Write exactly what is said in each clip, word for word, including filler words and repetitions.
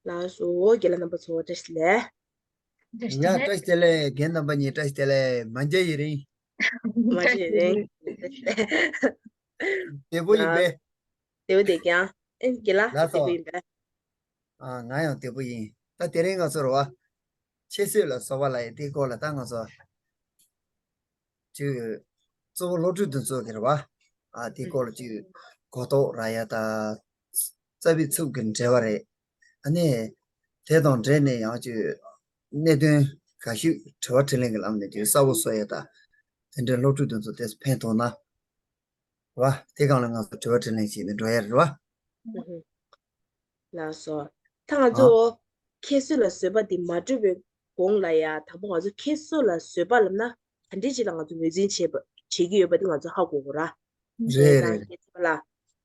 ལགས་སོ། རྒན་ལགས་རྣམ་པ་ཚོ་བཀྲ་ཤིས་བདེ་ལེགས། བཀྲ་ཤིས་བདེ་ཡ་ལེགས། བཀྲ་ཤིས་བདེ་ལེགས། རྒན་རྣམ་པ་གཉིས་བཀྲ་ཤིས་བདེ་ལེགས། མ་མཇལ་ཡུན་རིང་། མ་མཇལ་ཡུན་རིང་། བདེ་པོ་ཡིན་པས། བདེ་པོ་བདེ་ཀྱང་། ཨེ་རྒན་ལགས་ལགས་སོ། བདེ་པོ་ཡིན་པས། ཨ། ང་ཡང་བདེ་པོ་ཡིན། ད་དེ་རིང་ང་ཚོ་རེད་བ། ཆོས་སྲོལ་ལ་བཟོ་བ་ལབ་ཡ་དེའི་སྐོར་ལ་ད་ང་ཚོ་ཅིག་གཙོ་བོ་སློབ་ཕྲུག་དེ་ཚོ་གི་རེད་བ། ཨ། དེའི་སྐོར་ལ་ཅིག་གོ་རྟོགས་རག་ཡ་ད། རྩ་བའི་ཚུགས་ཀྱི་འབྲེལ་བ་རེད། ཨ་ནི། དེ་དང་འབྲེལ་ནས་ཡང་ཅིག་གནད་དོན་འགའ་ཞིག་དྲི་བ་དྲིས་ལན་གྱི་ལམ་ནས་ཅིག་གསལ་པོ་བཟོ་ཡ་ད། དེ་འདྲའི་སློབ་ཕྲུག་དེ་ཚོ་དེ་ཚོ་ཕན་ཐོགས་ན། བ། དེ་སྒང་ལ་ང་ཚོ་དྲི་བ་དྲིས་ལན་བྱས་ནས་འགྲོ་ཡ་རེད་བ། ལགས་སོ། ད་ང་ཨ། ཚོ་ཁྱད་གསོད་ལ་བཟོད་པ་འདི་མ་གྲུབ་པའི་གོང་ལ་ཡ། དང་པོ་ང་ཚོ་ཁྱད་གསོད་ལ་བཟོད་པ་ལབ་ན་ག་འདྲས་ཅིག་ལ་ང་ཚོ་ངོས་འཛིན་བྱེད་པ་བྱེད་ཀྱི་ཡོད་པ་འདི་ང་ཚོ་ཧ་གོ་དགོས་ར། རེད་རེད།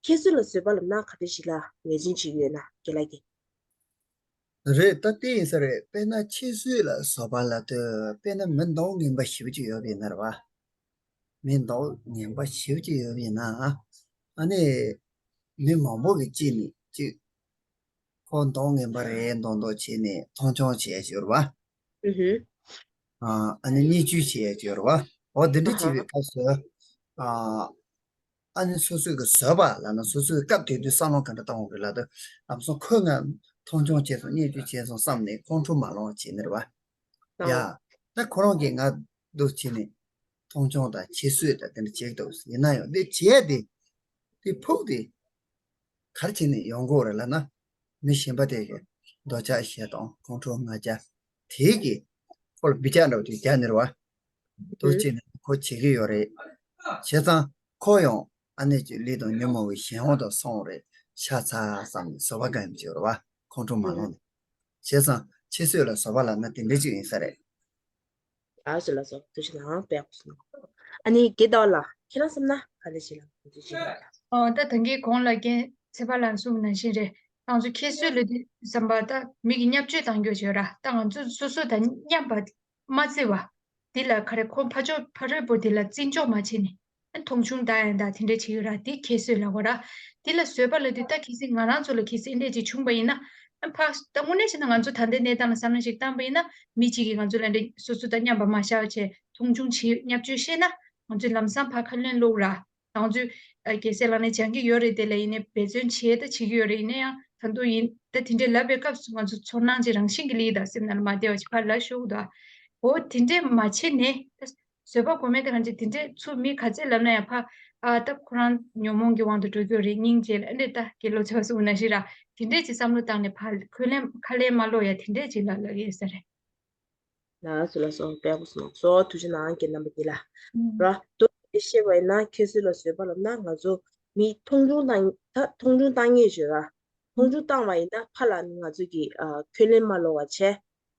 ཁྱད་གསོད་ལ་བཟོད་པ་ལབ་ན་ག་འདྲས་ཅིག་ལ་ངོས་འཛིན་བྱེད་ཀྱི་ཡོད་ན་རྒན་ལགས་ཀྱིས། རེད། ད་དེ་ཡིན་ས་རེད། དཔེར་ན་ཁྱད་གསོད་ལ་བཟོད་པ་ལབ་དུས་དཔེར་ན་མི་མདོག་ངན་པ་ཞེ་པོ་ཅིག་ཡོད་པ་ཡིན་ན་རེད་བ། མི་མདོག་ངན་པ་ཞེ་པོ་ཅིག་ཡོད་པ་ཡིན་ན། ཨ་ནི། མི་མང་པོ་གིས་ཅིག་ནས་ཅིག་ཁོ་མདོག་ངན་པ་རེད་མདོག་མདོག་བྱས་ནས་མཐོང་ཆུང་བྱས་ཡོད་རེད་བ། ཨ། ཨ་ནི་བརྙས་བཅོས་བྱས་ཡོད་རེད་བ། འོ་འདི་འདྲ་བྱས་པའི་སྐབས་སུ། ཨ། ཨ་ནི་སོ་སོ་གི་བཟོད་པ་ལབ་ན་སོ་སོའི་སྐབས་དེ་དུས་བསམ་བློ་ག་འདྲ་བཏང་དགོས་རེད་ལབ་དུས། ལམ་སང་ཁོས་ང་མཐོང་ཆུང་བྱས་སོང་། བརྙས་བཅོས་བྱས་སོང་བསམ་ནས་ཁོང་ཁྲོ་མ་ལངས་བྱས་ནས་རེད་བ། ཡ། ད་ཁོ་རང་གིས་ང་འདུག་བྱས་ནས་མཐོང་ཆུང་དང་ཁྱད་གསོད་དང་དེ་འདྲ་བྱེད་ཀྱི་འདུག་ཡིན་ན་ཡང་འདི་བྱས་ཏེ། དེ་ཕུགས་དེ་ག་རེ་བྱས་ནས་ཡོང་གི་ཡོད་རེད་ལབ་ན། མི་གཞན་པ་དེ་གིས་འདོད་ཆགས་ཞེ་སྡང་ཁོང་ཁྲོ་ང་རྒྱལ་དེ་གིས་ཁོ་ལ་འབུད་རྒྱག་འདྲ་བོ་དེ་རྒྱག་ནི་རེད་བ། འདུག་བྱས་ནས་ཁོ་བྱེད་ཀྱི་ཡོད་རེད། བྱས་ཙང་ཁོ་ཡང་ཨ་ནེ་ཅིག་ལས་དང་ཉོན་མོངས་པའི་གཞན་དབང་དུ་སོང་རེད། ཤ་ཚ་བསམ་ནས་བཟོད་པ་གང་ཡང་བྱེད་རེད་བ། ཁོང་ཁྲོ་མ་ལངས་ནས། བྱས་ཙང་ཁྱད་གསོད་ལ་བཟོད་པ་ལབ་ན་དེ་འདྲ་ཅིག་ཡིན་ས་རེད། ལགས་སོ་ལགས་སོ། ཐུགས་རྗེ་གནང་། དཔེ་ཡག་པོ་གསུངས། ཨ་ནི་རྒན་ཟླ་བ་ལགས་ཁྱེད་རང་བསམ་ན་ག་འདྲ་ཞིག་ལ་ཐུགས་རྗེ་ཆེ་ལགས། ཨོ་ད་ད་གིན་གོང་ལ་རྒན་ཚེ་དཔལ་ལགས་གསུངས་ནང་བཞིན་རེད། ང་ཚོ་ཁྱད་གསོད་ལབ་དུས་ཙམ་པ་ད་མི་གི་བརྙས་བཅོས་བཏང་རྒྱུ་བྱོས་ར། ད་ང་ཚོ་སོ་སོ་དང་མཉམ་པ་མ་བརྩི་བ། འདི་ལ་ག་རེ་ཁོ་ཕ་ཕྱོགས་ཕ་རོལ་པོ་འདི་ལ་བརྩི་འཇོག་མ་བྱས་ནས། མཐོང་ཆུང་ད་ཡང་ད་དེ་འདྲས་བྱེད་ཀྱི་ར། དེ་ཁྱད་གསོད་ལབ་དགོས་ར། དེ་ལ་བཟོད་པ་ལབ་དུས་ད་གལ་སྲིད་ང་རང་ཚོ་ལ་གལ་སྲིད་འདྲས་ཅིག་བྱུང་པ་ཡིན་ན། ཕ་ད་དངོས་གནས་བྱས་ན་ང་ཚོ་ད་ལྟའི་གནས་སྟངས་ལ་བསམ་བློ་ཞིག་བཏང་པ་ཡིན་ན། མི་གཅིག་གིས་ང་ཚོ་ལ་འདྲ་སོ་སོ་དང་མཉམ་པ་མ་བཞག་བྱས་མཐོང་ཆུང་བྱེད་བརྙས་བཅོས་བཤད་ན། ང་ཚོས་ལམ་སང་ཕར་ཁ་ལོན་སློག་ར། ང་ཚོས་རྒྱལ་སྲས་ལག་ནས་སྦྱང་གི་ཡོད་རེད། དེ་ལ་ཡིན་ནའི་འབད་བརྩོན་བྱས་ད་བྱེད་ཀྱི་ཡོད་རེད། ཡིན་ན་ཡང་ད་དུང་ཡིན་ད་དེ་འདྲས་ལབ་པའི་སྐབས་སུ་ང་ཚོ་ཚོར་སྣང་ཅིག་རང་བཞིན་གྱིས་སླེབས་ད་སེམས་ནང་ལ་མ་བདེ་བ་ཅིག་ཕར་ལ་ཤོར་གི་འདུག་འོ་དེ་འདྲས་མ་བྱས་ནས། བཟོད་པ་སྒོམ་མེད་དེ་གང་ཅི་དེ་འདྲས་ཚུར་མི་ག་ཚད་ལབ་ན་ཡང་ཕ། ཨ་ད་ཁོ་རང་ཉོན་མོངས་ཀྱི་དབང་དུ་འགྲོ་རྒྱུ་རེད། སྙིང་རྗེ་ལ་ཨ་འདྲས་ད་དགེ་སློབ་ཆ་བ་གསུངས་ན་ཞིག་ར། དེ་འདྲས་ཀྱི་བསམ་བློ་བཏང་ནས་ཕ་ཁོ་ལན་ཁ་ལན་མ་སློག་ཡ་དེ་འདྲས་ཅིག་ལ་ལབ་ཡོད་ས་རེད། ལགས་སོ་ལགས་སོ། དཔེ་ཡག་པོ་གསུངས་སོང་། ཐུགས་རྗེ་གནང་རྒན་རྣམ་པ་འདི་ལ། ཨུམ། ར། མདོར་བཤད་པ་ཡིན་ན་ཁྱད་གསོད་ལ་བཟོད་པ་ལབ་ན་ང་ཚོ་མི་མཐོང་ཆུང་བཏང་ད་མཐོང་ཆུང་བཏང་ངེས་བྱོས་ར། མཐོང་ཆུང་བཏང་བ་ཡིན་ན་ཕ་ལ་ནི་ང་ཚོ་གི་ཨ་ཁས་ལེན་མ་ལོག་པ་བྱས།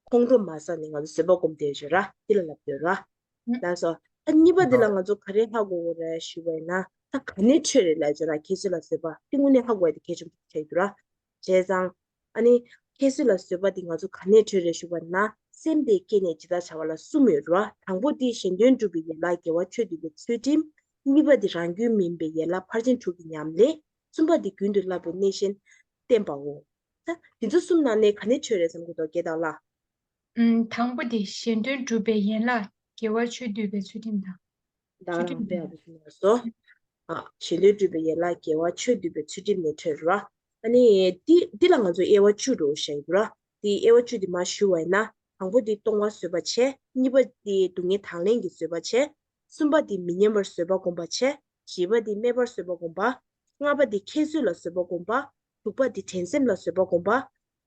ཁོང་ཁྲོ་མ་ཟ་ནས་ང་ཚོ་བཟོད་པ་སྒོམ་བསྡད་ཡོད་ར། འདི་ལ་ལབ་ཡོད་ར། ལགས་སོ། ད་གཉིས་པ་འདི་ལ་ང་ཚོ་ག་རེ་ཧ་གོ་དགོས་རེད་ཞུས་པ་ཡིན་ན། ད་ག་ནས་འཕྲོས་རེད་ལབ་ཡོད་ར། ཁྱད་གསོད་ལ་བཟོད་པ་འདི་དངོས་གནས་ཧ་གོ་ཡ་དེ་གལ་ཆེན་པོ་ཆགས་ཡོད་ར། བྱས་ཙང་། ཨ་ནི། ཁྱད་གསོད་ལ་བཟོད་པ་འདི་ང་ཚོ་ག་ནས་འཕྲོས་རེད་ཞུས་པ་ཡིན་ན། སེམས་དེ་སྐྱེས་ནས་ཇི་ལྟར་བྱ་བ་ལ་གསུམ་ཡོད་ར། དང་པོ་འདི་གཞན་དོན་སྒྲུབ་པའི་ཡན་ལག་དགེ་བ་ཆོས་སྡུད་པའི་ཚུལ་ཁྲིམས། གཉིས་པ་འདི་རང་རྒྱུད་སྨིན་པའི་ཡན་ལག་ཕར་ཕྱིན་དྲུག་གི་ཉམས་ལེན། གསུམ་པ་འདི་རྒྱུན་དུ་བསླབ་པའི་གནས་གཞན་བསྟེན་པའོ། ད་འདི་ཚོ་གསུམ་ནང་ནས་ག་ནས་འཕྲོས་རེད་བསམ་གྱི་འདུག་རྒན་ཟླ་བ་ལགས། ཨུམ། དང་པོ་དེ་གཞན་དོན་སྒྲུབ་པའི་ཡན་ལག་དགེ་བ་ཆོས་སྡུད་པའི་ཚུལ་ཁྲིམས་དང་། ཚུལ་ཁྲིམས་དང་། ཨ། གཞན་དོན་སྒྲུབ་པའི་ཡན་ལག་དགེ་བ་ཆོས་སྡུད་པའི་ཚུལ་ཁྲིམས་ནས་འཕྲོས་ར། ཨ་ནི། འདི་འདི་ལ་ང་ཚོ་དབྱེ་བ་བཅུ་འགྲོ་བཤད་ཡོད་ར། འདི་དབྱེ་བ་བཅུ་འདི་མར་ཞུ་བ་ཡིན་ན། དང་པོ་འདི་གཏོང་བ་བཟོད་པ་བྱས། གཉིས་པ་འདི་སྡུག་བསྔལ་དང་ལེན་གྱི་བཟོད་པ་བྱས། གསུམ་པ་འདི་མི་སྙན་པར་བཟོད་པ་སྒོམ་པ་བྱས། བཞི་པ་འདི་སྨད་པར་བཟོད་པ་སྒོམ་པ། ལྔ་པ་འདི་ཁྱད་གསོད་ལ་བཟོད་པ་སྒོམ་པ། དྲུག་པ་འདི་འགྲན་སེམས་ལ་བཟོད་པ་སྒོམ་པ།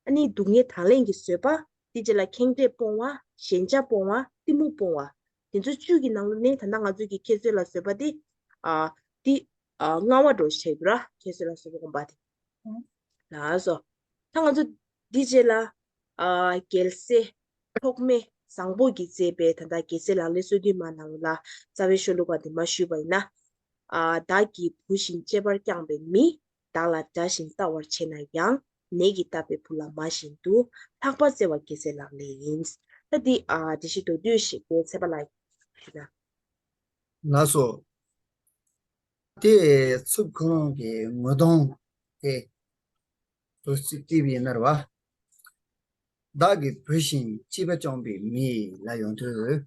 ཨ་ནི་སྡུག་བསྔལ་དང་ལེན་གྱི་བཟོད་པ། འདི་རྗེས་ལ་ཁེངས་དྲེགས་སྤོང་བ། ཞེན་ཆགས་སྤོང་བ། གཏི་མུག་སྤོང་བ། འདི་ཚོ་བཅུ་གི་ནང་ལོ་ནས་ད་ལྟ་ང་ཚོ་གི་ཁྱད་གསོད་ལ་བཟོད་པ་འདི། ཨ། འདི། ཨ། ལྔ་པ་འགྲོ་བཤད་ར། ཁྱད་གསོད་ལ་བཟོད་པ་སྒོམ་པ་འདི། ལགས་སོ། ད་ང་ཚོ་འདི་རྗེས་ལ། ཨ། རྒྱལ་སྲས་ཐོགས་མེད་བཟང་པོ་གིས་མཛད་པའི་ད་ལྟ་རྒྱལ་སྲས་ལག་ལེན་སོ་བདུན་མ་ནང་ལ་རྩ་བའི་ཤོ་ལོ་ཀ་འདི་མར་ཞུས་པ་ཡིན་ན། ཨ། བདག་གི་བུ་བཞིན་གཅེས་པར་བསྐྱངས་པའི་མི། བདག་ལ་དགྲ་བཞིན་ལྟ་བར་བྱེད་ན་ཡང་། ནད་ཀྱིས་བཏབ་པའི་བུ་ལ་མ་བཞིན་དུ། ལྷག་པར་བརྩེ་བ་རྒྱལ་སྲས་ལག་ལེན་ཡིན། ད་འདི། ཨ། འགྲེལ་བཤད་མདོར་བསྡུས་ཤིག་རྒན་ཚེ་དཔལ་ལགས་ཞུ་ན། ལགས་སོ། དེ་ཚུབ་ཁོ་རང་གི་ངོ་གདོང་དེ་ཚོ་ཅིག་བལྟས་པ་ཡིན་ན་རེད་བ། བདག་གི་བུ་བཞིན་གཅེས་པ་སྐྱོང་བའི་མི་ལ་ཡོང་དུས།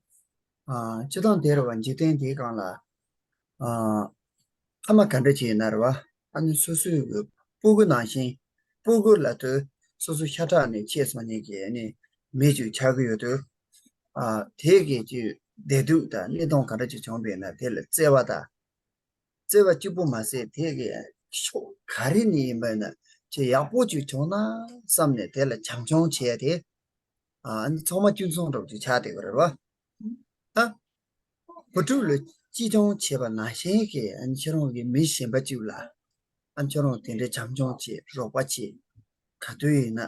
ཨ། སྤྱིར་བཏང་དེ་རེད་བ། འཇིག་རྟེན་འདིའི་སྒང་ལ། ཨ། ཕ་མ་ག་འདྲ་ཅིག་ཡིན་ན་རེད་བ། ཨ་ནི་སོ་སོའི་གི་སྤུ་གུ་ནང་བཞིན། སྤུ་གུ་ལབ་དུས་སོ་སོ་ཤ་ཁྲག་ནས་མཆེད་སོང་མཁན་གྱི་ཨ་ནི་མི་ཅིག་ཆགས་ཀྱི་ཡོད་དུས། ཨ། དེ་གི་ཅིག་བདེ་སྡུག་དང་གནས་སྟངས་ག་འདྲ་ཅིག་བྱུང་བ་ཡིན་ན་དེ་ལ་བརྩེ་བ་དང་། བརྩེ་བ་གཅིག་པུ་མ་ཟད་དེ་གི་ཕྱོགས་ག་རེ་ནས་ཡིན་པ་ཡིན་ན་ཅིག་ཡག་པོ་ཅིག་བྱུང་ན་བསམ་ནས་དེ་ལ་བྱམས་སྐྱོང་བྱས་ཏེ། ཨ་ནི་ཚང་མ་གཅིག་མཚུངས་འདྲ་བོ་ཅིག་ཆགས་བསྡད་པ་རེད་བ། ཨ། བུ་ཕྲུག་ལ་གཅེས་སྐྱོང་བྱེད་པ་ནང་བཞིན་གྱི་ཨ་ནི་ཁྱེད་རང་གི་མི་གཞན་པ་ཅིག་ལ། ཨ་ནི་ཁྱེད་རང་དེ་འདྲའི་བྱམས་སྐྱོང་བྱེད། རོགས་པ་བྱེད། ག་དུས་ཡིན་ན་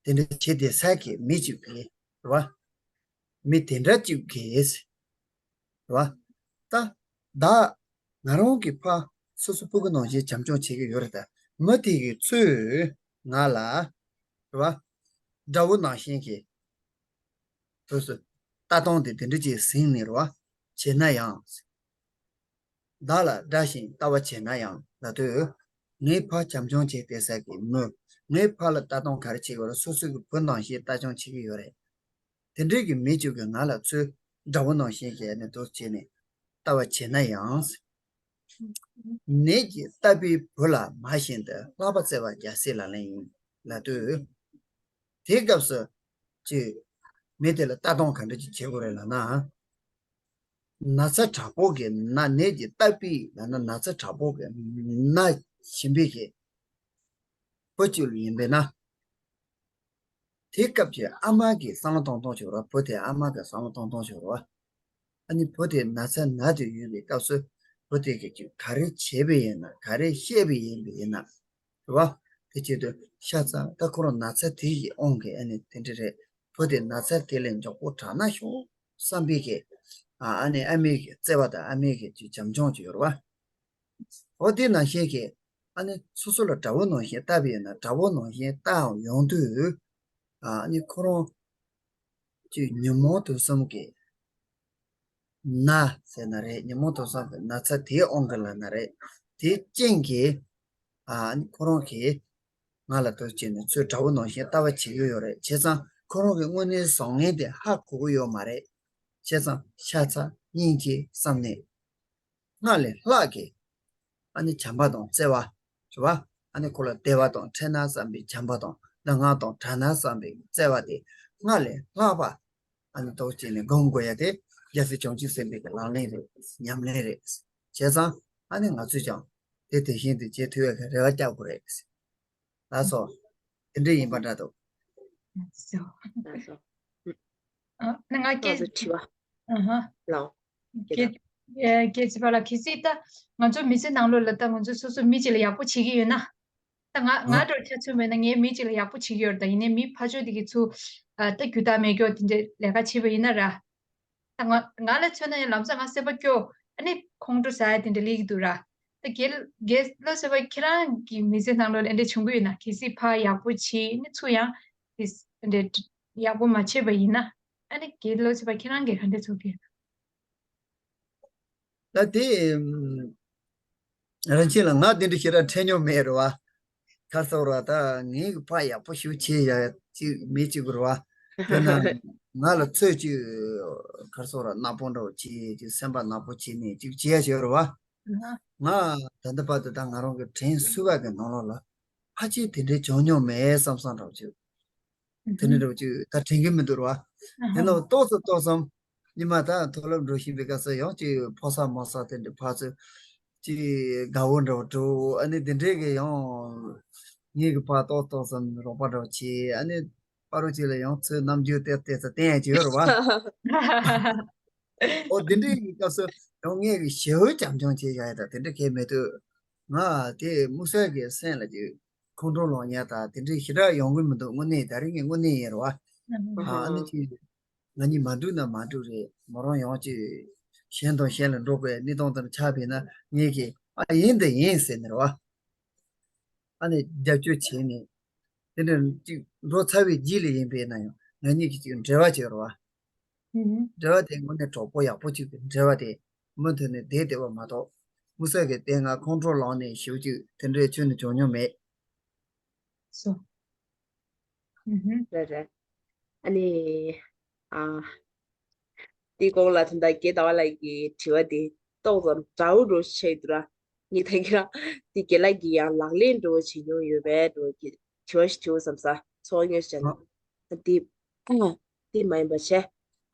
དེ་འདྲ་བྱེད་བསྡད་ས་གི་མི་ཅིག་གིས་རེད་བ། མི་དེ་འདྲ་ཅིག་གིས། རེད་བ། ད། བདག་ང་རང་གི་ཕ། སོ་སོ་སྤུ་གུ་ནང་བཞིན་བྱམས་སྐྱོང་བྱེད་ཀྱི་ཡོད་རེད། ད་མི་དེ་གི་ཚོས་ང་ལ། རེད་བ། དགྲ་བོ་ནང་བཞིན་གྱི། སོ་སོ་ལྟ་སྟངས་དེ་དེ་འདྲ་ཅིག་ཟིན་ནས་རེད་བ། བྱས་ན་ཡང་། བདག་ལ་དགྲ་བཞིན་ལྟ་བ་བྱས་ན་ཡང་ལབ་དུས། ངའི་ཕ་བྱམས་སྐྱོང་བྱེད་བསྡད་ས་གི་མི། ངའི་ཕ་ལ་ལྟ་སྟངས་ག་རེ་བྱེད་ཀྱི་ཡོད་རེད། སོ་སོ་གི་བུ་ནང་བཞིན་ལྟ་སྐྱོང་བྱེད་ཀྱི་ཡོད་རེད། དེ་འདྲའི་གི་མི་གཅིག་གིས་ང་ལ་ཚུར་དགྲ་བོ་ནང་བཞིན་བྱས་ནས་འདུག་བྱས་ནས་ལྟ་བ་བྱས་ན་ཡང་། ནད་ཀྱིས་བཏབ་པའི་བུ་ལ་མ་ཞེན་ཏེ། ལྷག་པ་བརྩེ་བ་རྒྱལ་སྲས་ལག་ལེན་ཡིན་ལབ་དུས། དེའི་སྐབས་སུ་ཅིག་མི་དེ་ལ་ལྟ་སྟངས་ག་འདྲ་ཅིག་བྱེད་དགོས་རེད་ལབ་ན། ན་ཚ་དྲག་པོ་གི་ན། ནད་ཀྱིས་བཏབ་པའི་ལབ་ན་ན་ཚ་དྲག་པོ་གི་ན་བཞིན་པའི་གི་བུ་གཅིག་ལ་ཡིན་པས་ན། དེ་སྐབས་ཀྱི་ཨ་མ་གིས་བསམ་བློ་གཏོང་སྟངས་ཅིག་ཡོད་རེད་བ། བུ་དེ་ཨ་མ་གིས་བསམ་བློ་གཏོང་སྟངས་ཅིག་ཡོད་རེད་བ། ཨ་ནི་བུ་དེ་ན་ཚ་ན་དུ་ཡོད་པའི་སྐབས་སུ། བུ་དེ་གིས་ཅིག་ག་རེ་བྱས་པ་ཡིན་ན། ག་རེ་བཤད་པ་ཡིན་པ་ཡིན་ན། རེད་བ། དེ་བྱེད་དུས་ཤ་ཚ། ད་ཁོ་རང་ན་ཚ་དེ་ཡི་དབང་གིས་ཨ་ནི་དེ་འདྲ་རེད། བུ་དེ་ན་ཚ་དེ་ལས་མགྱོགས་པོ་དྲག་ན་ཤོག་བསམ་པའི་གི། ཨ་ནི་ཨ་མའི་གི་བརྩེ་བ་དང་ཨ་མའི་གི་ཅིག་བྱམས་སྐྱོང་ཅིག་ཡོད་རེད་བ། འོ་དེ་ནང་བཞིན་གྱི། ཨ་ནི་སོ་སོ་ལ་དགྲ་བོ་ནང་བཞིན་བལྟས་པ་ཡིན་ན། དགྲ་བོ་ནང་བཞིན་བལྟས་ཡོང་དུས། ཨ་ནི་ཁོ་རང་གི་ཉོན་མོངས་དུག་གསུམ་གྱི་ན་ཟེར་ན་རེད། ཉོན་མོངས་དུག་གསུམ་གྱི་ན་ཚ་དེའི་དབང་གིས་ལབ་ན་རེད། དེའི་རྐྱེན་གྱིས། ཨ་ནི་ཁོ་རང་གིས་ང་ལ་འདུག་བྱས་ནས་ཚུར་དགྲ་བོ་ནང་བཞིན་ལྟ་བ་བྱེད་ཀྱི་ཡོད་རེད། བྱས་ཙང་ཁོ་རང་གི་དངོས་གནས་བཟང་ངན་དེ་ཧ་གོ་གི་ཡོད་མ་རེད། བྱས་ཙང་ཤ་ཚ་སྙིང་རྗེ་བསམ་ནས། སྔར་ལས་ལྷག་གི། ཨ་ནི་བྱམས་པ་དང་བརྩེ་བ། རེད་བ། ཨ་ནི་ཁོ་ལ་བདེ་བ་དང་འཕྲད་ན་བསམ་པའི་བྱམས་པ་དང་། ལྡན་ཁག་དང་བྲལ་ན་བསམ་པའི་བརྩེ་བ་དེ་སྔར་ལས་ལྷག་པ། ཨ་ནི་འདུག་བྱས་ནས་སྒོམ་དགོས་ཡ་དེ་རྒྱལ་སྲས་བྱང་ཆུབ་སེམས་དཔའི་གི་ལག་ལེན་རེད། ཉམས་ལེན་རེད། བྱས་ཙང་ཨ་ནི་ང་ཚོས་ཀྱང་དེ་དེ་བཞིན་དུ་བྱེད་ཐུབ་ཡ་གི་རེ་བ་རྒྱག་དགོས་རེད། ལགས་སོ། དེ་འདྲ་ཡིན་པ་འདྲ་འདུག་ལགས་སོ། ཨ་ནི་ང་སྐད། ལགས་སོ། དྲི་བ། ཨ་ཧ། ལགས། སྐད། སྐད་ཆ་པ་ལ། གལ་སྲིད་ད་ང་ཚོ་མི་ཚེ་ནང་ལོགས་ལ་ད་ང་ཚོ་སོ་སོ་མི་གཅིག་ལ་ཡག་པོ་བྱེད་ཀྱི་ཡོད་ན། ད་ང་ང་འདྲ་ཆ་མཚོན་པ་ཡིན་ན་ངས་མི་གཅིག་ལ་ཡག་པོ་བྱེད་ཀྱི་ཡོད་རེད། ད་ཡིན་ནའི་མི་ཕར་ཕྱོགས་དེ་གི་ཚུར། ཨ། ད་རྒྱུ་དག་མེད་སྐྱོ་དེ་འདྲའི་ལས་ཀ་བྱེད་པ་ཡིན་ན་ར། ད་ང་ང་ལ་མཚོན་ན་ཡང་ལམ་སང་ང་སེམས་པ་སྐྱོ། ཨ་ནི་ཁོང་ཁྲོ་ཟ་ཡ་དེ་འདྲ་སླེབས་ཀྱི་འདུག་ར། ད་རྒན་རྒན་ལགས་ཟེར་བ་ཁྱེད་རང་གི་མི་ཚེ་ནང་ལོགས་ལ་འདི་འདྲ་བྱུང་གི་ཡོད་ན། གལ་སྲིད་ཕར་ཡག་པོ་བྱེད་ནི་ཚུར་ཡང་དེ་འདྲ་ཡག་པོ་མ་བྱས་པ་ཡིན་ན། ཨ་ནི་རྒན་ལགས་ཟེར་བ་ཁྱེད་རང་གིས་ག་འདྲ་ཚོར་གི་ཡོད་ན། ད་དེ་རང་ཆེན་ལ་ང་དེ་འདྲ་ཞེ་དྲག་འཕྲད་མྱོང་མེད་རེད་བ། ཁ་སོ་ར་ད་ངའི་ཕ་ཡག་པོ་ཞིག་བྱེད་ཡ་ཅིག་མི་གཅིག་རེད་བ། དེ་ན་ང་ལ་ཚོད་ཅིག་ཁ་སོ་ར་ནག་པོ་འདྲ་བོ་བྱེད་ཅིག་སེམས་པ་ནག་པོ་བྱེད་ནས་ཅིག་བྱེད་ཡ་ཞིག་རེད་བ། ང་ད་ལྟ་བར་དུ་ད་ང་རང་གི་དྲན་གསོས་པ་གི་ནང་ལོགས་ལ་ཕལ་ཆེར་དེ་འདྲའི་བྱུང་མྱོང་མེད་བསམ་བསམ་འདྲ་བོ་ཅིག་དེ་འདྲ་འདྲ་བོ་ཅིག་ད་དྲན་གི་མི་འདུག་ར་བ། དེ་ནས་ཏོག་ཙམ་ཏོག་ཙམ། ཉི་མ་ད་མཐོ་སློབ་འགྲོ་བཞིན་པའི་སྐབས་སུ་ཡང་ཅིག་ཕོ་གསར་མོ་གསར་དེ་འདྲ་ཕར་ཚུར་ཅིག་དགའ་བོ་འདྲ་བོ་འགྲོ། ཨ་ནི་དེ་འདྲའི་གི་ཡང་ངེད་ཀྱི་ཕར་ཏོག་ཏོག་ཙམ་རོགས་པ་འདྲ་བོ་བྱེད། ཨ་ནི་པ་རུ་ཅིག་ལ་ཡང་ཚུར་རྣམ་འགྱུར་ཏོག་ཙམ་བསྟན་ཡ་ཅིག་ཡོད་རེད་བ། ཨོ་དེ་འདྲའི་གི་སྐབས་སུ་ཡང་ངེད་ཀྱི་ཞེ་པོ་བྱམས་སྐྱོང་བྱེད་ཡ་ད་དེ་འདྲ་གང་ཡང་མེད་དུས། ང་དེ་དམིགས་བསལ་གྱི་སེམས་ལ་ཅིག་ཁོང་ཁྲོ་ལངས་ཡ་ད་དེ་འདྲའི་ཞེ་དྲག་ཡོང་གི་མི་འདུག་དངོས་གནས་ད་རིང་གི་དངོས་གནས་ཡིན་རེད་བ། ཨ་ནི་ཅིག་ང་གཉིས་མ་འགྲིག་ན་མ་འགྲིག་རེད། མོ་རང་ཡང་ཅིག་གཞན་དང་གཞན་ལ་འགྲོགས་པའི་གནས་སྟངས་དེར་ཆགས་པས་ན། ངེད་ཀྱིས་ཨ་ཡིན་དེ་ཡིན་ཟེར་ནས་རེད་བ། ཨ་ནི་རྒྱབ་སྐྱོར་བྱས་ནས་དེ་འདྲ་ཅིག་འགྲོ་ཚར་བའི་རྗེས་ལ་ཡིན་པས་ན་ཡང་ང་གཉིས་ཀྱིས་ཅིག་འབྲེལ་བ་བྱས་རེད་བ། འབྲེལ་བ་དེ་དངོས་གནས་གྲོགས་པོ་ཡག་པོ་ཅིག་གི་འབྲེལ་བ་དེ་མུ་མཐུད་ནས་བསྡད་བསྡད་པ་མ་གཏོགས། དམིགས་བསལ་གྱི་དེ་ང་ཁོང་ཁྲོ་ལངས་ནས་ཞེ་པོ་ཅིག་དེ་འདྲའི་ཁྱོན་ནས་བྱུང་མྱོང་མེད། སོ། ཨུ་ཧུ། རེད་རེད། ཨ་ནི། ཨ། དེའི་གོང་ལ་ད་ལྟ་རྒན་ཟླ་བ་ལགས་ཀྱི་དྲི་བ་དེ་ཏོག་ཙམ་འདྲ་བོ་འདྲ་བོ་ཞིག་ཆགས་ཡོད་འདུག་ར། ངས་ད་གིན་རང་དེ་རྒན་ལགས་ཀྱིས་ཡང་ལག་ལེན་འདྲ་བོ་བྱེད་མྱོང་ཡོད་པའི་འདྲ་བོ་གི་དྲི་བ་ཞིག་དྲིས་བསམ་ས། ཚོར་བ་དངོས་སུ་བྱས་ན། ཨ། དེ་ཨ་དེ་མ་ཡིན་པ་བྱས།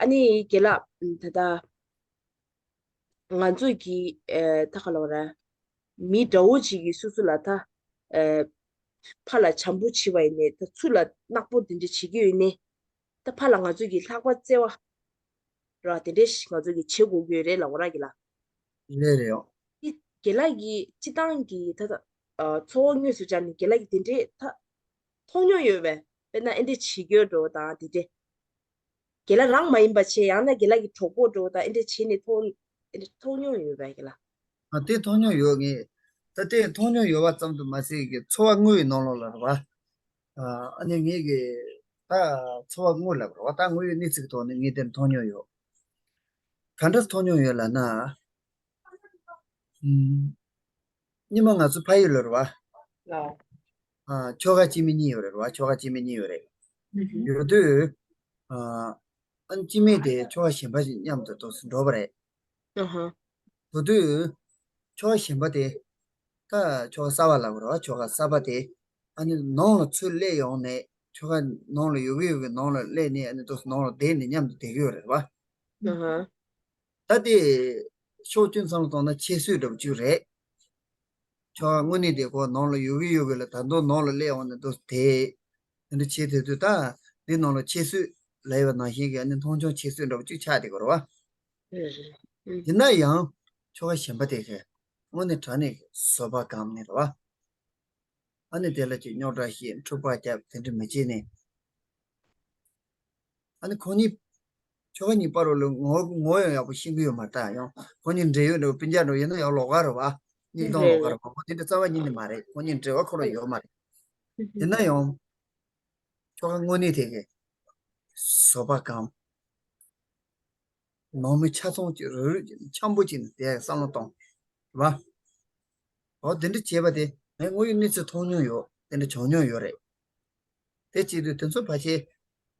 ཨ་ནི་རྒན་ལགས་ད་ལྟ། ང་ཚོས་ཀྱི་ཨེ་ད་ག་ལབ་ར། མི་འདྲ་བོ་ཅིག་གིས་སོ་སོ་ལ་ད་ཨེ་ཕར་ལ་བྱམས་པོ་བྱེད་པ་ཡིན་ནའི་ད་ཚུར་ལ་ནག་པོ་དེ་འདྲ་བྱེད་ཀྱི་ཡོད་ནའི། ད་ཕར་ལ་ང་ཚོས་ཀྱི་ལྷག་པ་བརྩེ་བ་ར་དེ་འདྲ་ཞིག་ང་ཚོས་ཀྱི་བྱེད་དགོས་ཀྱི་ཡོད་རེད་ལབ་ར་རྒན་ལགས། རེད་རེད་ཡོ། དེ་རྒན་ལགས་ཀྱི་སྤྱིར་བཏང་གི་ད་ད་ཨ་ཚོར་བ་དངོས་སུ་བྱས་ནས་རྒན་ལགས་ཀྱིས་དེ་འདྲས་ད་མཐོང་མྱོང་ཡོད་པས། དཔེར་ན་ཨེ་འདྲས་བྱེད་རྒྱུ་འདྲ་བོ་དང་དེ་འདྲས། རྒན་ལགས་རང་མ་ཡིན་པ་བྱས། ཡང་ན་རྒན་ལགས་ཀྱི་གྲོགས་པོ་འདྲ་བོ་དང་ཨེ་འདྲས་བྱས་ནས་མཐོང་ཨེ་འདྲས་མཐོང་མྱོང་ཡོད་པས་རྒན་ལགས། ཨ་དེ་མཐོང་མྱོང་ཡོད། ངས་ད་དེ་མཐོང་མྱོང་ཡོད་པ་ཙམ་དུ་མ་ཟད་ཀྱི་ཚོར་བ་དངོས་ཡི་ནང་ལོགས་ལ་རེད་བ། ཨ་ནི་ངས་ཀྱི་ད་ཚོར་བ་དངོས་ལབ་རེད་བ། ད་དངོས་ཡོད་གནས་ཚུལ་གྱི་ཐོག་ནས་ངས་དེ་མཐོང་མྱོང་ཡོད། ག་འདྲ་མཐོང་མྱོང་ཡོད་ལབ་ན། ཨུམ། སྔོན་མ་ང་ཚོ་ཕ་ཡུལ་ལ་རེད་བ། ཨ། ཁྱོ་ག་སྐྱེ་དམན་གཉིས་ཡོད་རེད་བ། ཁྱོ་ག་སྐྱེ་དམན་གཉིས་ཡོད་རེད། ཡོད་དུས། ཨ། ཨ་ནི་སྐྱེ་དམན་དེ་ཁྱོ་ག་གཞན་པ་ཞིག་མཉམ་དུ་ཏོག་ཙམ་འགྲོགས་པ་རེད། ཨ་ཧ། དེ་དུས་ཁྱོ་ག་གཞན་པ་དེ། ད་ཁྱོ་ག་གསར་པ་ལབ་དགོས་རེད་བ། ཁྱོ་ག་གསར་པ་དེ་ཨ་ནི་ནང་ལ་ཚུར་སླེབས་ཡོང་ནས། ཁྱོ་ག་ནང་ལ་ཡོད་གི་ཡོད་གི་ནང་ལ་སླེབས་ནས། ཨ་ནི་ཏོག་ཙམ་ནང་ལ་བསྡད་ནས་མཉམ་དུ་བསྡད་གི་ཡོད་རེད་བ། ཨ་ཧ། ད་དེ་ཕྱོགས་གཅིག་ནས་བསམ་བློ་བཏང་ན་ཁྱད་གསོད་འདྲ་པོ་ཅིག་རེད། ཁྱོ་ག་དངོས་གནས་དེ་ཁོ་ནང་ལ་ཡོད་གི་ཡོད་གི་ལ། ད་དུང་ནང་ལ་སླེབས་འོང་ནས་ཏོག་ཙམ་དེ་འདྲ་བྱེད་དེ་དུས། ད་འདི་ནང་ལ་ཁྱད་གསོད་ལབ་ཡོད་པ་ནང་བཞིན་གྱི་ཨ་ནི་མཐོང་ཆུང་ཁྱད་གསོད་འདྲ་པོ་ཅིག་ཆགས་བསྡད་ཀྱི་རེད་བ། རེད་རེད། ཨུམ། ཡིན་ན་ཡང་ཁྱོ་ག་གཞན་པ་དེ་གིས་དངོས་གནས་དྲང་གནས་ཀྱི་བཟོད་པ་སྒོམ་ནས་རེད་བ། ཨ་ནི་དེ་ལ་ཅིག་རྙོག་དྲ་བཤད། འཁྲུག་པ་རྒྱབ། དེ་འདྲ་མི་བྱེད་ནས། ཨ་ནི་ཁོ་གཉིས། ཁྱོ་ག་གཉིས་བར་ལ་ངོ་ངོ་ཡང་ཡག་པོ་ཤེས་ཀྱི་ཡོད་མ་རེད། ད་ཡང་ཁོ་གཉིས་འབྲེལ་ཡོད་འདྲ་བོ་སྤུན་ཀྱག་འདྲ་བོ་ཡིན་ན་ཡང་ལོགས་ཀ་རེད་བ། གཉིས་སྟོང་ལོགས་ཀ་རེད་བ། ཁོ་དེ་འདྲ་རྩ་བ་ཉིད་ནས་མ་རེད། ཁོ་གཉིས་འབྲེལ་བ་ཁོ་རང་ཡོད་མ་རེད། ཡིན་ན་ཡང་ཁྱོ་ག་དངོས་གནས་དེ་གིས་བཟོད་པ་སྒོམ། ནང་མི་ཆ་ཚང་གཅིག་རུབ་རུབ་བྱས་ནས་འཆམ་པོ་བྱས་ནས་བསྡད་བསམ་བློ་གཏོང་། རེད་བ། འོ་དེ་འདྲ་བྱས་པ་དེ་ངས་དངོས་ཡོད་གནས་ཚུལ་མཐོང་མྱོང་ཡོད། དེ་འདྲ་བྱུང་མྱོང་ཡོད་རེད། དེ་བྱེད་དུས་དེ་ཚོ་ཕལ་ཆེར་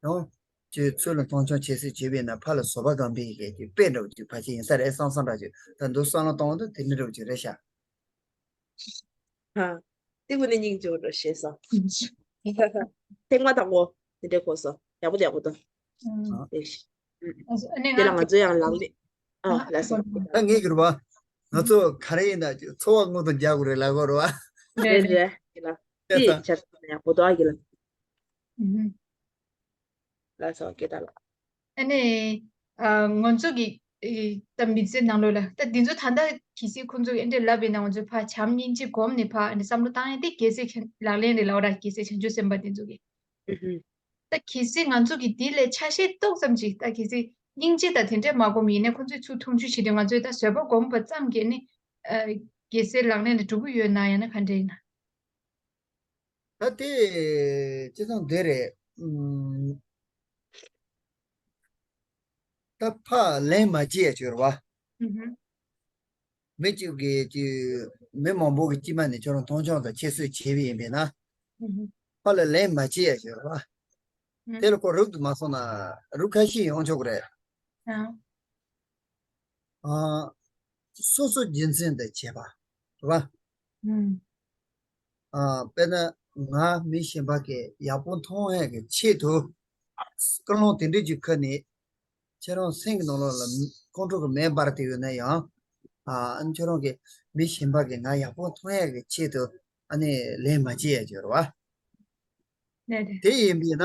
ཡང་ཁྱོད་ཚུར་ལ་མཐོང་ཆུང་ཁྱད་གསོད་བྱས་པས་ན། ཕར་ལ་བཟོད་པ་སྒོམ་པའི་གི་དཔེ་འདྲ་བོ་ཅིག་ཕལ་ཆེར་ཡིན་ས་རེད་བསམ་བསམ་འདྲ་ཅིག་ད་འདུག་བསམ་བློ་གཏོང་དུས་དེ་འདྲ་འདྲ་བོ་ཅིག་རེད་ཤག་ཧ། དེ་ཀུན་ནས་སྙིང་རྗེ་པོ་འདྲ་བྱས་སོང་། ཐེངས་མ་དང་པོ་དེ་འདྲ་གོ་སོང་། ཡག་པོ་འདུག་ཡག་པོ་འདུག་ཨ་ནི་དེ་ལ་ང་ང་ཚོ་ཡང་ལག་ལེན། ཨ་ལགས་སོ། ད་ངས་གི་རེད་བ། ང་ཚོ་ག་རེ་ཡིན་ན་ཚོར་བ་དངོས་སུ་རྒྱག་དགོས་རེད་ལབ་དགོས་རེད་བ། རེད་རེད། དེ་ལ་དེ་ཆ་ཚང་ཡག་པོ་འདུག་ཨ་གི་ལ། ལགས་སོ་སྐད་བརྡ་ལགས། ཨ་ནི། ཨ་ང་ཚོ་གི་ཨེ་ད་མི་ཚེ་ནང་ལོགས་ལ་ད་འདི་ཚོ་ད་ལྟ་གལ་སྲིད་ཁོང་ཚོ་གི་ཨེ་འདྲ་ལབ་པ་ཡིན་ན། ང་ཚོས་ཕར་བྱམས་སྙིང་རྗེ་སྒོམ་ནས་ཕར་ཨ་ནི་བསམ་བློ་བཏང་ཡ་དེ་གལ་སྲིད་ཁྱེད་ལག་ལེན་རེད་ལབ་ར། གལ་སྲིད་བྱང་ཆུབ་སེམས་དཔའ་འདི་ཚོ་གི། ཨུ་ཧུ། ད་གལ་སྲིད་ང་ཚོ་གི་འདི་ལས་ཆ་ཤས་ཏོག་ཙམ་ཅིག་ད་གལ་སྲིད་སྙིང་རྗེ་དང་དེ་འདྲས་མ་སྒོམ་ཡིན་ན། ཁོང་ཚོས་ཚུར་མཐོང་ཆུང་བྱེད་དུས་ང་ཚོས་ད་བཟོད་པ་སྒོམ་པ་ཙམ་གྱིས་ནི་ཨ་གལ་སྲིད་ལག་ལེན་ལ་འགྲོ་གི་ཡོད་ན། ཡང་ན་ག་འདྲས་ཡིན་ན། ད་དེ་སྤྱིར་བཏང་དེ་རེད། ཨུམ། ད་ཕར་ལན་མ་བྱེད་ཡ་ཅིག་ཡོད་རེད་བ། ཨུ་ཧུ། མི་གཅིག་གིས་ཅིག་མི་མང་པོ་གི་དཀྱིལ་མ་ནས་ཁྱོད་རང་མཐོང་ཆུང་དང་ཁྱད་གསོད་བྱས་པ་ཡིན་པས་ན། ཨུ་ཧུ། ཕར་ལ་ལན་མ་བྱེད་ཡ་ཅིག་ཡོད་རེད་བ། ཨུ། དེ་ལ་ཁོ་རུབ་ཏུ་མ་སོང་ན་རུབ་ཁ་ཤས་ཡོང་ཆོག་གི་རེད། ཨ། ཨ། སོ་སོ་རྒྱུ་མཚན་དུ་བྱས་པ་རེད་བ། ཨུམ། ཨ། དཔེར་ན་ང་མི་གཞན་པ་གིས་ཡག་པོ་མཐོང་ཡས་ཀྱི་ཆེད་དུ། ཀུན་སློང་དེ་འདྲ་ཅིག་ཁུར་ནས་ཁྱེད་རང་སེམས་ཀྱི་ནང་ལོགས་ལ་ཁོང་ཁྲོ་གི་མེ་འབར་ཏེ་ཡོད་ན་ཡང་། ཨ། ཁྱེད་རང་གིས་མི་གཞན་པ་གིས་ང་ཡག་པོ་མཐོང་ཡས་ཀྱི་ཆེད་དུ་ཨ་ནི་ལན་མ་བྱེད་ཡས་ཅིག་ཡོད་རེད་བ། ནས་རེད། དེ་ཡིན་པས་ན།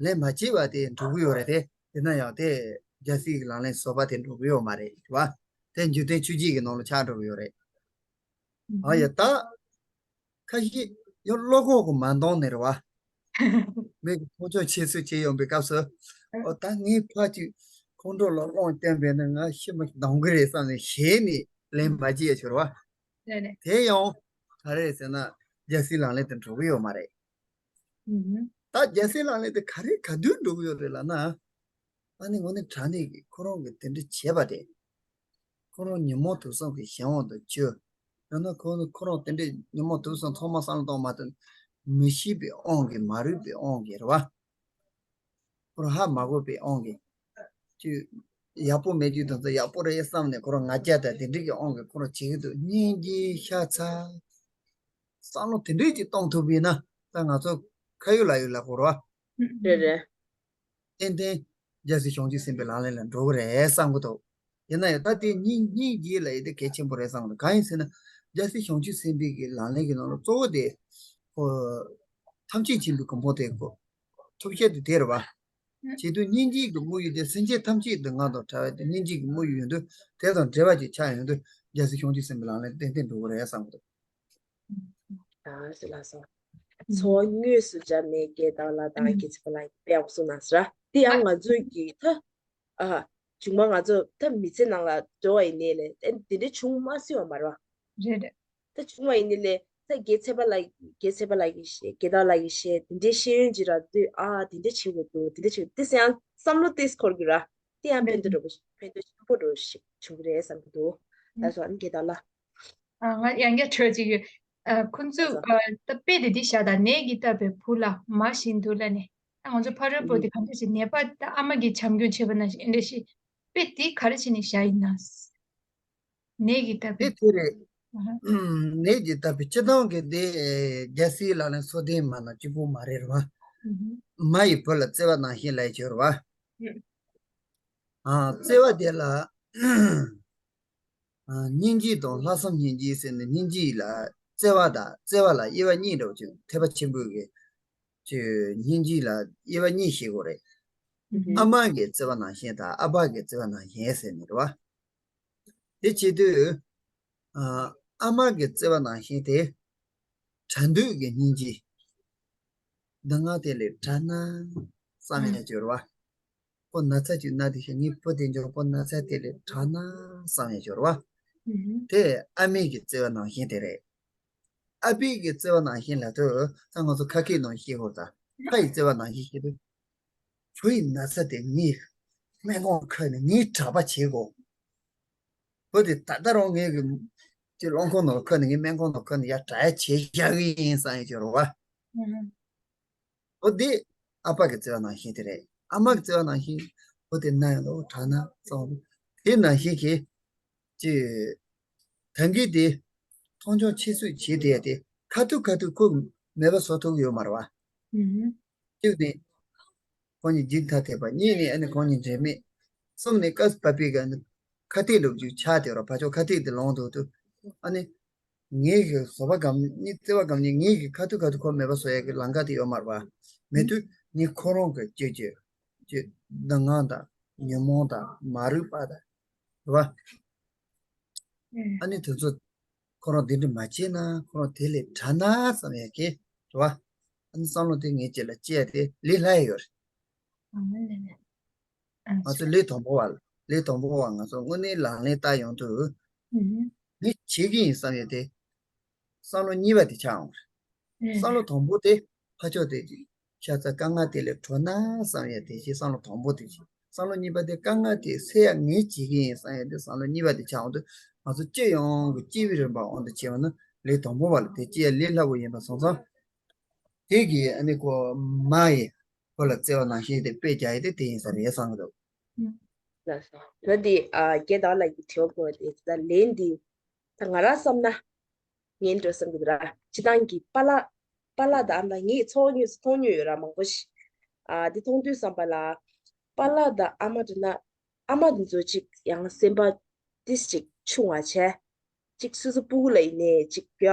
ལན་མ་བྱེད་པ་དེ་འགྲོ་གི་ཡོད་རེད་དེ། དེ་ན་ཡང་དེ་རྒྱལ་སྲས་ཀྱི་ལག་ལེན་བཟོད་པ་དེ་འགྲོ་གི་ཡོད་མ་རེད་བ། དེ་འཇིག་རྟེན་ཆོས་བརྒྱད་ཀྱི་ནང་ལ་ཆགས་འགྲོ་གི་ཡོད་རེད། ཨ་ཡ་ད། ཁ་ཤས་ཡང་བློ་ཁོག་གི་མ་འདང་ནས་རེད་བ། མི་གི་ཁོང་ཚོ་ཁྱད་གསོད་བྱེད་ཡོང་པའི་སྐབས་སུ། ཨོ་ད་ངས་ཕར་ཅིག་ཁོང་ཁྲོ་ལ་སློང་བསྟན་པས་ན་ང་ཤི་མ་འདང་གི་རེད་བསམ་ནས་ཞེད་ནས་ལན་མ་བྱེད་ཡ་ཆོར་བ། རེད་རེད། དེ་ཡང་ག་རེ་ཟེར་ན་རྒྱལ་སྲས་ལག་ལེན་དུ་འགྲོ་གི་ཡོད་མ་རེད། ཨུ་ཧུ། ད་རྒྱལ་སྲས་ལག་ལེན་དེ་ག་རེ་ག་དུས་འགྲོ་གི་ཡོད་རེད་ལབ་ན། ཨ་ནི་དངོས་གནས་དྲང་གནས་ཀྱི་ཁོ་རང་གིས་དེ་འདྲ་བྱས་པ་དེ། ཁོ་རང་ཉོན་མོངས་དུག་གསུམ་གྱི་གཞན་དབང་དུ་གྱུར། ཡང་ན་ཁོ་ཁོ་རང་དེ་འདྲའི་ཉོན་མོངས་དུག་གསུམ་ཚང་མ་བསམ་བློ་གཏོང་མ་ཐུབ། མི་ཤེས་པའི་དབང་གིས། མ་རིག་པའི་དབང་གིས་རེད་བ། ཁོ་རང་ཧ་མ་གོ་བའི་དབང་གིས། ཅིག་ཡག་པོ་མེད་རྒྱུ་དང་ཚོ་ཡག་པོ་རེད་བསམ་ནས་ཁོ་རང་ང་རྒྱལ་དང་དེ་འདྲ་གི་དབང་གིས་ཁོ་རང་བྱེད་ཀྱི་འདུག་སྙིང་རྗེ་ཤ་ཚ། བསམ་བློ་དེ་འདྲས་ཅིག་གཏོང་ཐུབ་པས་ན་ད་ང་ཚོ་ཁ་ཡོད་ལག་ཡོད་ལ་གོ་རོགས། རེད་རེད། ཏན་ཏན་རྒྱལ་སྲས་བྱང་ཆུབ་སེམས་དཔའི་ལག་ལེན་ལ་འགྲོ་གི་རེད་བསམ་གི་འདུག་ཡིན་ན་ཡང་ད་དེ་སྙིང་སྙིང་རྗེ་ལ་ཡི་དེ་གལ་ཆེན་པོ་རེད་བསམ་གི་འདུག་གང་ཡིན་ཟེར་ན་རྒྱལ་སྲས་བྱང་ཆུབ་སེམས་དཔའི་གི་ལག་ལེན་གི་ནང་ལ་གཙོ་བོ་དེ་ཁོ་ཐམས་ཅད་མཁྱེན་པའི་གོ་འཕང་དེ་ཁོ་ཐོབ་བྱེད་དེ་དེ་རེད་བ། བྱེད་དུས་སྙིང་རྗེ་གི་དམིགས་ཡུལ་དེ་སེམས་ཅན་ཐམས་ཅད་སྡུག་བསྔལ་དང་བྲལ་བ་དེ་སྙིང་རྗེ་གི་དམིགས་ཡུལ་ཡིན་དུས་དེ་དང་འབྲེལ་བ་ཅིག་ཆགས་ཡོང་དུས་རྒྱལ་སྲས་བྱང་ཆུབ་སེམས་དཔའི་ལག་ལེན་ཏན་ཏན་འགྲོ་གི་རེད་བསམ་གི་འདུག་ཨ་ཟེར་ལ་སོང་། འཚོ་བ་དངོས་སུ་སྦྱར་ནས་རྒྱལ་དར་ལ་དང་རྒྱལ་ཚབ་ལ་དཔེ་ཡག་པོ་གསུངས་གནང་ཟེར། དེ་ཡང་ང་ཚོས་ཀྱི་ད་ཨ་བྱུང་མ་ང་ཚོ་ད་མི་ཚེ་ནང་ལ་འགྲོ་བ་ཡིན་ནའི་ལས་ཨེ་དེ་འདྲ་བྱུང་མ་སྲིད་པ་མ་རེད་བ། རེད་རེད། ད་བྱུང་བ་ཡིན་ནའི་ལས་ད་རྒྱལ་ཚབ་ལ་རྒྱལ་ཚབ་ལ་གི་ཤེས་རྒྱལ་དར་ལ་གི་ཤེས་དེ་འདྲའི་ཤེས་ཡོན་ཅིག་རག་དུས་ཨ་དེ་འདྲ་བྱེད་དགོས་འདུག་དེ་འདྲ་བྱེད་དེ་ཡང་བསམ་བློ་ཏོག་ཙམ་འཁོར་གི་ར། དེ་ཡང་ཕན་ཐོགས་འགྲོ་པོ་ཞིག་ཕན་ཐོགས་ཆེན་པོ་འགྲོ་ཞིག་བྱུང་གི་རེད་བསམ་གི་འདུག་ད་སོ་ཨ་ནི་རྒྱལ་དར་ལ། ཨ་ང་ཡང་བསྐྱར་གྲོས་ཅིག་ཡོད། ཨ་ཁོང་ཚོས་ཨ་ད་དཔེ་དེ་འདི་བཞག་དང་ནས་ཀྱིས་བཏབ་པའི་བུ་ལ་མ་བཞིན་དུ་ལ་ནས་ད་ང་ཚོ་ཕ་རོལ་པོ་དེ་གང་འདྲ་ཞིག་ནད་པ་ད་ཨ་མ་གིས་བྱམས་སྐྱོང་བྱེད་པ་ནང་བཞིན་ཨེ་འདྲ་ཞིག་དཔེ་དེ་ག་རེ་བྱས་ནས་བཞག་ཡིན་ན། ནས་ཀྱིས་བཏབ་དེ་པའི་དེ་རེད། ཨ་ཧ། ནས་ཀྱིས་བཏབ་པའི་སྤྱི་བཏང་གི་དེ་རྒྱལ་སྲས་ལག་ལེན་སོ་བདུན་མ་ན་གཅིག་པུ་མ་རེད་ར་བ། ཨ་ཧ། མ་ཡི་བུ་ལ་བརྩེ་བ་ནང་བཞིན་ལ་ཡི་བྱོས་ར་བ། ཨ་བརྩེ་བ་དེ་ལ། སྙིང་རྗེ་དང་ལྷག་བསམ་སྙིང་རྗེ་ཟེར་ནས་སྙིང་རྗེ་ལ་བརྩེ་བ་དང་བརྩེ་བ་ལ་དབྱེ་བ་གཉིས་འདྲ་བོ་ཅིག་ཐེག་པ་ཆེན་པོའི་གི་ཅིག་སྙིང་རྗེ་ལ་དབྱེ་བ་གཉིས་ཤེས་དགོས་རེད། ཨ་མ་གི་བརྩེ་བ་ནང་བཞིན་དང་ཨ་ཕ་གི་བརྩེ་བ་ནང་བཞིན་ཟེར་ནས་རེད་བ། དེ་བྱེད་དུས་ཨ་མ་གི་བརྩེ་བ་ནང་བཞིན་དེ་དྲན་འདོད་ཀྱི་སྙིང་རྗེ། སྡུག་བསྔལ་དེ་ལས་བྲལ་ན་བསམ་ཡ་ཅིག་ཡོད་རེད་བ། ཁོ་ན་ཚ་ཅིག་ན་དེ་བཞིན་ངའི་བུ་དེ་མགྱོགས་པོ་ན་ཚ་དེ་ལས་བྲལ་ན་བསམ་ཡ་ཅིག་ཡོད་རེད་བ། དེ་ཨ་མའི་གི་བརྩེ་བ་ནང་བཞིན་དེ་རེད། ཨ་ཕའི་གི་བརྩེ་བ་ནང་བཞིན་ལ་དུ་ད་ང་ཚོ་ཁ་སྐད་ནང་བཞིན་ཤེས་དགོས་ད། ཕ་ཡི་བརྩེ་བ་ནང་བཞིན་ཤེས་དུས། བུ་ཡི་ན་ཚ་དེ་ངའི་སྨན་ཁང་ཁུར་ནས་ངའི་གྲྭ་པ་བྱེད་དགོས། བུ་དེ་ད་ལྟ་རང་ངའི་གི་ཅི་རླངས་འཁོར་ནང་ཁུར་ནས་ངའི་སྨན་ཁང་ནང་ཁུར་ནས་ཡར་དྲག་ཡ་བྱེད་བཞག་གི་ཡིན་བསམ་ཡ་ཅིག་ཡོད་རེད་བ། འོ་དེ་ཨ་ཕ་གི་བརྩེ་བ་ནང་བཞིན་དེ་རེད། ཨ་མ་གི་བརྩེ་བ་ནང་བཞིན་འོ་དེ་ན་ཡང་ལོ་དྲག་ན་བཙོང་དེ་ནང་བཞིན་གྱི་ཅི་ད་གིན་དེ་མཐོང་ཆུང་ཆེ་སུས་བྱེད་དེ་དེ་ཁ་ཐུག་ཁ་ཐུག་ཁོ་མེད་པ་བཟོ་ཐུབ་ཡོད་མ་རེད་བ། གཅིག་ནས་ཁོང་གཉིས་འཇིགས་ཐག་ཐེག་པ། གཉིས་ནས་ཨ་ནི་ཁོང་གཉིས་འབྲེལ་མེད། གསུམ་ནས་སྐབས་བབ་པའི་ག་ནི་ཁ་གཏད་ལོ་རྒྱུས་ཆགས་དེ་ར་ཕ་ཕྱོགས་ཁ་གཏད་དེ་ལོང་དུ་དུ་ཨ་ནི། ངེད་ཀྱི་བཟོད་པ་སྒམ་གཉིས་བརྩེ་བ་སྒམ་གཉིས་ངེད་ཀྱི་ཁ་ཐུག་ཁ་ཐུག་ཁོ་མེད་པ་བཟོ་ཡ་གི་ལམ་ཁ་དེ་ཡོད་མ་རེད་པ། མེད་དུས་ངས་ཁོ་རང་གི་སྐྱོ་སྐྱོ་ཅིག་སྡུག་བསྔལ་དང་ཉོན་མོངས་དང་མ་རིག་པ་དང་རེད་པ། ཨ་ནི་དེ་ཚོ་ཁོ་རང་དེ་འདྲ་མ་བྱས་ན་ཁོ་རང་དེ་ལས་དྲག་ན་བསམ་ཡ་གི་རེད་པ། ཨ་ནི་བསམ་བློ་དེ་ངེད་ཅིག་ལ་སྐྱེ་ཡ་དེ་ལས་སླ་ཡ་ཡོད་རེད། ང་ཚོ་ལས་དང་པོ་བ་ལ་ལས་དང་པོ་བ་ང་ཚོ་དངོས་གནས་ལག་ལེན་བསྟར་ཡོང་དུས་ངས་བྱེད་ཀྱི་ཡིན་བསམ་ཡས་དེ་བསམ་བློ་གཉིས་པ་དེ་ཆགས་འོང་། བསམ་བློ་དང་པོ་དེ་ཕ་ཕྱོགས་དེ་ཤ་ཚ་དཀའ་ངལ་དེ་ལས་གྲོལ་ན་བསམ་ཡས་དེ་ཞེས་བསམ་བློ་དང་པོ་དེ་བྱེད། བསམ་བློ་གཉིས་པ་དེ་དཀའ་ངལ་དེ་སེལ་ཡ་ངས་བྱེད་ཀྱི་ཡིན་བསམ་ཡས་དེ་བསམ་བློ་གཉིས་པ་དེ་ཆགས་འོང་དུས་ང་ཚོ་སྤྱི་ཡོངས་ཀྱི་སྤྱི་པའི་རིམ་པ་དབང་དུ་བྱས་པ་ན་ལས་དང་པོ་བ་ལ་དེ་སྤྱི་ཡ་ལས་སླ་པོ་ཡིན་པ་སོང་ཙང་། དེ་གིས་ཨ་ནི་ཁོ་མ་ཡི་ཁོ་ལ་བརྩེ་བ་ནང་བཞིན་དེ་དཔེ་རྒྱག་ཡས་དེ་དེ་ཡིན་ས་རེད་བསམ་གྱི་འདུག་ལགས་སོ། ད་འདི་ཨ་རྒན་དར་ལགས་ཀྱི་དྲི་བ་དགོས་དེ་ད་ལན་འདི་ད་ང་རང་བསམ་ན་ངན་འགྲོ་བསམ་གྱི་འདུག་ར། སྤྱི་བཏང་གི་པཱ་ལགས་པཱ་ལགས་དང་ཨ་མ་ངས་ཚོགས་དངོས་སུ་མཐོང་མྱོང་ཡོད་ར་མང་པོ་ཞིག་ཨ་འདི་མཐོང་དུས་བསམ་པ་ལ་པཱ་ལགས་དང་ཨ་མ་འདྲ་ན་ཨ་མ་འདི་ཚོ་ཅིག་ཡང་སེམས་པ་ཏིས་ཅིག་ཆུང་བ་བྱས། གཅིག་སོ་སོ་སྤུ་གུ་ལ་ཡིན་ནའི་གཅིག་ཡ།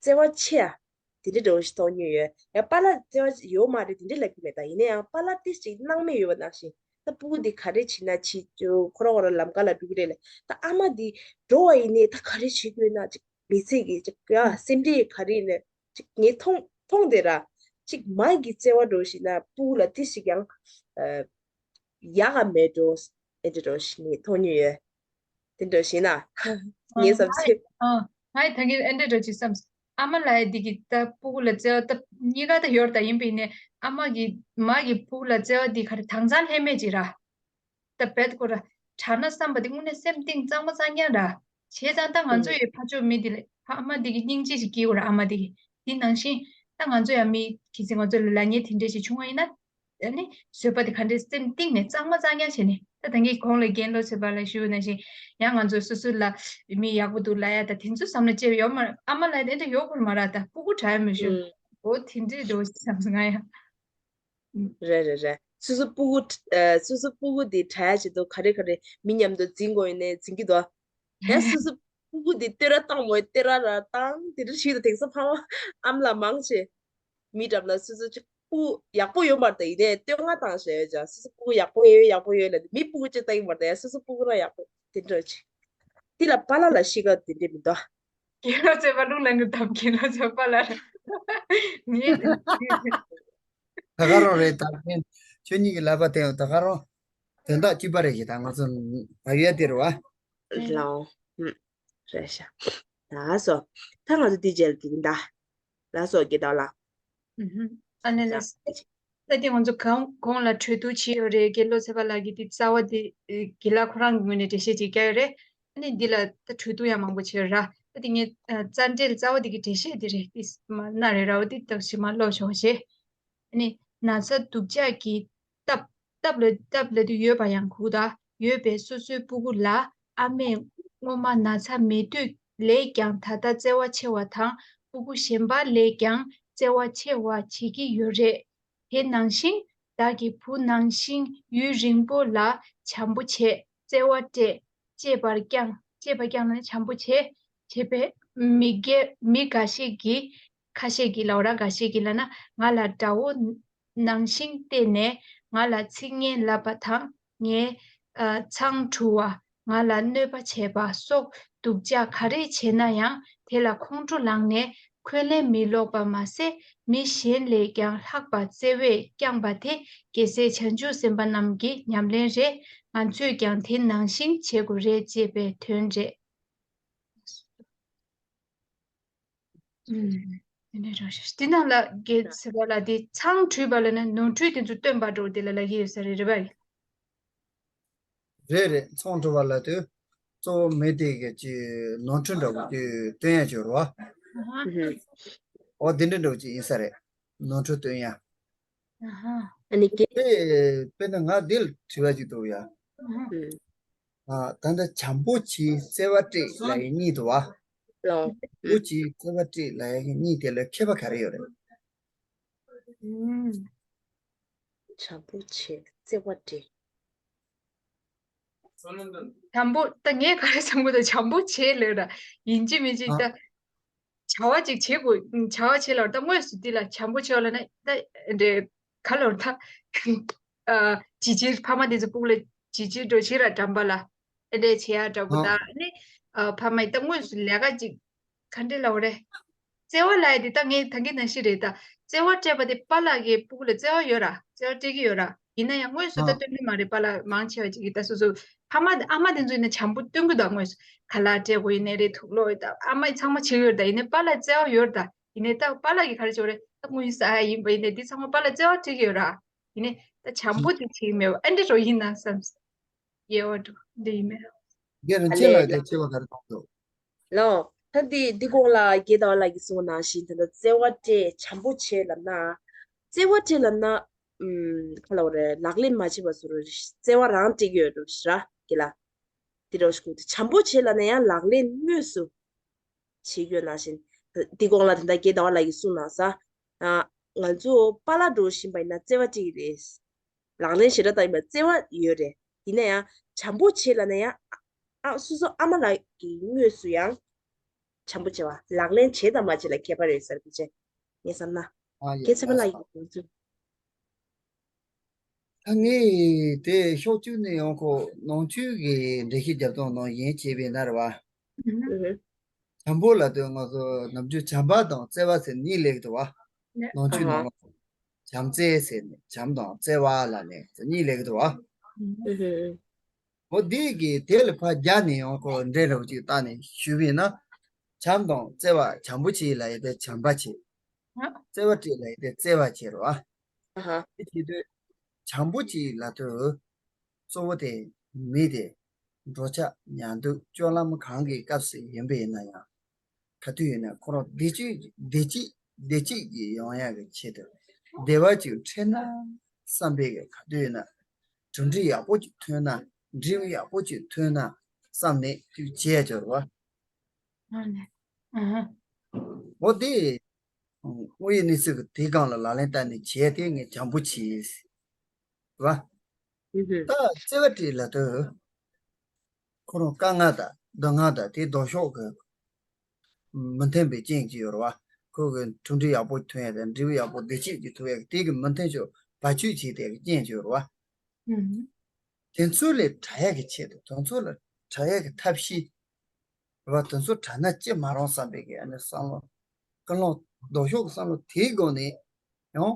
བརྩེ་བ་ཆེ་ཡ། དེ་འདྲ་འདྲ་བོ་ཞིག་མཐོང་མྱོང་ཡོད། ཡ་པཱ་ལགས་བརྩེ་བ་ཡོད་མ་རེད་དེ་འདྲ་ལབ་ཀྱི་མེད་ད། ཡིན་ན་ཡང་པཱ་ལགས་ཏིས་ཅིག་སྣང་མེད་ཡོད་པ་ནང་བཞིན་ད་སྤུ་གུ་འདི་ག་རེ་བྱེད་ན་བྱེད་ཁོ་རང་ཁོ་རང་ལམ་ཁ་ལ་འགྲོ་གི་རེད་ལ། ད་ཨ་མ་འདི་འགྲོ་བ་ཡིན་ནའི་ད་ག་རེ་བྱེད་དགོས་ན་ཅིག་མི་ཚེ་གི་ཅིག་ཡ་སེམས་ཁྲལ་ག་རེ་ཡིན་ན་ཅིག་ངས་མཐོང་མཐོང་བསྡད་ར། ཅིག་མ་གི་བརྩེ་བ་འདྲ་བོ་ཞིག་ན་སྤུ་གུ་ལ་ཏིས་ཅིག་ཡང་ཨ། ཡག་ག་མེད་འགྲོ། ཨེ་འདྲ་འགྲོ་ཞིག་ནི་མཐོང་མྱོང་ཡོད། དེ་འདྲ་ཞིག་ན། ངའི་བསམ་ཚུལ། ཨ་ང་ཡི་ད་གིན་ཨེ་འདྲ་འགྲོ་ཅིག་བསམ། ཨ་མ་ལ་ཡ་འདི་གི་ད་སྤུ་གུ་ལ་བརྩེ་བ་ད་གཉིས་ཀ་ད་ཡོད་ད་ཡིན་པས་ནས་ཨ་མ་གི་མ་གི་སྤུ་གུ་ལ་བརྩེ་བ་འདི་ག་རེ་དྭངས་གཙང་ལྷད་མེད་ཅིག་ར། ད་བེད་ཀོ་ར། དྲག་ན་བསམ་པ་འདི་དངོས་གནས་སེམས་གཏིང་གཙང་མ་གཙང་རྐྱང་ར། བྱས་ཙང་ད་ང་ཚོ་ཡི་ཕ་ཕྱོགས་མི་འདི་ལ་ཨ་མ་འདི་གི་སྙིང་རྗེ་ཞིག་སྐྱེ་དགོས་ར་ཨ་མ་འདི་གི། འདི་ནང་བཞིན་ད་ང་ཚོ་ཡ་མི་གི་ཚེ་ང་ཚོ་ལ་ལ་ཉེ་དེ་འདྲས་ཞིག་བྱུང་བ་ཡིན་ན། ཨ་ནི་བཟོད་པ་དེ་ག་འདྲས་སེམས་གཏིང་ནས་གཙང་མ་གཙང་རྐྱང་བྱས་ནས། ད་ད་གིན་གོང་ལ་རྒན་བློ་ཆོས་པ་ལ་ཞུས་ནང་བཞིན་ཡང་ང་ཚོ་སོ་སོ་ལ་མི་ཡག་པོ་འདུག་ལབ་ཡ་ད་དེ་ཚོ་བསམ་བློ་བཅས་ཡོད་མ་རེད། ཨ་མ་ལབ་དེ་འདྲ་ཡོད་དགོས་མ་རེད། ད་སྤུ་གུ་དྲག་ཡ་མི་ཞུ། ཨུམ། འོ་དེ་འདྲས་འདྲ་བོ་ཞིག་བསམ་སོང་ང་ཡང་། ཨུམ། རེད་རེད་རེད། སོ་སོ་སྤུ་གུ་ཨ་སོ་སོ་སྤུ་གུ་དེ་དྲག་ཡ་ཆེད་དུ་ག་རེ་ག་རེ་མི་མཉམ་དུ་འཛིང་དགོས་ཡིན་ནའི་འཛིང་གི་འདུག་ཡ་སོ་སོ་སྤུ་གུ་དེ་བསྟོད་ར་བཏང་མོད་བསྟོད་ར་ར་བཏང་དེ་འདྲ་ཞིག་ད་དེང་སང་ཕ་མ་ཨ་མ་ལགས་མང་ཆེ། མི་འགྲམ་ལ་སོ་སོ་གཅིག་པུ་ཡག་པོ་ཡོད་མ་རེད་ད་ཡིན་ནའི་བསྟོད་བསྔགས་བཏང་བཞག་ཡོད་ཀྱང་སོ་སོ་སྤུ་གུ་ཡག་པོ་ཡོད་ཡག་པོ་ཡོད་ལབ་མི་སྤུ་གུ་གཅིག་ལྟ་གི་མ་རེད་ད་ཡ་སོ་སོ་སྤུ་གུ་རང་ཡག་པོ་དེ་འདྲ་ཅིག་དེ་ལ་པཱ་ལགས་ལ་གཤིས་ཀ་དེ་འདྲ་མི་འདུག་དགེ་སློང་བྱས་པ་རླུང་ལ་ངུ་འདབ་དགེ་སློང་བྱས་པ་པཱ་ལགས་ངས་ད་ག་རང་རེད་ད་མཁན་ཁྱོད་གཉིས་ཀྱི་ལབ་པ་དེ་ད་ག་རང་དོན་དག་གཅིག་པ་རེད་ཞེས་ད་ང་ཚོ་བ་ཡོད་དེ་རེད་བ། ལའོ། ཧུམ། རེད་ཤག་ལགས་སོ། ད་ང་ཚོ་འདི་རྗེས་ལ་འགྲིག་གི་འདའ། ལགས་སོ་དགེ་ལྡོག་ལགས། ཨུ་ཧུམ། ཨ་ནི་ལགས། ད་དེ་ང་ཚོ་གང་གོང་ལ་གྲོས་བསྡུར་བྱས་ཡོད་རེད། དགེ་སློབ་ཚེ་དཔལ་ལགས་ཀྱིས་འདི་རྩ་བ་འདི་དགེ་ལགས་ཁོ་རང་གི་ངོས་ནས་འགྲེལ་བཤད་ཅིག་བརྒྱབ་ཡོད་རེད། ཨ་ནི་འདི་ལ་ད་གྲོས་བསྡུར་ཡང་མང་པོ་བྱས་ཡོད་ར། ད་དེ་ངས་རྩ་འགྲེལ་རྩ་བ་འདི་གི་འགྲེལ་བཤད་འདི་རེད། འདི་མ་གནང་རེད་ར་བ་འདི་ད་ཞིག་མ་ཀློག་ཆོག་བྱས། ཨ་ནི་ན་ཚ་སྡུག་ཅག་གི་སྟབས་སྟབས་ལ་སྟབས་ལ་དུ་ཡོད་པ་ཡང་གུག་དང་ཡོད་པའི་སོ་སོའི་སྤུ་གུ་ལ་ཨ་མས་སྔོན་མ་ན་ཚ་མེད་དུས་ལས་ཀྱང་ད་ལྟ་བརྩེ་བ་ཆེ་བ་དང་སྤུ་གུ་གཞན་པ་ལས་ཀྱང་བརྩེ་བ་ཆེ་བ་བྱེད་ཀྱི་ཡོད་རེད། དེ་ནང་བཞིན་བདག་གི་བུ་ནང་བཞིན་ཡུན་རིང་པོ་ལ་བྱམས་པོ་བྱས་བརྩེ་བ་སྤྲད་གཅེས་པར་བསྐྱངས་གཅེས་པར་བསྐྱངས་ནས་བྱམས་པོ་བྱས་བྱས་པས་མི་སྒེར་མི་འགའ་ཤས་ཀྱིས་ཁ་ཤས་ཀྱིས་ལབ་ར་འགའ་ཤས་ཀྱིས་ལབ་ན་ང་ལ་དགྲ་བོ་ནང་བཞིན་བལྟས་ནས་ང་ལ་ཚིག་ངན་ལབ་པ་དང་ངའི་ཨ་མཚང་འཁྲུ་བ་ང་ལ་གནོད་པ་བྱས་པ་སོགས་སྡུག་ཅག་ག་རེ་བྱས་ན་ཡང་དེ་ལ་ཁོང་ཁྲོ་ལངས་ནས་འཁོན་ལན་མི་སློག་པ་མ་ཟད་མི་གཞན་ལས་ཀྱང་ལྷག་པ་བརྩེ་བས་བསྐྱངས་པ་དེ་རྒྱལ་སྲས་བྱང་ཆུབ་སེམས་དཔའ་རྣམས་ཀྱི་ཉམས་ལེན་རེད། ང་ཚོས་ཀྱང་དེ་ནང་བཞིན་བྱེད་དགོས་རེད་ཅེས་པའི་དོན་རེད། ཨུམ། དེ་ནས་རང་ཤེས་དེ་ནང་ལ་དགེ་ཚེ་བ་ལ་དེ་མཚང་འཁྲུད་པ་ལ་ནི་ནོར་འཁྲུལ་དེ་ཚོ་སྟོན་པ་འགྲོ་དེ་ལ་ལ་ཡི་ཡོད་ས་རེད་རེད་པ། རེད་རེད། མཚང་འཁྲུད་པ་ལ་དེ་གཙོ་བོ་མི་དེ་གི་ཅི་ནོར་འཁྲུལ་འདྲ་བོ་དེ་སྟོན་ཡ་ཅིག་ཡོད་རེད་བ། ཨ་ཧ། ཨོ་དེ་འདྲ་འདྲ་བོ་ཅིག་ཡིན་ས་རེད། ནོར་འཁྲུལ་སྟོན་ཡ། ཨ་ཧ། ཨ་ནི་དེ་དཔེར་ན་ང་འདི་ལ་དྲི་བ་ཅིག་འདུག་ཡ། ཨ་ཧ། ཨ་ད་ལྟ་བྱམས་པོ་བྱེད་བརྩེ་བ་སྤྲད་ལབ་ཡ་གཉིས་འདུག་བ། ལོ། བྱམས་པོ་བྱེད་བརྩེ་བ་སྤྲད་ལབ་ཡ་གཉིས་དེ་ལ་ཁྱད་པར་ག་རེ་ཡོད་རེད། ཨུམ། བྱམས་པོ་བྱེད་བརྩེ་བ་སྤྲད། བྱམས་པོ་ད་ངས་ག་རེ་བསམ་གི་འདུག་བྱམས་པོ་བྱེད་ལབ་ར་ཡིན་གཅིག་མིན་གཅིག་ཨ། ད་བྱ་བ་ཅིག་བྱེད་དགོས། བྱ་བ་བྱེད་ལབ་ད་དངོས་སུ་འདི་ལ་བྱམས་པོ་བྱེད་ལབ་ན་ད་འདྲེ་ག་ལབ་ད་ཨ་ཅི་ཅི་ཕ་མ་དེ་ཚོ་སྤུ་གུ་ལ་ཅི་ཅི་འགྲོ་བྱེད་ར་འགྲམ་པ་ལ་ཨ་འདྲེ་བྱེད་ཡ་འདྲ་པོ་ད་ཨ། ནི་ཨ་ཕ་མ་ཡི་ད་དངོས་སུ་ལས་ཀ་ཅིག་ག་འདྲ་ལབ་རེད། བརྩེ་བ་ལབ་ཡ་དེ་ད་ངས་ད་གིན་ནང་བཞིན་རེད་ད། བརྩེ་བ་སྤྲད་པ་དེ་པཱ་ལགས་ཀྱིས་སྤུ་གུ་ལ་བརྩེ་བ་ཡོད་ར། བརྩེ་བ་སྤྲད་ཀྱི་ཡོད་ར། ཡིན་ན་ཡང་དངོས་སུ་ད་ཨ་སྟོན་གྱི་མ་རེད། པཱ་ལགས་མང་ཆེ་བ་ཅིག་གིས་ད་སོ་སོ་ཕ་མ་ཨ་མ་དེ་ཚོ་ཡིན་ན་བྱམས་པོ་སྟོན་གྱི་འདུག་དངོས་སུ་ཁ་ལག་སྤྲད་དགོས་ཡིན་ནའི་རེད། དུག་སློག་ཡོད་ད་ཨ་མ་ཡིས་ཚང་མ་བྱེད་ཀྱི་ཡོད་རེད། ད་ཡིན་ནའི་པཱ་ལགས་བརྩེ་བ་ཡོད་རེད། ད་ཡིན་ནའི་ད་པཱ་ལགས་ཀྱིས་ག་རེ་བྱེད་དགོས་རེད། ད་དངུལ་ཟ་ཡ་ཡིན་པ་ཡིན་ནའི་འདི་ཚང་མ་པཱ་ལགས་བརྩེ་བ་སྤྲད་ཀྱི་ཡོད་ར། ཡིན་ནའི་ད་བྱམས་པོ་དེ་བྱེད་ཀྱི་མེད་པ་ཨ་འདྲ་རོ་ཡིན་ན་བསམ། དབྱེ་བ་འགྲོ་འདི་ཡིན་མེད། རྒན་རིན་ཆེན་ལགས་ཀྱིས་ཆེ་བ་ག་རེ་གཏོང་འདུག་ལོ། ད་འདི་འདི་གོང་ལ་རྒན་ཟླ་བ་ལགས་ཀྱིས་གསུངས་པ་ནང་བཞིན་ད་ལྟ་བརྩེ་བ་སྤྲད་བྱམས་པོ་བྱེད་ལབ་ན། བརྩེ་བ་སྤྲད་ལབ་ན། ཨུམ། ག་ལབ་དགོས་རེད། ལག་ལེན་མ་བྱེད་པ་བཟོ་འདྲ་བརྩེ་བ་རང་སྤྲད་ཀྱི་ཡོད་འགྲོ་ཞེ་དྲག་གི་ལ། འདི་འདྲ་ཞིག་གོ་ད་བྱམས་པོ་བྱེད་ལབ་ན་ཡང་ལག་ལེན་དངོས་སུ་བྱེད་ཀྱི་ཡོད་ནང་བཞིན། འདི་གོང་ལ་ད་ལྟ་རྒན་ཟླ་བ་ལགས་ཀྱིས་གསུངས་གནང་ས། ང་ཚོ་པཱ་ལགས་འགྲོ་བཞིན་པ་ཡིན་ན་བརྩེ་བ་སྤྲད་ཀྱི་རེད། ལག་ལེན་ཞེ་དྲག་བཏང་ཡིན་པ་བརྩེ་བ་ཡོད་རེད། ཡིན་ན་ཡང་བྱམས་པོ་བྱེད་ལབ་ན་ཡང་ཨ་སོ་སོ་ཨ་མ་ལགས་ཀྱིས་དངོས་སུ་ཡང་བྱམས་པོ་བྱེད་པ་ལག་ལེན་བྱེད་དང་མ་བྱེད་ལ་ཁྱད་པར་ཡོད་ས་རེད་པ་ཅེ། ངས་བསམ་ན། ཨ་ཡེ་རྒན་ཚེ་དཔལ་ལགས་ལགས་སོ། ཀྱི་དགོངས་ཚུལ། ད་ངས་དེ་ཕྱོགས་གཅིག་ནས་ཡང་ཁོ་ནང་ཆོས་ཀྱི་འགྲེལ་བཤད་རྒྱབ་སྟངས་ནང་བཞིན་བྱས་པ་ཡིན་ན་རེད་བ། ཨུ་ཧུ། བྱམས་པོ་ལབ་དུས་ང་ཚོ་ནམ་རྒྱུན་བྱམས་པ་དང་བརྩེ་བ་ཟེར་གཉིས་སླེབས་ཀྱི་འདུག་བ། ནང་ཆོས་ནང་ལ་བྱམས་བརྩེ་ཟེར་ནས་བྱམས་དང་བརྩེ་བ་ལབ་ནས་གཉིས་སླེབས་ཀྱི་འདུག་བ། འོ་འདི་གི་དེ་ལ་ཕར་རྒྱབ་ནས་ཡང་ཁོ་འགྲེལ་རབ་ཅིག་བཏང་ནས་ཞུས་པ་ཡིན་ན། བྱམས་དང་བརྩེ་བ་བྱམས་པོ་བྱེད་ལབ་ཡ་དེ་བྱམས་པ་བྱེད། བརྩེ་བ་སྤྲད་ལབ་ཡ་དེ་བརྩེ་བ་བྱེད་རེད་བ། དེ་བྱེད་དུས་བྱམས་པོ་བྱེད་ལབ་དུས། གཙོ་བོ་དེ་མི་དེ་འགྲོ་འཆག་ཉལ་འདུག་སྤྱོད་ལམ་གང་གི་སྐབས་སུ་ཡིན་པ་ཡིན་ན་ཡང་། ག་དུས་ཡིན་ན་ཁོ་རང་བདེ་སྐྱིད་བདེ་སྐྱིད་བདེ་སྐྱིད་ཀྱི་ཡོང་ཡག་གི་ཆེད་དུ་བདེ་བ་ཅིག་འཕྲད་ན་ བསམ་པའི་གི་ག་དུས་ཡིན་ན་གྲུབ་འབྲས་ཡག་པོ་ཅིག་ཐོན་ན། འབྲས་བུ་ཡག་པོ་ཅིག་ཐོན་ན་བསམ་ནས་ཅིག་བྱས་ཡོད་རེད་བ། ཨ་ནི། ཨ་ཧ། འོ་དེ། དངོས་ཡོད་གནས་ཚུལ་གྱི་དེའི་སྒང་ལ་ལག་ལེན་བསྟར་ནས་བྱས་ཏེ་ངས་བྱམས་པོ་བྱས། རེད་བ། ཨུ་ཧུ། ད་བརྩེ་བ་སྤྲད་ལབ་དུས། ཁོ་རང་དཀའ་ངལ་དང་སྡུག་བསྔལ་དང་དེའི་ལྡོག་ཕྱོགས་ཀྱི་མི་མཐུན་པའི་རྐྱེན་ཅིག་ཡོད་རེད་བ། ཁོ་གི་གྲུབ་འབྲས་ཡག་པོ་ཐོན་ཡ་དང་འབྲས་བུ་ཡག་པོ་བདེ་སྐྱིད་ཅིག་ཐོབ་ཡ་གི་དེ་གི་མི་མཐུན་ཕྱོགས་བར་ཆད་བྱེད་དེ་གི་རྐྱེན་ཅིག་ཡོད་རེད་བ། ཨུ་ཧུ། དེ་ཚོ་ལས་བྲལ་ཡ་གི་ཆེད་དུ། དེ་ཚོ་ལས་བྲལ་ཡ་གི་ཐབས་ཤེས། རེད་བ། དེ་ཚོ་བྲལ་ན་ཅི་མ་རུང་བསམ་པའི་གི་ཨ་ནི་བསམ་བློ། ཀུན་སློང་ལྡོག་ཕྱོགས་ཀྱི་བསམ་བློ་དེའི་སྒོ་ནས་ཡང་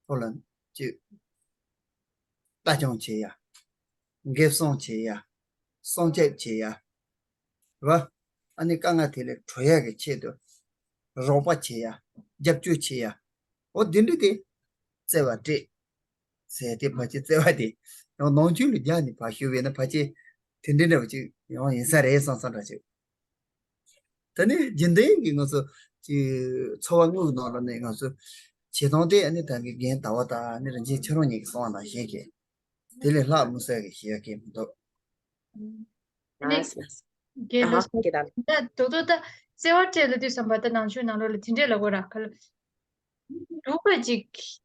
ཁོ་ལ་ཅིག་ལྟ་སྐྱོང་བྱེད་ཡ། འགེབས་སྲུང་བྱེད་ཡ། སྲུང་སྐྱོབ་བྱེད་ཡ། རེད་བ། ཨ་ནི་དཀའ་ངལ་དེ་ལས་གྲོལ་ཡ་གི་ཆེད་དུ་རོགས་པ་བྱེད་ཡ། རྒྱབ་སྐྱོར་བྱེད་ཡ། འོ་དེ་འདྲ་དེ་བརྩེ་བ་སྤྲད། ཟེར་ཏེ་ཕལ་ཆེར་བརྩེ་བ་དེ་ཡང་ནང་ཆོས་ལ་སྦྱར་ནས་ཕར་ཞུས་པས་ན་ཕལ་ཆེར་དེ་འདྲའི་འདྲ་བ་ཅིག་ཡང་ཡིན་ས་རེད་བསམ་བསམ་འདྲ་ཅིག་ད་ནི་རྒྱུན་ལྡན་གྱི་ང་ཚོ་ཅིག་འཚོ་བ་དངོས་ཀྱི་ནང་ལ་ནི་ང་ཚོ་བྱེད་སྟངས་དེ་ཨ་ནི་ད་གི་རྒན་ཟླ་བ་དང་ཨ་ནི་རིན་ཆེན་ཁྱེད་རང་གཉིས་ཀྱིས་གསུངས་པ་ནང་བཞིན་གྱི་དེ་ལས་ལྷག་མི་སྲིད་གི་ཞེས་ཡ་གི་མི་འདུག་ལགས་སོ། ལགས་སོ། རྒན་ལགས་སོ། ད་དོ་དོ་ད་བརྩེ་བ་སྤྲད་ལ་དུས་བསམ་པ་ད་ནང་ཆོས་ནང་ལོགས་ལ་དེ་འདྲས་ལབ་དགོས་ར། ག་ལ་སྡུག་པ་ཅིག་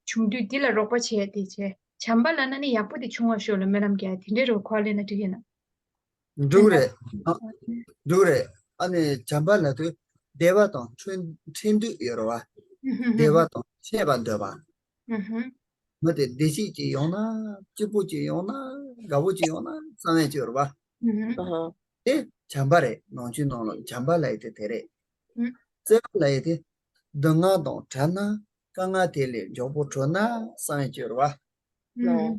བྱུང་དུས་འདི་ལ་རོགས་པ་བྱས་ཏེ་བྱས། བྱམས་པ་ལབ་ན་ནི་ཡག་པོ་དེ་བྱུང་བར་ཤོག་ལ་སྨོན་ལམ་རྒྱག་དེ་འདྲས་རོ་གོ་བ་ལེན་ན་འགྲིག་གི་ན། འགྲིག་རེད། འགྲིག་རེད། ཨ་ནི་བྱམས་པ་ལབ་དུས་བདེ་བ་དང་འཕྲིན་འཕྲིན་སྡུད་ཡོད་རེད་བ། བདེ་བ་དང་འཕྲད་པར་འདོད་པ། མི་དེ་བདེ་སྐྱིད་ཅིག་ཡོང་ན། སྐྱིད་པོ་ཅིག་ཡོང་ན། དགའ་པོ་ཅིག་ཡོང་ན་བསམ་ཡས་ཅིག་ཡོད་རེད་བ། ཨ་ཧ། དེ་བྱམས་པ་རེད། ནང་ཆོས་ནང་ལ་བྱམས་པ་ལབ་ཡས་དེ་དེ་རེད། ཨུ། བརྩེ་བ་ལབ་ཡས་དེ་སྡུག་བསྔལ་དང་བྲལ་ན། དཀའ་ངལ་དེ་ལས་མགྱོགས་པོ་གྲོལ་ན་བསམ་ཡས་ཅིག་ཡོད་རེད་བ། ཨུ།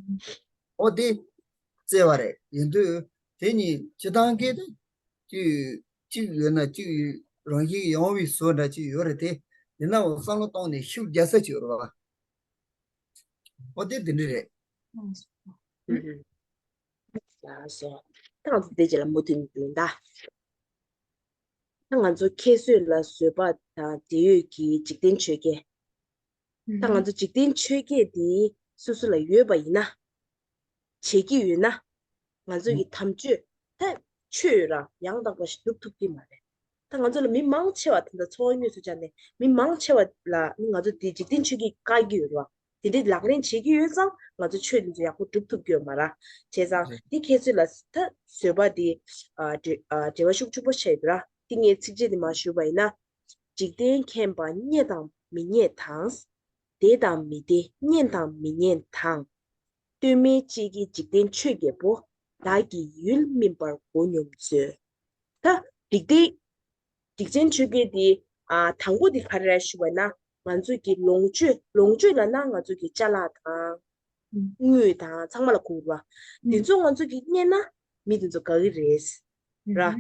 འོ་དེ་བརྩེ་བ་རེད། ཡིན་དུས་དེ་གཉིས་སྤྱིར་བཏང་གི་དེ་གཅིག་གཅིག་ཡོད་ན་གཅིག་རང་བཞིན་ཡོང་བའི་བཟོ་འདྲ་ཅིག་ཡོད་རེད་དེ། ཡིན་ནའང་བསམ་བློ་གཏོང་ནས་ཤུགས་རྒྱག་ས་ཅིག་ཡོད་རེད་བ། འོ་དེ་དེ་འདྲ་རེད། ཨུ་ཧུ། ལགས་སོ། ད་ང་ཚོ་དེ་རྗེས་ལ་མུ་མཐུད་ཡིན་ད། ད་ང་ཚོ་ཁྱད་གསོད་ལ་བཟོད་པ་དང་འབྲེལ་ཡོད་ཀྱི་འཇིག་རྟེན་ཆོས་བརྒྱད། ད་ང་ཚོ་འཇིག་རྟེན་ཆོས་བརྒྱད་འདི་སོ་སོ་ལ་ཡོད་པ་ཡིན་ན། བྱེད་ཀྱི་ཡོད་ན། ང་ཚོ་ཡི་དམ་ཆོས་ད་ཆོས་ཡོད་ར་ཡང་དག་པ་ཞིག་སྒྲུབ་ཐུབ་ཀྱི་མ་རེད། ད་ང་ཚོ་ལ་མི་མང་ཆེ་བ་ད་ལྟ་འཚོ་བ་དངོས་སུ་བྱས་ནས་མི་མང་ཆེ་བ་ལ་ནི་ང་ཚོ་འདི་འཇིག་རྟེན་ཆོས་ཀྱིས་བཀག་གི་ཡོད་ར། དེ་འདྲའི་ལག་ལེན་བྱེད་ཀྱི་ཡོད་ཙང་ང་ཚོ་ཆོས་འདི་ཚོ་ཡག་པོ་སྒྲུབ་ཐུབ་ཀྱི་ཡོད་མ་ར། བྱས་ཙང་རེད། འདི་ཁྱེད་ཚོས་ལ་ད་བཟོད་པ་འདི་ཨ་འབྲེལ་ཨ་འབྲེལ་བ་ཤུགས་ཆེན་པོ་ཆགས་ཡོད་ར། འདི་ངས་ཚིགས་བཅད་འདི་མར་ཞུས་པ་ཡིན་ན། འཇིག་རྟེན་མཁྱེན་པ་རྙེད་དང་མི་རྙེད་དང་། བདེ་དང་མི་བདེ་རྙེད་དང་མི་རྙེད་དང་། ལྟོས་མེད་ཅིག་གིས་འཇིག་རྟེན་ཆོས་བརྒྱད་པོ། བདག་གི་ཡུལ་སྨིན་པར་མགོ་སྙོམས་མཛོད། ད་འཇིག་རྟེན། འཇིག་རྟེན་ཆོས་བརྒྱད་འདི་ཨ་དང་པོ་འདི་ག་རེ་རེད་ཞུ་བ་ན། ང་ཚོ་གི་ལོངས་སྤྱོད། ལོངས་སྤྱོད་ལབ་ན་ང་ཚོ་གི་ཅ་ལག་དང་། དངུལ་དང་ཚང་མ་ལ་གོ་གི་རེད་བ། འདི་ཚོ་ང་ཚོ་གི་རྙེད་ན་མི་འདི་ཚོ་དགའ་གི་རེད། ར།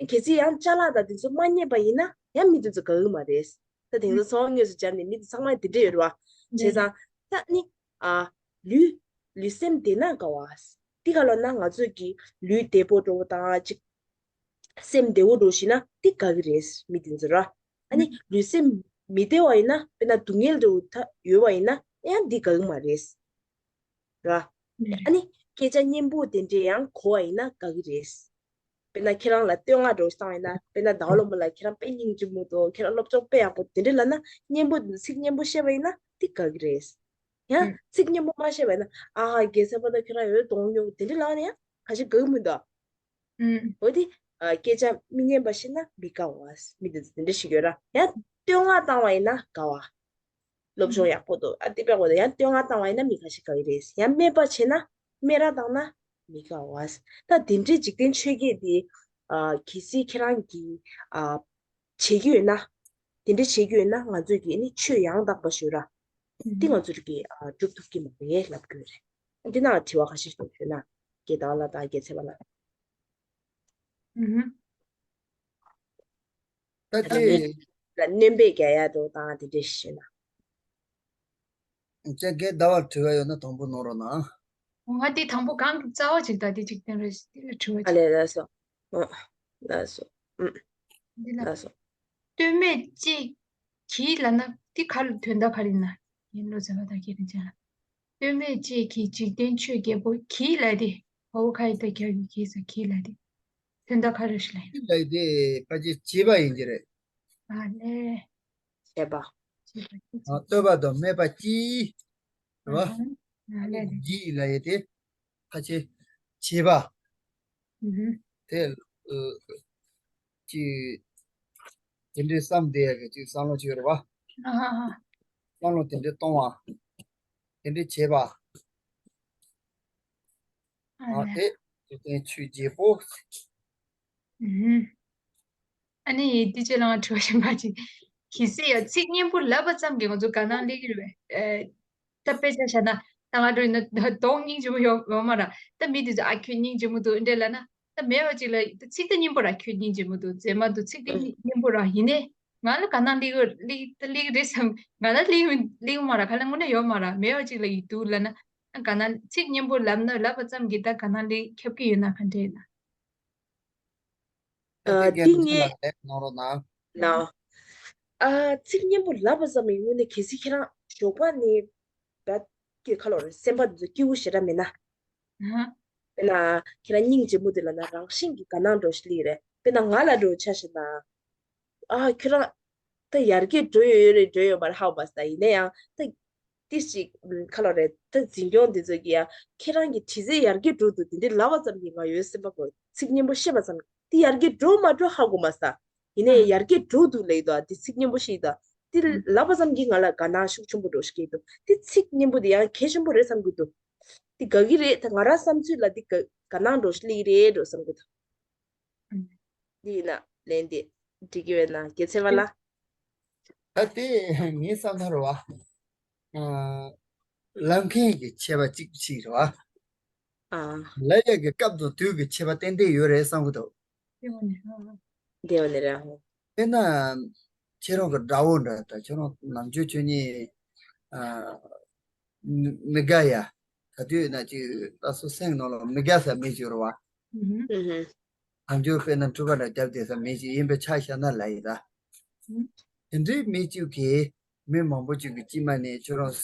གལ་སྲིད་ཡང་ཅ་ལག་དང་འདི་ཚོ་མ་རྙེད་པ་ཡིན་ན་ཡང་མི་འདི་ཚོ་དགའ་གི་མ་རེད། ད་དེང་སང་འཚོ་བ་དངོས་སུ་སྦྱར་ནས་མི་འདི་ཚང་མ་འདི་འདྲ་ཡོད་རེད་བ། བྱས་ཙང་ད་ནི་ཨ་ལུས་ལུས་སེམས་བདེ་ན་དགའ་བ། འདི་ག་ལ་ན་ང་ཚོ་གི་ལུས་བདེ་པོ་འགྲོ་བ་དང་ཅིག་སེམས་བདེ་བོ་འགྲོ་ཤེས་ན་འདི་དགའ་གི་རེད། མི་དེ་ཚོ་ར། ཨ་ནི་ལུས་སེམས་མི་བདེ་བ་ཡིན་ན། དཔེར་ན་སྡུག་བསྔལ་འདྲ་བོ་ད་ཡོད་པ་ཡིན་ན་ཡང་འདི་དགའ་གི་མ་རེད། ར། ཨ་ནི་སྐད་ཆ་སྙན་པོ་དེ་འདྲས་ཡང་གོ་བ་ཡིན་ན་དགའ་གི་རེད། དཔེར་ན་ཁྱེད་རང་ལ་བསྟོད་བསྔགས་འདྲ་བོ་བཏང་ཡིན་ན། དཔེར་ན་ཟླ་བ་ལྷ་མོ་ལགས་ཁྱེད་རང་དཔེ་སྙིང་རྗེ་མོ་འདུག་ཁྱེད་རང་སློབ་སྦྱོང་དཔེ་ཡག་པོ་དེ་འདྲས་ལབ་ན། སྙན་པོ་ཚིག་སྙན་པོ་བཤད་པ་ཡིན་ན་འདི་དགའ་གི་རེད། ཡང་ཚིག་སྙན་པོ་མ་བཤད་པ་ཡིན་ན། ཨ་ཧ་རྒྱལ་ཚབ་པ་དང་ཁྱེད་རང་འོས་གཏོང་མྱོང་དེ་འདྲས་ལབ་ན་ཡང་ཁ་ཤས་དགའ་གི་མི་འདུག་འོ་དེ། ཨ་སྐད་ཆ་མི་སྙན་པ་བཤད་ན་མི་དགའ་བ། མི་དེ་ཚོ་དེ་འདྲ་ཞིག་ཡོད་ར། ཡང་བསྟོད་བསྔགས་བཏང་བ་ཡིན་ན་དགའ་བ། སློབ་སྦྱོང་ཡག་པོ་འདུག་ཨ་དེ་དཔེ་གོ་ད་ཡང་བསྟོད་བསྔགས་བཏང་བ་ཡིན་ན་མི་ཁ་ཤས་དགའ་གི་རེད། ཡང་སྨད་པ་བྱས་ན་སྨད་ར་བཏང་ན་མི་དགའ་བ། ད་དེ་འདྲའི་འཇིག་རྟེན་ཆོས་བརྒྱད་དེ་ཨ་གལ་སྲིད་ཁྱེད་རང་གིས་ཨ་བྱེད་ཀྱི་ཡོད་ན། དེ་འདྲ་བྱེད་ཀྱི་ཡོད་ན་ང་ཚོས་ཀྱི་ནི་ཆོས་ཡང་དག་པ་ཞུ་ར། དེ་ང་ཚོ་གི་ཨ་སྒྲུབ་ཐུབ་ཀྱི་མ་རེད་ལབ་དགོས་རེད། འདི་ནང་དྲི་བ་ཁ་ཤས་ཤིག་ཡོད་ན། རྒྱལ་དར་ལ་དང་རྒྱལ་ཚེ་པ་ལ། ད་ད་ལྟ་དེ་མི་ལ་སྣོན་པས་རྒྱག་ཡ་དོ་དང་དེ་འདྲས་ཤེས་ན། ཅེ་རྒན་ཟླ་བར་དྲི་བ་ཡོད་ན་དང་པོ་གནང་རོགས་གནང་། ང་དེ་དང་པོ་གང་གི་རྩ་བ་ཅིག་ད་དེ་ཅིག་བསྟན་རེ་དེ་ལ་དྲི་བ་ཨ་ཅིག་ལས་ལ་སོ། ཨ་ལ་སོ། ཨུ། འདི་ལ་ལ་སོ། ཨུ། ལྟོས་མེད་ཅིག་གིས་ལབ་ན་དེ་ག་ལ་དོན་དག་ག་རེ་ཡིན་ན། ཡིན་ལོ་ཟེར་བ་ད་ཁྱེད་རང་ཅག་ལ། ལྟོས་མེད་ཅེས་གིས་འཇིག་རྟེན་ཆོས་རྒྱལ་པོ་གིས་ལབ་དེ། ཧོ་ཁ་ཡི་ད་ཁྱ་གི་གིས་ས་གིས་ལབ་དེ། དོན་དག་ག་རེ་ཞིག་ལབ་ཡིན། ལབ་དེ་ཕལ་ཆེར་བྱེད་པ་ཡིན་གྱི་རེད། ཨ་ལས། བྱེད་པ། བྱེད་པ་ཅི། ཨ་ལྟོས་པ་དང་སྨད་པ་ཅི། རེད་བ། ཨ་ལས། འཇིག་ལབ་ཡས་དེ་ཕལ་ཆེར་བྱེད་པ། ཨུ་ཧུ། དེ་ཨ་ཅི། དེ་འདྲའི་བསམ་བསྡད་ཡ་གི་ཅིག་བསམ་བློ་ཅིག་ཡོད་རེད་བ། ཨ་ཧ་ཧ། བསམ་བློ་དེ་འདྲའི་གཏོང་བ། དེ་འདྲའི་བྱེད་པ། ཨ་ཨ་ལས། དེ་འཇིག་རྟེན་ཆོས་རྒྱལ་པོ། ཨུ་ཧུ། ཨ་ནི་ཡིན་དུས་ཅི་ལ་ང་དྲི་བ་ཞིག་མ་ཅིག་གལ་སྲིད་ཡང་ཚིག་སྙན་པོ་ལབ་པ་ཙམ་གྱིས་ང་ཚོ་དགའ་སྣང་སླེབས་ཀྱི་རེད་པས། ཨེ། ད་དཔེ་ཆ་བཞག་ན་ད་ང་འགྲོ་ཡིན་ན་གདོང་སྙིང་རྗེ་མོ་ཡོད་ཡོད་མ་ར། ད་མི་དེ་ཚོ་ཨ་ཁྱོད་སྙིང་རྗེ་མོ་འདུག་འདྲེ་ལབ་ན། ད་མེད་པ་ཅིག་ལ་ད་ཚིག་ད་སྙན་པོ་ར། ཁྱོད་སྙིང་རྗེ་མོ་འདུག་མཛེས་མ་འདུག་ཚིག་དེ་སྙན་པོ་ར། ཡིན་ནའི་ང་ལ་དགའ་སྣང་སླེབས་ཀྱི་སླེབས་ད་སླེབས་ཀྱི་རེད་བསམ། ང་ལ་སླེབས་སླེབས་ཀྱི་མ་ར། ག་ལ་དངོས་གནས་ཡོད་མ་ར། མེད་པ་ཅིག་ལ་ཡིན་འདུག་ལབ་ན། ད་དགའ་སྣང་ཚིག་སྙན་པོ་ལབ་ན་ལབ་པ་ཙམ་གྱིས་ད་དགའ་སྣང་སླེབས་ཁྱབ་ཀྱི་ཡོད་ན་ག་འདྲ་ཡིན་ན། ཨ། དེ་འདི་ངས་ལ་ལས་གནང་རོགས་གནང་། ལའོ། ཨ། ཚིག་སྙན་པོ་ལབ་པ་ཙམ་ཡིན་དངོས་གནས་གལ་སྲིད་ཁྱེད་རང་ཞོགས་པ་ནས་བད་ཀྱི་ཁ་ལོ་རེ་སེམས་པ་འདི་ཚོ་སྐྱིད་པོ་ཞེ་དྲག་མེད་ན། ཧ། དཔེར་ན་ཁྱེད་རང་སྙིང་རྗེ་མོ་དེ་ལབ་ན་རང་བཞིན་གྱིས་དགའ་སྣང་འགྲོ་ཞིག་སླེབས་རེད། དཔེར་ན་ང་ལ་འགྲོ་ཆ་བཞག་ན། ཨ། ཁྱོད་རང་ད་ཡར་རྒྱས་འགྲོ་ཡོད་རེད་འགྲོ་ཡོད་མ་རེད་ཧ་གོ་མ་སོང་། ཡིན་ན་ཡང་ད་ཏིས་ཅིག་ཁ་ལོ་རེད། ད་འཛིན་སྐྱོང་འདི་ཚོ་གིས་ཡང་ཁྱེད་རང་གི་དྲི་ཟའི་ཡར་རྒྱས་འགྲོ་འདུག་འདི་འདྲའི་ལབ་པ་ཙམ་གྱིས་ང་ཡོད་སེམས་པ་གོ། ཚིག་སྙན་པོ་བཤད་པ་ཙམ་གྱིས་འདི་ཡར་རྒྱས་འགྲོ་མ་འགྲོ་ཧ་གོ་མ་སོང་། ཡིན་ནའི་ཡར་རྒྱས་འགྲོ་འདུག་ལབ་ཡོད་དོ། འདི་ཚིག་སྙན་པོ་བཤད་ཡོད་དོ། འདི་ལབ་པ་ཙམ་གྱིས་ང་ལ་དགའ་སྣང་ཤུགས་ཆེན་པོ་འགྲོ་ཞིག་གི་འདུག་འདི་ཚིག་སྙན་པོ་འདི་ཡང་གལ་ཆེན་པོ་རེད་བསམ་གྱི་འདུག་འདི་དགའ་གི་རེད། ད་ང་རང་བསམ་ཚུལ་ལ་འདི་དགའ་དགའ་སྣང་འགྲོ་ཞིག་སླེབས་རེད་འགྲོ་བསམ་གྱི་འདུག་འདི་ཡིན་ན་ལན་འདི་འགྲིག་གི་ཡོད་ན་རྒྱལ་མཚན་པ་ལ། ད་དེ་ངའི་བསམ་ན་རེད་བ། ཨ། ལབ་མཁན་གྱི་ཆད་པ་གཅིག་གཅིག་རེད་བ། ཨ། ལབ་ཡག་གི་སྐབས་དང་དུས་ཀྱི་ཆད་པ་ཏན་ཏན་ཡོད་རེད་བསམ་གྱི་འདུག་དེ་བ་ནི་ར། དཔེར་ན། ཁྱེད་རང་གི་དགྲ་བོ་འདྲ་ད་ཁྱེད་རང་ནམ་རྒྱུན་ཁྱོད་གཉིས། ཨ། མི་མི་དགའ་ཡ། ག་དུས་ན་ཅིག་ད་སོ་སེང་ནང་ལ་མི་དགའ་ས་མི་ཅིག་ཡོད་རེད་བ། ཨུ་ཧུ། ཨ་ཧུ། ལམ་འཇུག་དཔེར་ན་འཁྲུག་པ་འདྲ་བརྒྱབ་བསྡད་ས་མི་ཅིག་ཡིན་པའི་ཆ་བཞག་ན་ལ་ཡིན་ད། ཨུ་ཧུ། དེ་འདྲའི་མི་གཅིག་གིས་མི་མང་པོ་ཅིག་གི་དཀྱིལ་མ་ནས་ཁྱོད་རང་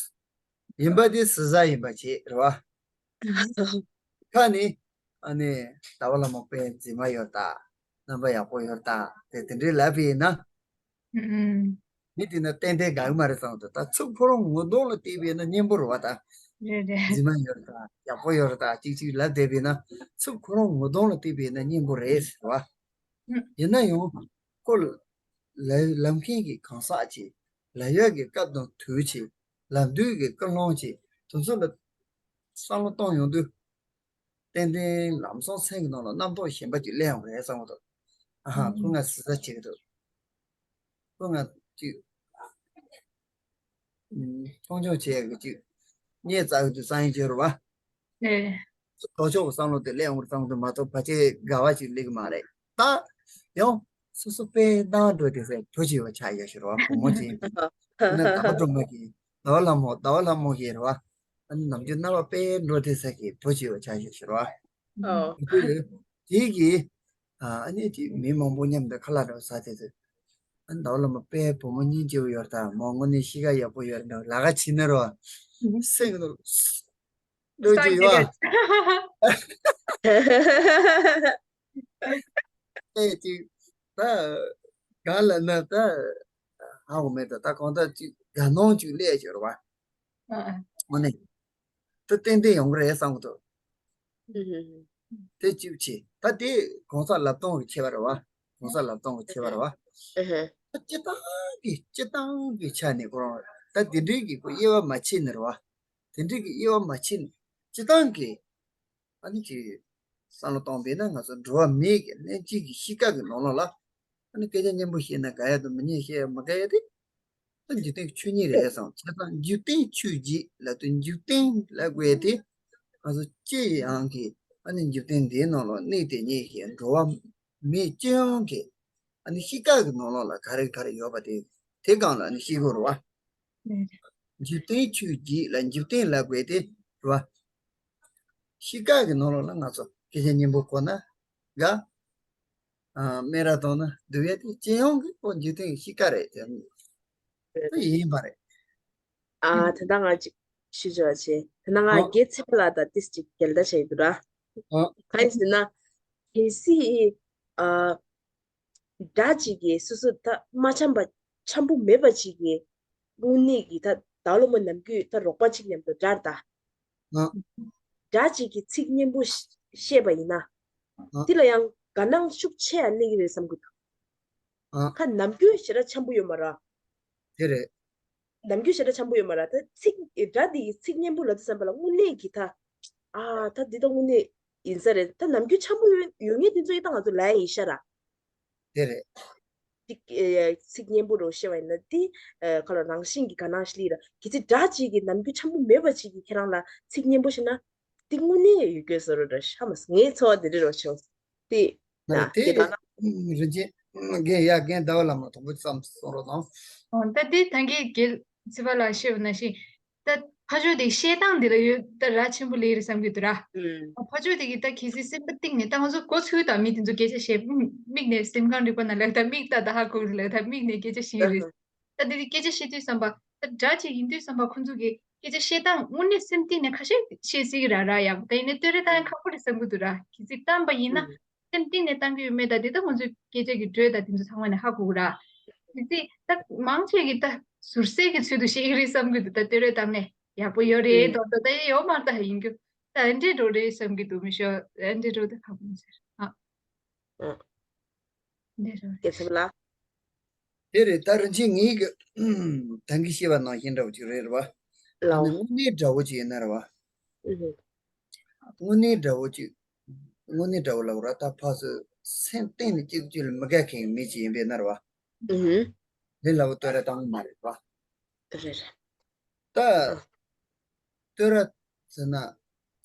ཡིན་པ་དེ་ཟི་ཟ་ཡིན་པ་བྱེད་རེད་བ། ཁ་ནས་ཨ་ནི་ཟླ་བ་ལྷ་མོ་དཔེ་མཛེས་མ་ཡོད་ད། རྣམ་པ་ཡག་པོ་ཡོད་ད། དེ་དེ་འདྲའི་ལབ་པ་ཡིན་ན། ཨུམ། མི་དེ་ན་ཏན་ཏན་དགའ་གི་མ་རེད་བསམ་འདུག་ད་ཚུར་ཁོ་རང་ངོ་གདོང་ལ་བལྟས་པས་ན་སྙན་པོ་རེད་བ་ད། རེད་རེད། མཛེས་མ་ཡོད་རེད་ད་ཡག་པོ་ཡོད་རེད་ད་ཅིག་ཅིག་ལབ་བསྡད་པས་ན་ཚུར་ཁོ་རང་ངོ་གདོང་ལ་བལྟས་པས་ན་སྙན་པོ་རེད་ཟེར་བ། ཨུམ། ཡིན་ན་ཡང་ཁོ་ལ་ལབ་མཁན་གྱི་གང་ཟག་ཅིག་ལབ་ཡག་གི་སྐབས་དང་དུས་ཅིག་ལབ་འདོད་ཀྱི་ཀུན་སློང་ཅིག་དེ་ཚོ་ལ་བསམ་བློ་གཏོང་ཡོང་དུས། ཏན་ཏན་ལམ་སང་སེམས་ཀྱི་ནང་ལ་རྣམ་རྟོག་གཞན་པ་ཅིག་སླེབས་ཡོང་གི་རེད་བསམ་གྱི་འདུག་ཨ་ཧ། ཁོ་ང་ཟི་ཟ་བྱེད་ཀྱི་འདུག་ཁོ་ང་ཅིག་ཨུམ། མཐོང་ཆུང་བྱེད་ཡག་གི་ཅིག་བརྙས་བཙག་གི་འདུག་བསམ་ཡིན་གྱི་རེད་བ། ཨེ། ལྡོག་ཕྱོགས་ཀྱི་བསམ་བློ་དེ་སླེབས་ཡོང་གི་རེད་བསམ་གྱི་འདུག་མ་གཏོགས་ཕལ་ཆེར་དགའ་བ་ཅིག་སླེབས་ཀྱི་མ་རེད་ད། ཡང་སོ་སོ་དཔེ་བཏང་འགྲོ་དེ་ཟེར་བུ་ཆེ་བ་ཆགས་ཡོད་ཤི་རེད་བ། བུ་མོ་ཅིག་ཡིན་པ་ན་ཟླ་བ་སྒྲོལ་མ་གི་ཟླ་བ་ལྷ་མོ་ཟླ་བ་ལྷ་མོ་གི་རེད་བ། ཨ་ནི་ནམ་རྒྱུན་རྣ་བ་དཔེ་འགྲོ་དེ་ཟེར་གི་བུ་ཆེ་བ་ཆགས་ཡོད་ཤི་རེད་བ། ཨོ། དེ་གི་ཨ་ནི་དེ་མི་མང་པོ་མཉམ་དུ་ཁ་ལག་འདྲ་བོ་ཟ་དེ་ཚོ། ཨ་ནི་ཟླ་བ་ལྷ་མོ་དཔེ་བུ་མོ་སྙིང་རྗེ་བོ་ཡོད་ད། མོ་དངོས་གནས་གཤིས་ཀ་ཡག་པོ་ཡོད་འདྲ་བོ་ལ་ཁ་ཕྱིན་ན་རོ། སེང་གེ་ལོ་ལོ་ཅིག་ཡོད། ཨེ་ཅིག་ད་གང་ལ་ན་ད་ཧ་གོ་མེད་ད། ད་གང་ལྟར་ཅིག་དགའ་སྣང་ཅིག་སླེབས་ཡོད་རེད་བ། ཨ་ཨ། དངོས་གནས། ད་ཏན་ཏན་ཡོང་གི་རེད་བསམ་གི་འདུག་ཨུ་ཧུ། དེ་གཅིག་བྱས། ད་དེ་གང་ཟག་ལབ་སྟངས་ཀྱི་ཁྱད་པར་རེད་བ། གང་ཟག་ལབ་སྟངས་ཀྱི་ཁྱད་པར་རེད་བ། ཨུ་ཧུ། ད་སྤྱིར་བཏང་གི་སྤྱིར་བཏང་གི་ཆ་ནས་ཁོ་རང་ད་དེ་འདྲའི་གི་ཁོ་དབྱེ་བ་མ་ཕྱེ་ནི་རེད་བ། དེ་འདྲའི་གི་དབྱེ་བ་མ་ཕྱེ་ནི་སྤྱིར་བཏང་གི་ཨ་ནི་ཅིག་བསམ་བློ་གཏོང་བས་ན་ང་ཚོ་འགྲོ་བ་མིའི་གི་ལྷན་སྐྱེས་ཀྱི་གཤིས་ཀ་གི་ནང་ལོགས་ལ་ཨ་ནི་སྐད་ཆ་སྙན་པོ་བཤད་ན་དགའ་ཡ་དང་མི་སྙན་བཤད་ཡ་མ་དགའ་ཡ་དེ། ད་འཇིག་རྟེན་ཆོས་ཉིད་རེད་བསམ། བྱས་ཙང་འཇིག་རྟེན་ཆོས་བརྒྱད་ལབ་དུས་འཇིག་རྟེན་ལབ་དགོས་དེ་ང་ཚོ་སྤྱི་ཡོངས་ཀྱི་ཨ་ནི་འཇིག་རྟེན་འདིའི་ནང་ལ་གནས་དེ་ཉིད་ཀྱི་འགྲོ་བ་མི་སྤྱི་ཡོངས་ཀྱི་ཨ་ནི་གཤིས་ཀ་གི་ནང་ལོགས་ལ་ག་རེ་ག་རེ་ཡོད་པ་དེ་དེ་སྒང་ལ་ཨ་ནི་ཤེས་དགོས་རེད་བ། འཇིག་རྟེན་ཆོས་བརྒྱད་ལ་འཇིག་རྟེན་ལབ་དགོས་དེ་རེད་བ། གཤིས་ཀ་གི་ནང་ལོགས་ལ་ང་ཚོ་སྐད་ཆ་སྙན་པོ་གོ་ན་དགའ། ཨ། སྨད་ར་གཏོང་ན་སྡུག་ཡ་དེ་སྤྱི་ཡོངས་ཀྱི་ཁོ་འཇིག་རྟེན་གྱི་གཤིས་ཀ་རེད་དེ། དེ་ཡིན་པ་རེད། ཨ། དེ་འདྲ་ང་ཅིག་ ཞུ་བྱ་བ་བྱས། ད་ནང་ང་ཨ། རྒྱལ་ཚེ་པ་ལགས་དང་ཏིས་ཅིག་འགལ་ཟླ་བྱས་ཡོད་འདུག་ར། ཨ། གང་ཡིན་ཟེར་ན། གལ་སྲིད་ཨ། དགྲ་གཅིག་གིས་སོ་སོ་ད་མ་འཆམ་པ་འཆམ་པོ་མེད་པ་ཅིག་གིས་དངོས་གནས་ཀྱི་ད་ད་ལོ་མ་ནམ་རྒྱུན་ད་རོགས་པ་གཅིག་མཉམ་དུ་དགྲར་ད། ཨ། དགྲ་གཅིག་གིས་ཚིག་སྙན་པོ་བཤད་པ་ཡིན་ན། ཨ། དེ་ལ་ཡང་དགའ་སྣང་ཤུགས་ཆེ་ཡང་གནས་ཀྱི་རེད་བསམ་གྱི་འདུག་ཨ། ཁ་ནམ་རྒྱུན་ཞེ་དྲག་འཆམ་པོ་ཡོད་མ་རེད། དེ་རེད། ནམ་རྒྱུན་ཞེ་དྲག་འཆམ་པོ་ཡོད་མ་རེད། ད་ཚིག་དགྲ་འདི་ཡི་ཚིག་སྙན་པོ་ལབ་དུས་ཙམ་པ་ལ་དངོས་གནས་ཀྱི་ད། ཨ་ད་འདི་ད་དངོས་གནས་ཡིན་ས་རེད། ད་ནམ་རྒྱུན་འཆམ་པོ་ཡོད་ཡོད་ངེས་དེ་ཚོ་ཡི་ད་ང་ཚོ་ལ་ཡ་ཡིན་ཤ་ར། དེ་རེད། ཅིག་ཨེ་ཚིག་སྙན་པོ་རོ་བཤད་པ་ཡིན་ན་དེ་ཨེ་ཁ་ལོ་རང་བཞིན་གྱི་དགའ་སྣང་ཞིག་ལ་གལ་སྲིད་དགྲ་གཅིག་གིས་ནམ་རྒྱུན་འཆམ་པོ་མེད་པ་ཅིག་གིས་ཁྱེད་རང་ལ་ཚིག་སྙན་པོ་བཤད་ན་དེ་དངོས་གནས་ཡོད་དགོས་བཟོ་འདྲ་འདྲ་ཤ་མ་སོང་། ངའི་ཚོར་བ་དེ་འདྲ་རོ་བྱུང་། དེ་ན་དེ་དགེ་ལགས་ལ། རིན་ཆེན་རྒན་ཡ་རྒན་ཟླ་བ་ལ་མ་དང་པོ་ཙམ་གསུང་རོགས་གནང་། ཨོ་ད་དེ་ད་གིན་རྒན་ཚེ་པ་ལགས་བཤད་པ་ནང་བཞིན། ད་ཕ་ཕྱོགས་དེ་བཤད་སྟངས་དེ་ལ་ཡོད་ད་ར་ཆེན་པོ་ལས་རེད་བསམ་གྱི་འདུག་ར། ཨུམ། ཕ་ཕྱོགས་དེ་གི་ད་གལ་སྲིད་སེམས་པ་གཏིང་ནས་ད་ང་ཚོ་གོ་ཚུལ་དང་མི་དེ་ཚོ་སྐད་ཆ་བཤད་མིག་ནས་སེམས་ཁམས་རིག་པ་ན་ལག་ད་མིག་ལྟ་ད་ཧ་གོ་རེད་ལག་ད་མིག་ནས་སྐད་ཆ་བཤད་རེད། ད་དེ་དེ་སྐད་ཆ་བཤད་དུས་བསམ་པ་ད་དགྲ་ཅིག་ཡིན་དུས་བསམ་པ་ཁོ་ཚོ་གི་སྐད་ཆ་བཤད་སྟངས་དངོས་གནས་སེམས་གཏིང་ནས་ཁ་ཤས་བཤད་སྲིད་ཀྱི་ར་ར་ཡག་པོ་ད་ཡིན་ནའི་བསྟོད་ར་བཏང་ཡ་ཁག་པོ་རེད་བསམ་གྱི་འདུག་ར། གལ་སྲིད་བཏང་པ་ཡིན་ན། སེམས་གཏིང་ནས་བཏང་གི་ཡོད་མེད་ད་དེ་ད་ང་ཚོའི་སྐད་ཆ་གི་འགྲོས་ད་དེ་ཚོ་ཚང་མ་ནས་ཧ་གོ་གི་ར། དེ་ཚེ་ད་མང་ཆེ་གི་ད་ཟུར་ཟའི་གི་ཚུལ་དུ་བཤད་ཀྱི་རེད་བསམ་གི་འདུག་ད་བསྟོད་ར་བཏང་ནས་ཡག་པོ་ཡོད་རེད་ཨུམ། མདོག་མདོག་ད་ཡོད་མ་རེད་ད་ཡིན་རྒྱུ། ད་ཨ་འདྲས་འགྲོ་རེད་བསམ་གི་འདུག་མི་ཤོ་ཨ་འདྲས་འགྲོ་ད་ཧ་གོ་མི་ཟེར་ཨ། ཨུམ། འདྲས་འགྲོ་རེད། རྒྱལ་ཚབ་ལགས། དེ་རེད། ད་རིན་ཆེན་ངེད་ཀྱི་ད་གིན་བཤད་པ་ནང་བཞིན་འདྲ་བོ་ཅིག་རེད་རེད་བ། ཨ་ལའོ། ནི་དངོས་གནས་འདྲ་བོ་ཅིག་ཡིན་ན་རེད་བ། ཨུ་ཧུ། དངོས་གནས་འདྲ་བོ་ཅིག་དངོས་གནས་འདྲ་བོ་ལབ་ར་ད་ཕ་སུ་སེམས་གཏིང་ནས་གཅིག་གཅིག་ལ་མི་དགའ་མཁན་མི་ཅིག་ཡིན་པས་ན་རེད་བ། ཨུ་ཧུ། འདི་ལ་བོ་བསྟོད་ར་བཏང་གི་མ་རེད་བ། རེད་རེད། ད་ཨ། བསྟོད་ར་ཟེར་ན་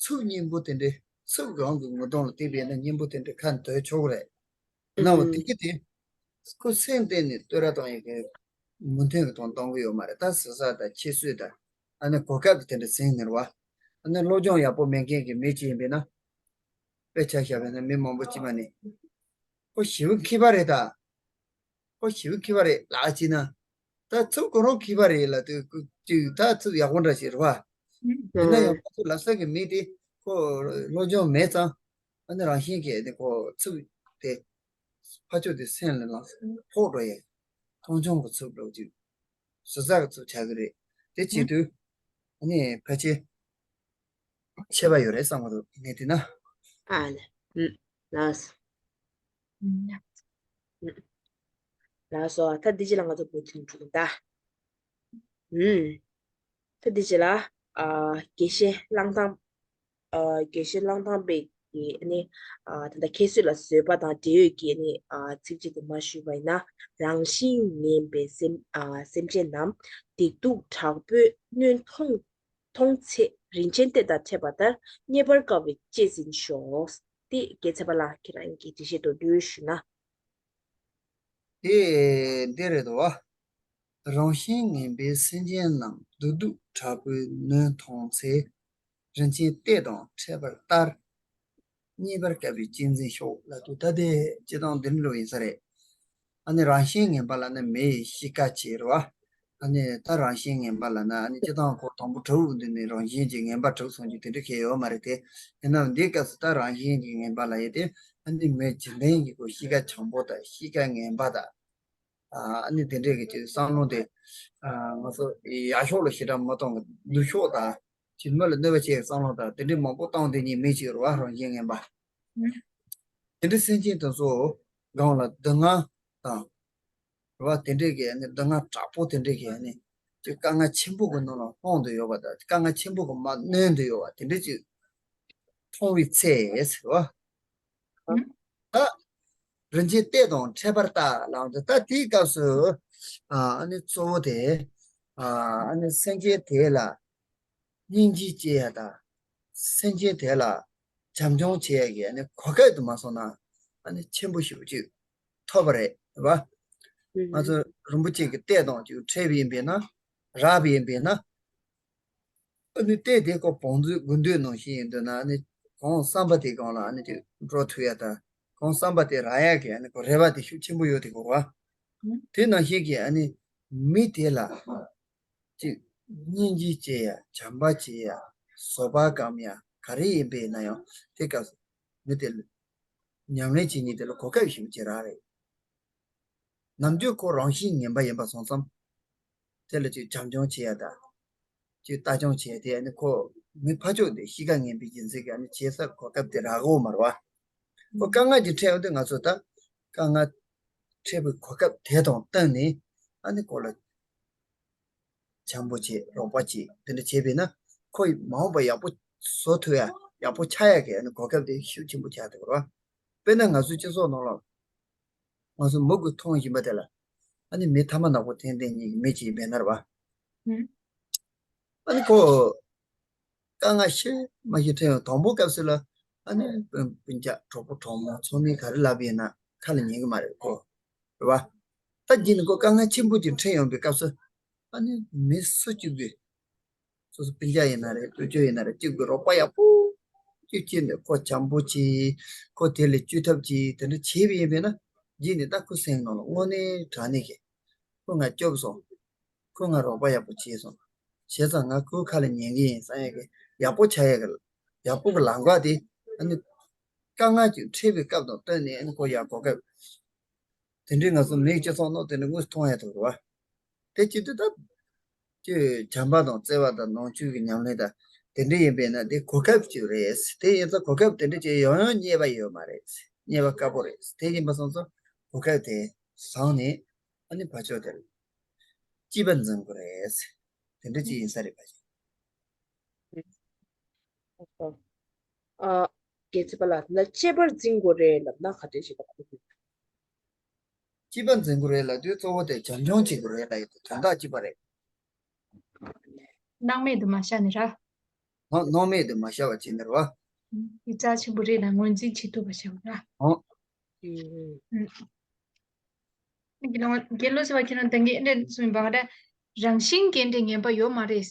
ཚུབ་སྙན་པོ་དེ་འདྲའི་ཚུབ་རང་གི་ངོ་གདོང་ལ་བལྟས་པས་ན་སྙན་པོ་དེ་འདྲའི་ཁ་འདོན་ཆོག་གི་རེད། ན་བ་ཨུ་དེ་གི་དེ་ཁོ་སེམས་གཏིང་ནས་བསྟོད་ར་བཏང་ཡོད་མཁན་མོས་མཐུན་གྱི་དོན་གཏོང་གི་ཡོད་མ་རེད། ད་ཟུར་ཟ་དང་ཁྱད་གསོད་དང་ཨ་ནི་གོ་སྐབས་ཀྱི་དེ་འདྲ་ཟིན་ནི་རེད་བ། ཨ་ནི་སློབ་སྦྱོང་ཡག་པོ་མེད་མཁན་གྱི་མི་ཅིག་ཡིན་པས་ན་དཔེ་ཆ་བཞག་པས་ན་མི་མང་པོ་ཅིག་མ་ནི་ཁོ་ཞེ་པོ་མཁས་པ་རེད་ད། ཁོ་ཞེ་པོ་མཁས་པ་རེད་ལགས་ཅེ་ན། ད་ཚུབ་ཁོ་རང་མཁས་པ་རེད་ལ་དུ་ཅིག་ད་ཚུབ་ཡག་པོ་འདྲ་ཞིག་རེད་བ། ཡིན་ན་ཡང་ཁོ་ཚོ་ལབ་ས་གི་མི་དེ་ཁོ་སློབ་སྦྱོང་མེད་ཙང་ཨ་ནི་རང་བཞིན་གྱིས་དེ་ཁོ་ཚུབ་དེ་ཕ་ཆོས་དེ་སེམས་ལ་ལངས་ཕོག་འགྲོ་ཡས་མཐོང་ཆུང་གི་ཚུབ་འགྲོ་ཅིག་ཟུར་ཟ་གི་ཚུབ་ཆགས་གི་རེད། དེ་བྱེད་དུས་ཨ་ནི་ཕལ་ཆེར་ཆད་པ་ཡོད་རེད་བསམ་གི་འདུག་ངས་བལྟས་ན། ཨ་ལེ། ལགས་སོ། ལགས་སོ། ད་འདི་ཅི་ལ་ང་ཚོ་བོད་ཁྱིམ་འཁྲུག་ད། ད་འདི་ཅི་ལ། ཨ་དགེ་བཤེས་གླང་ཐང་། ཨ་དགེ་བཤེས་གླང་ཐང་པས་ཀྱི་ནི། ཨ་ད་ལྟ་ཁྱད་གསོད་ལ་བཟོད་པ་དང་འབྲེལ་ཡོད་ཀྱི་ནི། ཨ་ཚིགས་བཅད་དེ་མར་ཞུས་པ་ཡིན་ན། རང་བཞིན་ངན་པའི་སེམས་ཨ་སེམས་ཅན་རྣམས། སྡིག་སྡུག་དྲག་པོས་གནོན་མཐོང་མཐོང་ཚེ། རིན་ཆེན་གཏེར་དང་འཕྲད་པ་ལྟར། རྙེད་པར་དཀའ་བའི་གཅེས་འཛིན་ཤོག་དེ་རྒྱལ་ཚབ་པ་ལགས་ཁྱེད་རང་གིས་འགྲེལ་བཤད་མདོར་བསྡུས་ཞུས་ན། དེ་འདི་རེད་དོ། རང་བཞིན་ངན་པའི་སེམས་ཅན་རྣམས། སྡིག་སྡུག་དྲག་པོས་གནོན་མཐོང་ཚེ། རིན་ཆེན་གཏེར་དང་འཕྲད་པ་ལྟར། རྙེད་པར་དཀའ་བའི་གཅེས་འཛིན་ཤོག་ལབ་དུས་ད་དེ་སྤྱིར་བཏང་འདི་འདྲ་ཡིན་ས་རེད། ཨ་ནི་རང་བཞིན་ངན་པ་ལབ་ན་མི་ཡི་གཤིས་ཀ་ཅིག་རེད་བ། ཨ་ནི་ད་རང་བཞིན་ངན་པ་ལབ་ན་ཨ་ནི་སྤྱིར་བཏང་ཁོ་དང་པོ་དྲུག་འདི་ནི་རང་བཞིན་གྱི་ངན་པ་དྲུག་སོང་རྒྱུ་དེ་འདྲ་གལ་ཡོད་མ་རེད་དེ། ཡིན་ནའང་འདིའི་སྐབས་སུ་ད་རང་བཞིན་གྱི་ངན་པ་ལབ་ཡས་དེ་ཨ་ནི་མི་འཇིག་རྟེན་གྱི་ཁོ་གཤིས་ཀ་བྱང་པོ་དང་གཤིས་ཀ་ངན་པ་དང་། ཨ་ནི་དེ་འདྲས་ཀྱི་ཅིག་བསམ་བློ་དེ་ང་ཚོ་ཡག་ཕྱོགས་ལ་ཞེ་དྲག་མ་གཏོང་གི་སྡུག་ཕྱོགས་དང་། ཅིག་མི་ལ་གནོད་པ་བྱེད་བསམ་བློ་དང་དེ་འདྲས་མང་པོ་བཏང་དེ་ཉིད་མི་ཅིག་རེད་བ། རང་བཞིན་ངན་པ། དེ་འདྲས་སེམས་ཅན་དེ་ཚོ་སྒང་ལ་སྡུག་བསྔལ་དང་རེད་བ། དེ་འདྲས་ཀྱི་ནི་སྡུག་བསྔལ་དྲག་པོ་དེ་འདྲས་ཀྱི་ནི་ཅིག་དཀའ་ངལ་ཆེན་པོ་གི་ནང་ལ་ལྷུང་དུ་ཡོད་པ་དང་དཀའ་ངལ་ཆེན་པོ་གི་མར་གནོན་དུ་ཡོད་པ་དེ་འདྲས་ཅིག་མཐོང་བའི་ཚེ་ཟེར་བ། ད་རིན་ཆེན་གཏེར་དང་འཕྲད་པར་ལྟ་ལབ་འདུག་ད་དེའི་སྐབས་སུ་ཨ་ནི་གཙོ་བོ་དེ་ཨ་ནི་སེམས་ཅན་དེ་ལ་སྙིང་རྗེ་སྐྱེ་ཡ་དང་སེམས་ཅན་དེ་ལ་བྱམས་སྐྱོང་བྱེད་ཡ་གི་ཨ་ནི་གོ་སྐབས་དུ་མ་སོང་ན་ཨ་ནི་ཆེན་པོ་ཞེ་པོ་ཅིག་ཐོབ་པ་རེད་བ། ང་ཚོ་རིན་པོ་ཆེ་གི་གཏེར་དང་ཅིག་འཕྲད་པ་ཡིན་པས་ན་རག་པ་ཡིན་པས་ན། ཨ་ནི་གཏེར་དེ་ཁོ་བང་མཛོད་དགོས་འདོད་ནང་བཞིན་ཡིན་འདོད་ན་ཨ་ནི་གང་བསམ་པ་དེ་སྒང་ལ་ཨ་ནི་ཅིག་འགྲོ་ཐུབ་ཡ་དང་གང་བསམ་པ་དེ་རག་ཡ་གི་ཨ་ནི་ཁོ་རེ་བ་དེ་ཤུགས་ཆེན་པོ་ཡོད་དེ་གོ་བ། དེ་ནང་བཞིན་གྱི་ཨ་ནི་མི་དེ་ལ་ཅིག་ སྙིང་རྗེ་སྐྱེ་ཡ། བྱམས་པ་སྐྱེ་ཡ། བཟོད་པ་སྐམ་ཡ། ག་རེ་ཡིན་པ་ཡིན་ན་ཡང་དེ་སྐབས་སུ་མི་དེ་ལ་ཉམས་ལེན་བྱེད་མཁན་དེ་ལ་གོ་སྐབས་ཞེ་པོ་ཅིག་རག་རེད། ནམ་རྒྱུན་ཁོ་རང་བཞིན་ངན་པ་ཡིན་པ་སོང་ཙང་། དེ་ལ་ཅིག་བྱམས་སྐྱོང་བྱེད་ཡ་དང་། ཅིག་ལྟ་སྐྱོང་བྱེད་ཡ་དེ་ནི་ཁོ་མི་ཕར་ཕྱོགས་དེ་གཤིས་ཀ་ངན་པའི་རྒྱུ་མཚན་གྱིས་ནི་བྱེད་ས་གོ་སྐབས་དེ་རག་གོ་མ་རེད་བ། ཁོ་དཀའ་ངལ་ཅིག་འཕྲད་ཡོང་དུས་ང་ཚོ་ད་དཀའ་ངལ་འཕྲད་པའི་གོ་སྐབས་དེ་དང་བསྟུན་ནས་ཨ་ནི་ཁོ་ལ་བྱམས་པོ་བྱེད། རོགས་པ་བྱེད། དེ་འདྲ་བྱས་པས་ན་ཁོ་ཡི་མ་འོངས་པ་ཡག་པོ་བཟོ་ཐུབ་ཡ། ཡག་པོ་ཆགས་ཡ་གི་ཨ་ནི་གོ་སྐབས་དེ་ཤུགས་ཆེན་པོ་ཆགས་ཐུབ་རེད་བ། དཔེར་ན་ང་ཚོའི་སྤྱི་ཚོགས་ནང་ལ། ང་ཚོ་མིག་གིས་མཐོང་བཞིན་པ་དེ་ལ། ཨ་ནི་མི་ཐ་མ་ནག་པོ་འཐེན་འཐེན་གཉིས་ཀྱི་མི་གཅིག་མེད་ན་རེད་བ། ཨ་ནི་ཁོ་དཀའ་ངལ་ཤི་མ་ཤི་འཕྲད་ཡོང་དང་པོ་སྐབས་སུ་ལ། ཨ་ནི་སྤུན་སྤུན་ཀྱག་གྲོགས་པོ་གྲོགས་མོ་ཚང་མས་ག་རེ་ལབ་ཡིན་ན་ཁ་ལ་ཉན་གི་མ་རེད་ཁོ། རེད་བ། ད་རྗེས་ནས་ཁོ་དཀའ་ངལ་ཆེན་པོ་ཅིག་འཕྲད་ཡོང་པའི་སྐབས་སུ། ཨ་ནི་མི་སུ་གཅིག་གིས། སོ་སོ་སྤུན་ཀྱག་ཡིན་ན་རེད། སྤུན་ཆ་ཡིན་ན་རེད། གཅིག་གི་རོགས་པ་ཡག་པོ་གཅིག་བྱས་ནས་ཁོ་བྱམས་པོ་བྱེད། ཁོ་དེ་ལ་བཅོས་ཐབས་བྱེད། དེ་འདྲ་བྱས་པ་ཡིན་པས་ན་རྗེས་ནས་ད་ཁོ་སེམས་ནང་ལ་དངོས་གནས་དྲང་གནས་ཀྱི་ཁོ་ང་སྐྱོབ་སོང་། ཁོ་ང་རོགས་པ་ཡག་པོ་བྱས་སོང་། བྱས་ཙང་ང་ཁོའི་ཁ་ལ་ཉན་གི་ཡིན་བསམ་ཡག་གི་ཡག་པོ་ཆགས་ཡག་གི་ཡག་པོ་གི་ལམ་ཁ་དེ། ཨ་ནི་དཀའ་ངལ་ཅིག་འཕྲད་པའི་སྐབས་དང་བསྟུན་ནས་ཨ་ནི་ཁོ་ཡག་གོ་སྐབས། དེ་འདྲའི་ང་ཚོ་མིའི་སྤྱི་ཚོགས་ནང་དེ་འདྲ་དངོས་སུ་མཐོང་ཡ་ཐུབ་རེད་བ། དེ་བྱེད་དུས་ད། ཅིག་བྱམས་པ་དང་བརྩེ་བ་དང་ནང་ཆོས་ཀྱི་ཉམས་ལེན་དང་དེ་འདྲ་ཡིན་པས་ན་དེ་གོ་སྐབས་ཅིག་རེད། དེ་ཡིན་ཙང་གོ་སྐབས་དེ་འདྲ་ཅིག་ཡང་ཡང་རྙེད་པ་ཡོད་མ་རེད། རྙེད་པ་དཀའ་པོ་རེད། དེ་ཡིན་པ་སོང་ཙང་གོ་སྐབས་དེ་བཟུང་ནས་ཨ་ནི་ཕར་ཕྱོགས་དེར་སྐྱིད་པ་འཛིན་དགོས་རེད། དེ་འདྲ་ཅིག་ཡིན་ས་རེད་ཕ་ཆེ། ཨ། དགེ་ཚེ་པ་ལགས་ལ་གཅེས་པར་འཛིན་དགོས་རེད་ལབ་ན་ག་འདྲ་ཞིག་ལ་གོ་དགོས། གཅེས་པར་འཛིན་དགོས་རེད་ལབ་དུས་གཙོ་བོ་དེ་བྱམས་སྐྱོང་བྱེད་དགོས་རེད་ལབ་ཡོད་དེ་དོན་དག་གཅིག་པ་རེད། སྣང་མེད་དུ་མ་བཞག་ནི་ར། ཧོ། སྣང་མེད་དུ་མ་བཞག་པ་བྱེད་ནི་རེད་བ། ཨུམ། དེ་རྩ་ཆེན་པོ་རེད་ལ་ངོས་འཛིན་བྱེད་ཐུབ་པ་བྱ་བ་ར། ཧོ། ཨུམ། དགེ་སློང་དགེ་སློང་ཟེར་བ་ཁྱེད་རང་ད་གིན་ཨེ་འདྲ་གསུངས་པ་ར། རང་བཞིན་གྱིས་འདྲ་ངན་པ་ཡོད་མ་རེད།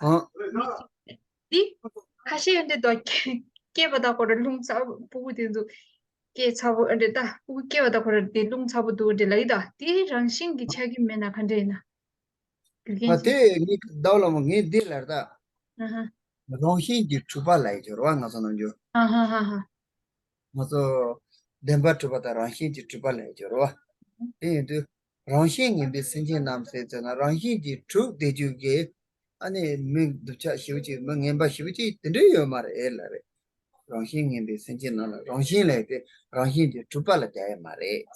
ཨ། འདི། ཁ་ཤས་འདི་དོ། སྐྱེས་པ་དག་ཁོ་ར་རླུང་ཚ་པོ་ཕྲུ་གུ་དེ་ཚོ། སྐྱེས་ཚ་པོ་ཨ་འདྲ་ད་ཕྲུ་གུ་སྐྱེས་པ་དག་ཁོ་ར་དེ་རླུང་ཚ་པོ་འདུག་འདྲ་ལབ་ཀྱི་ད་དེ་རང་བཞིན་གྱི་ཆགས་ཀྱི་མེད་ན་ག་འདྲ་ཡིན་ན། རྒྱུ་རྐྱེན་ཨ་ཚོ། དེ་ངས་ཟླ་བ་ལ་མོ་ངས་འདི་ལར་ད། ཨ་ཧ། རང་བཞིན་གྱིས་གྲུབ་པ་ལ་ཡི་སྦྱོར་བ་ང་ཚོ་ནམ་རྒྱུན། ཨ་ཧ་ཧ་ཧ། ང་ཚོ་བདེན་པར་གྲུབ་པ་དང་རང་བཞིན་གྱིས་གྲུབ་པ་ལ་ཡི་སྦྱོར་བ། དེ་ཡིན་དུས། རང་བཞིན་ངན་པའི་སེམས་ཅན་རྣམས་ཟེར་ཚོད་ན་རང་བཞིན་གྱིས་གྲུབ་བསྡད་རྒྱུ་གི། ཨ་ནི་མི་སྡུག་ཅག་ཞེ་པོ་ཅིག་མི་ངན་པ་ཞེ་པོ་ཅིག་དེ་འདྲ་ཡོད་མ་རེད་ལ་རེད། རང་བཞིན་ངན་པའི་སེམས་ཅན་རྣམས་ལ་རང་བཞིན་ལ་ཡི་དེ་རང་བཞིན་གྱིས་གྲུབ་པ་ལ་རྒྱག་ཡ་མ་རེད།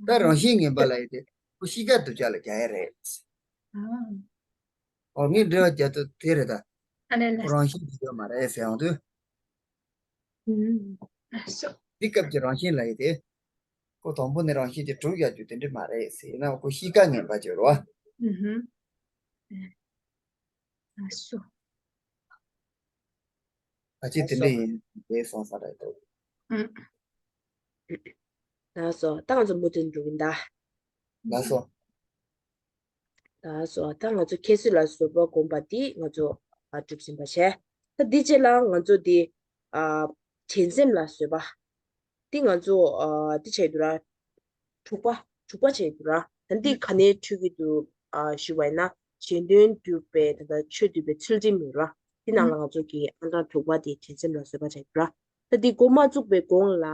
ད་རང་བཞིན་ངན་པ་ལ་ཡི་དེ་ཁོ་གཤིས་ཀ་སྡུག་ཅག་ལ་རྒྱག་ཡ་རེད། ཨོ་ངས་འགྲེལ་བ་རྒྱག་དུས་དེ་རེད་ད། ཨ་ལས་ལས། ཁོ་རང་བཞིན་གྱིས་ཡོད་མ་རེད་ཟེར་ཡོང་དུས། ཨུམ། ཨ་སོ། འདི་སྐབས་ཀྱི་རང་བཞིན་ལ་ཡི་དེ། ཁོ་དང་པོ་ནས་རང་བཞིན་གྱིས་གྲུབ་ཡག་རྒྱུ་དེ་འདྲ་མ་རེད་ཟེར་ཡིན་ན་ཁོ་གཤིས་ཀ་ངན་པ་ཅིག་རེད་བ། ཨུ་ཧུམ། ཨ་སོ། ཨ་ཅེ་དེ་འདྲ་ཡིན་དེ་སོང་ས་རེད་དོ། ཨུམ། ལགས་སོ། ད་ང་ཚོ་མུ་མཐུད་འགྲོ་གིན་ད། ལགས་སོ། ལགས་སོ། ད་ང་ཚོ་ཁྱད་གསོད་ལ་བཟོད་པ་སྒོམ་པ་འདི་ང་ཚོ་ཨ་གྲུབ་ཟིན་པ་བྱས། ད་འདི་རྗེས་ལ་ང་ཚོ་འདི་ཨ་དྲན་སེམས་ལ་བཟོད་པ། འདི་ང་ཚོ་ཨ་འདི་བྱས་འདུག་ར། དྲུག་པ། དྲུག་པ་བྱས་འདུག་ར། ད་འདི་ག་ནས་འཕྲོས་ཀྱི་འདུག་ཨ་ཞུ་བ་ཡིན་ན་གཞན་དོན་སྒྲུབ་པའི་ད་ལྟ་ཆོས་སྡུད་པའི་ཚུལ་ཁྲིམས་ཡོད་ར། འདི་ནང་ལ་ང་ཚོ་གི་ཨང་གྲངས་དྲུག་པ་འདི་དྲན་སེམས་ལ་བཟོད་པ་བྱས་འདུག་ར། ད་འདི་འགོ་མ་བཙུགས་པའི་གོང་ལ་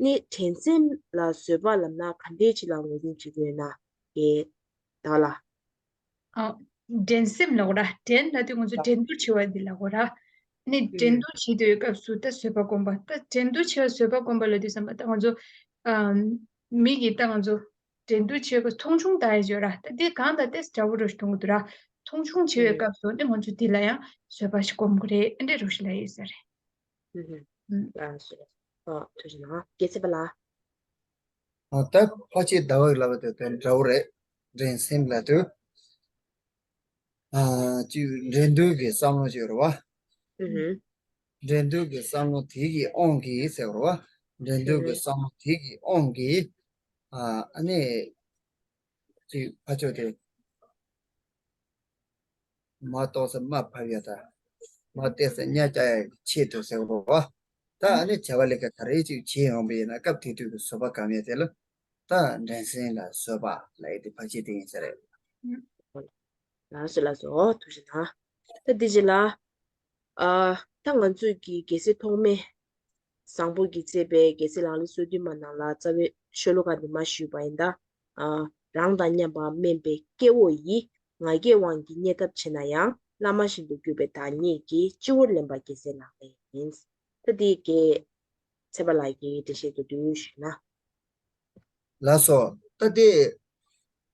ནི་དྲན་སེམས་ལ་བཟོད་པ་ལབ་ན་ག་འདྲས་ཅིག་ལ་ངོས་འཛིན་བྱེད་ཀྱི་ཡོད་ན། ཨེ། ད་ལ། ཨ། འགྲན་སེམས་ལབ་དགོས་ར། འགྲན་ལབ་དུས་ང་ཚོ་འགྲན་བསྡུར་བྱེད་པ་འདི་ལབ་དགོས་ར། ནི་འགྲན་བསྡུར་བྱེད་དུས་སྐབས་སུ་ད་བཟོད་པ་སྒོམ་པ། ད་འགྲན་བསྡུར་བྱེད་པ་བཟོད་པ་སྒོམ་པ་ལབ་དུས་ཙམ་པ་ད་ང་ཚོ། ཨ། མི་གིས་ད་ང་ཚོ་འགྲན་བསྡུར་བྱེད་པའི་མཐོང་ཆུང་ད་ཡ་བརྗོད་ར། ད་འདི་གང་དང་ཏོག་ཙམ་འདྲ་བོ་འདྲ་ཞིག་མཐོང་གི་འདུག་ར། མཐོང་ཆུང་བྱེད་པའི་སྐབས་སུ་ནི་ང་ཚོ་འདི་ལ་ཡང་བཟོད་པ་ཞིག་སྒོམ་དགོས་རེད། ཨེ་འདྲ་རུ་ཞིག་ལབ་ཡོད་ས་རེད། ཨུ་ཧུ། ཨུ། ལགས་སོ། ཨ། ཐུགས་རྗེ་གནང་། དགེ་ཚེ་པ་ལགས། ཨ། ད་ཕལ་ཆེར་ཟླ་བ་ལབ་པ་དེ་དོན་འདྲ་བོ་རེད། འགྲན་སེམས་ལབ་དུས། ཨ། ཅིག་འགྲན་བསྡུར་གྱི་བསམ་བློ་ཅིག་ཡོད་རེད་བ། ཨུ་ཧུ། འགྲན་བསྡུར་གྱི་བསམ་བློ་དེ་གི་དབང་གིས་ཟེར་བ་རེད་བ། འགྲན་བསྡུར་གྱི་ཨུ་ཧུ། བསམ་བློ་དེ་གི་དབང་གིས། ཨ། ཨ་ནི། ཅིག་ཕར་ཕྱོགས་དེ། མར་གཏོང་ས་རྨ་ཕབ་ཡ་དང་། མར་བལྟས་ས་གཉའ་བཅག་ཡ་ཆེད་དུ་ཟེར་བ་རེད་བ། ད་ཨ་ནི་བྱ་བ་ལས་ཀ་ག་རེ་ཅིག་བྱེད་ཡོང་པ་ཡིན་ན་སྐབས་དེ་དུས་ཀྱི་བཟོད་པ་སྒོམ་ཡ་དེ་ལ། ད་འགྲན་སེམས་ལ་བཟོད་པ་ལབ་ཡ་དེ་ཕལ་ཆེར་དེ་ཡིན་ས་རེད། ལགས་སོ་ལགས་སོ། ཨོ་ཐུགས་རྗེ་གནང་། ད་འདི་རྗེས་ལ། ཨ། ད་ང་ཚོས་ཀྱི་རྒྱལ་སྲས་ཐོགས་མེད་བཟང་པོ་གིས་མཛད་པའི་རྒྱལ་སྲས་ལག་ལེན་སོ་བདུན་མ་ནང་ལ་རྩ་བའི་ཤོ་ལོ་ཀ་འདི་མར་ཞུས་པ་ཡིན་ད། ཨ། རང་དང་མཉམ་པ་དམན་པའི་སྐྱེ་བོ་ཡིས། ང་རྒྱལ་དབང་གིས་བརྙས་ཐབས་བྱེད་ན་ཡང་། བླ་མ་བཞིན་དུ་གུས་པས་བདག་ཉིད་ཀྱི། སྤྱི་བོར་ལེན་པ་རྒྱལ་སྲས་ལག་ལེན་ཡིན། ད་འདི་རྒྱལ་ཚེ་དཔལ་ལགས་ཀྱིས་འགྲེལ་བཤད་མདོར་བསྡུས་ཞུས་ན། ལགས་སོ། ད་དེ་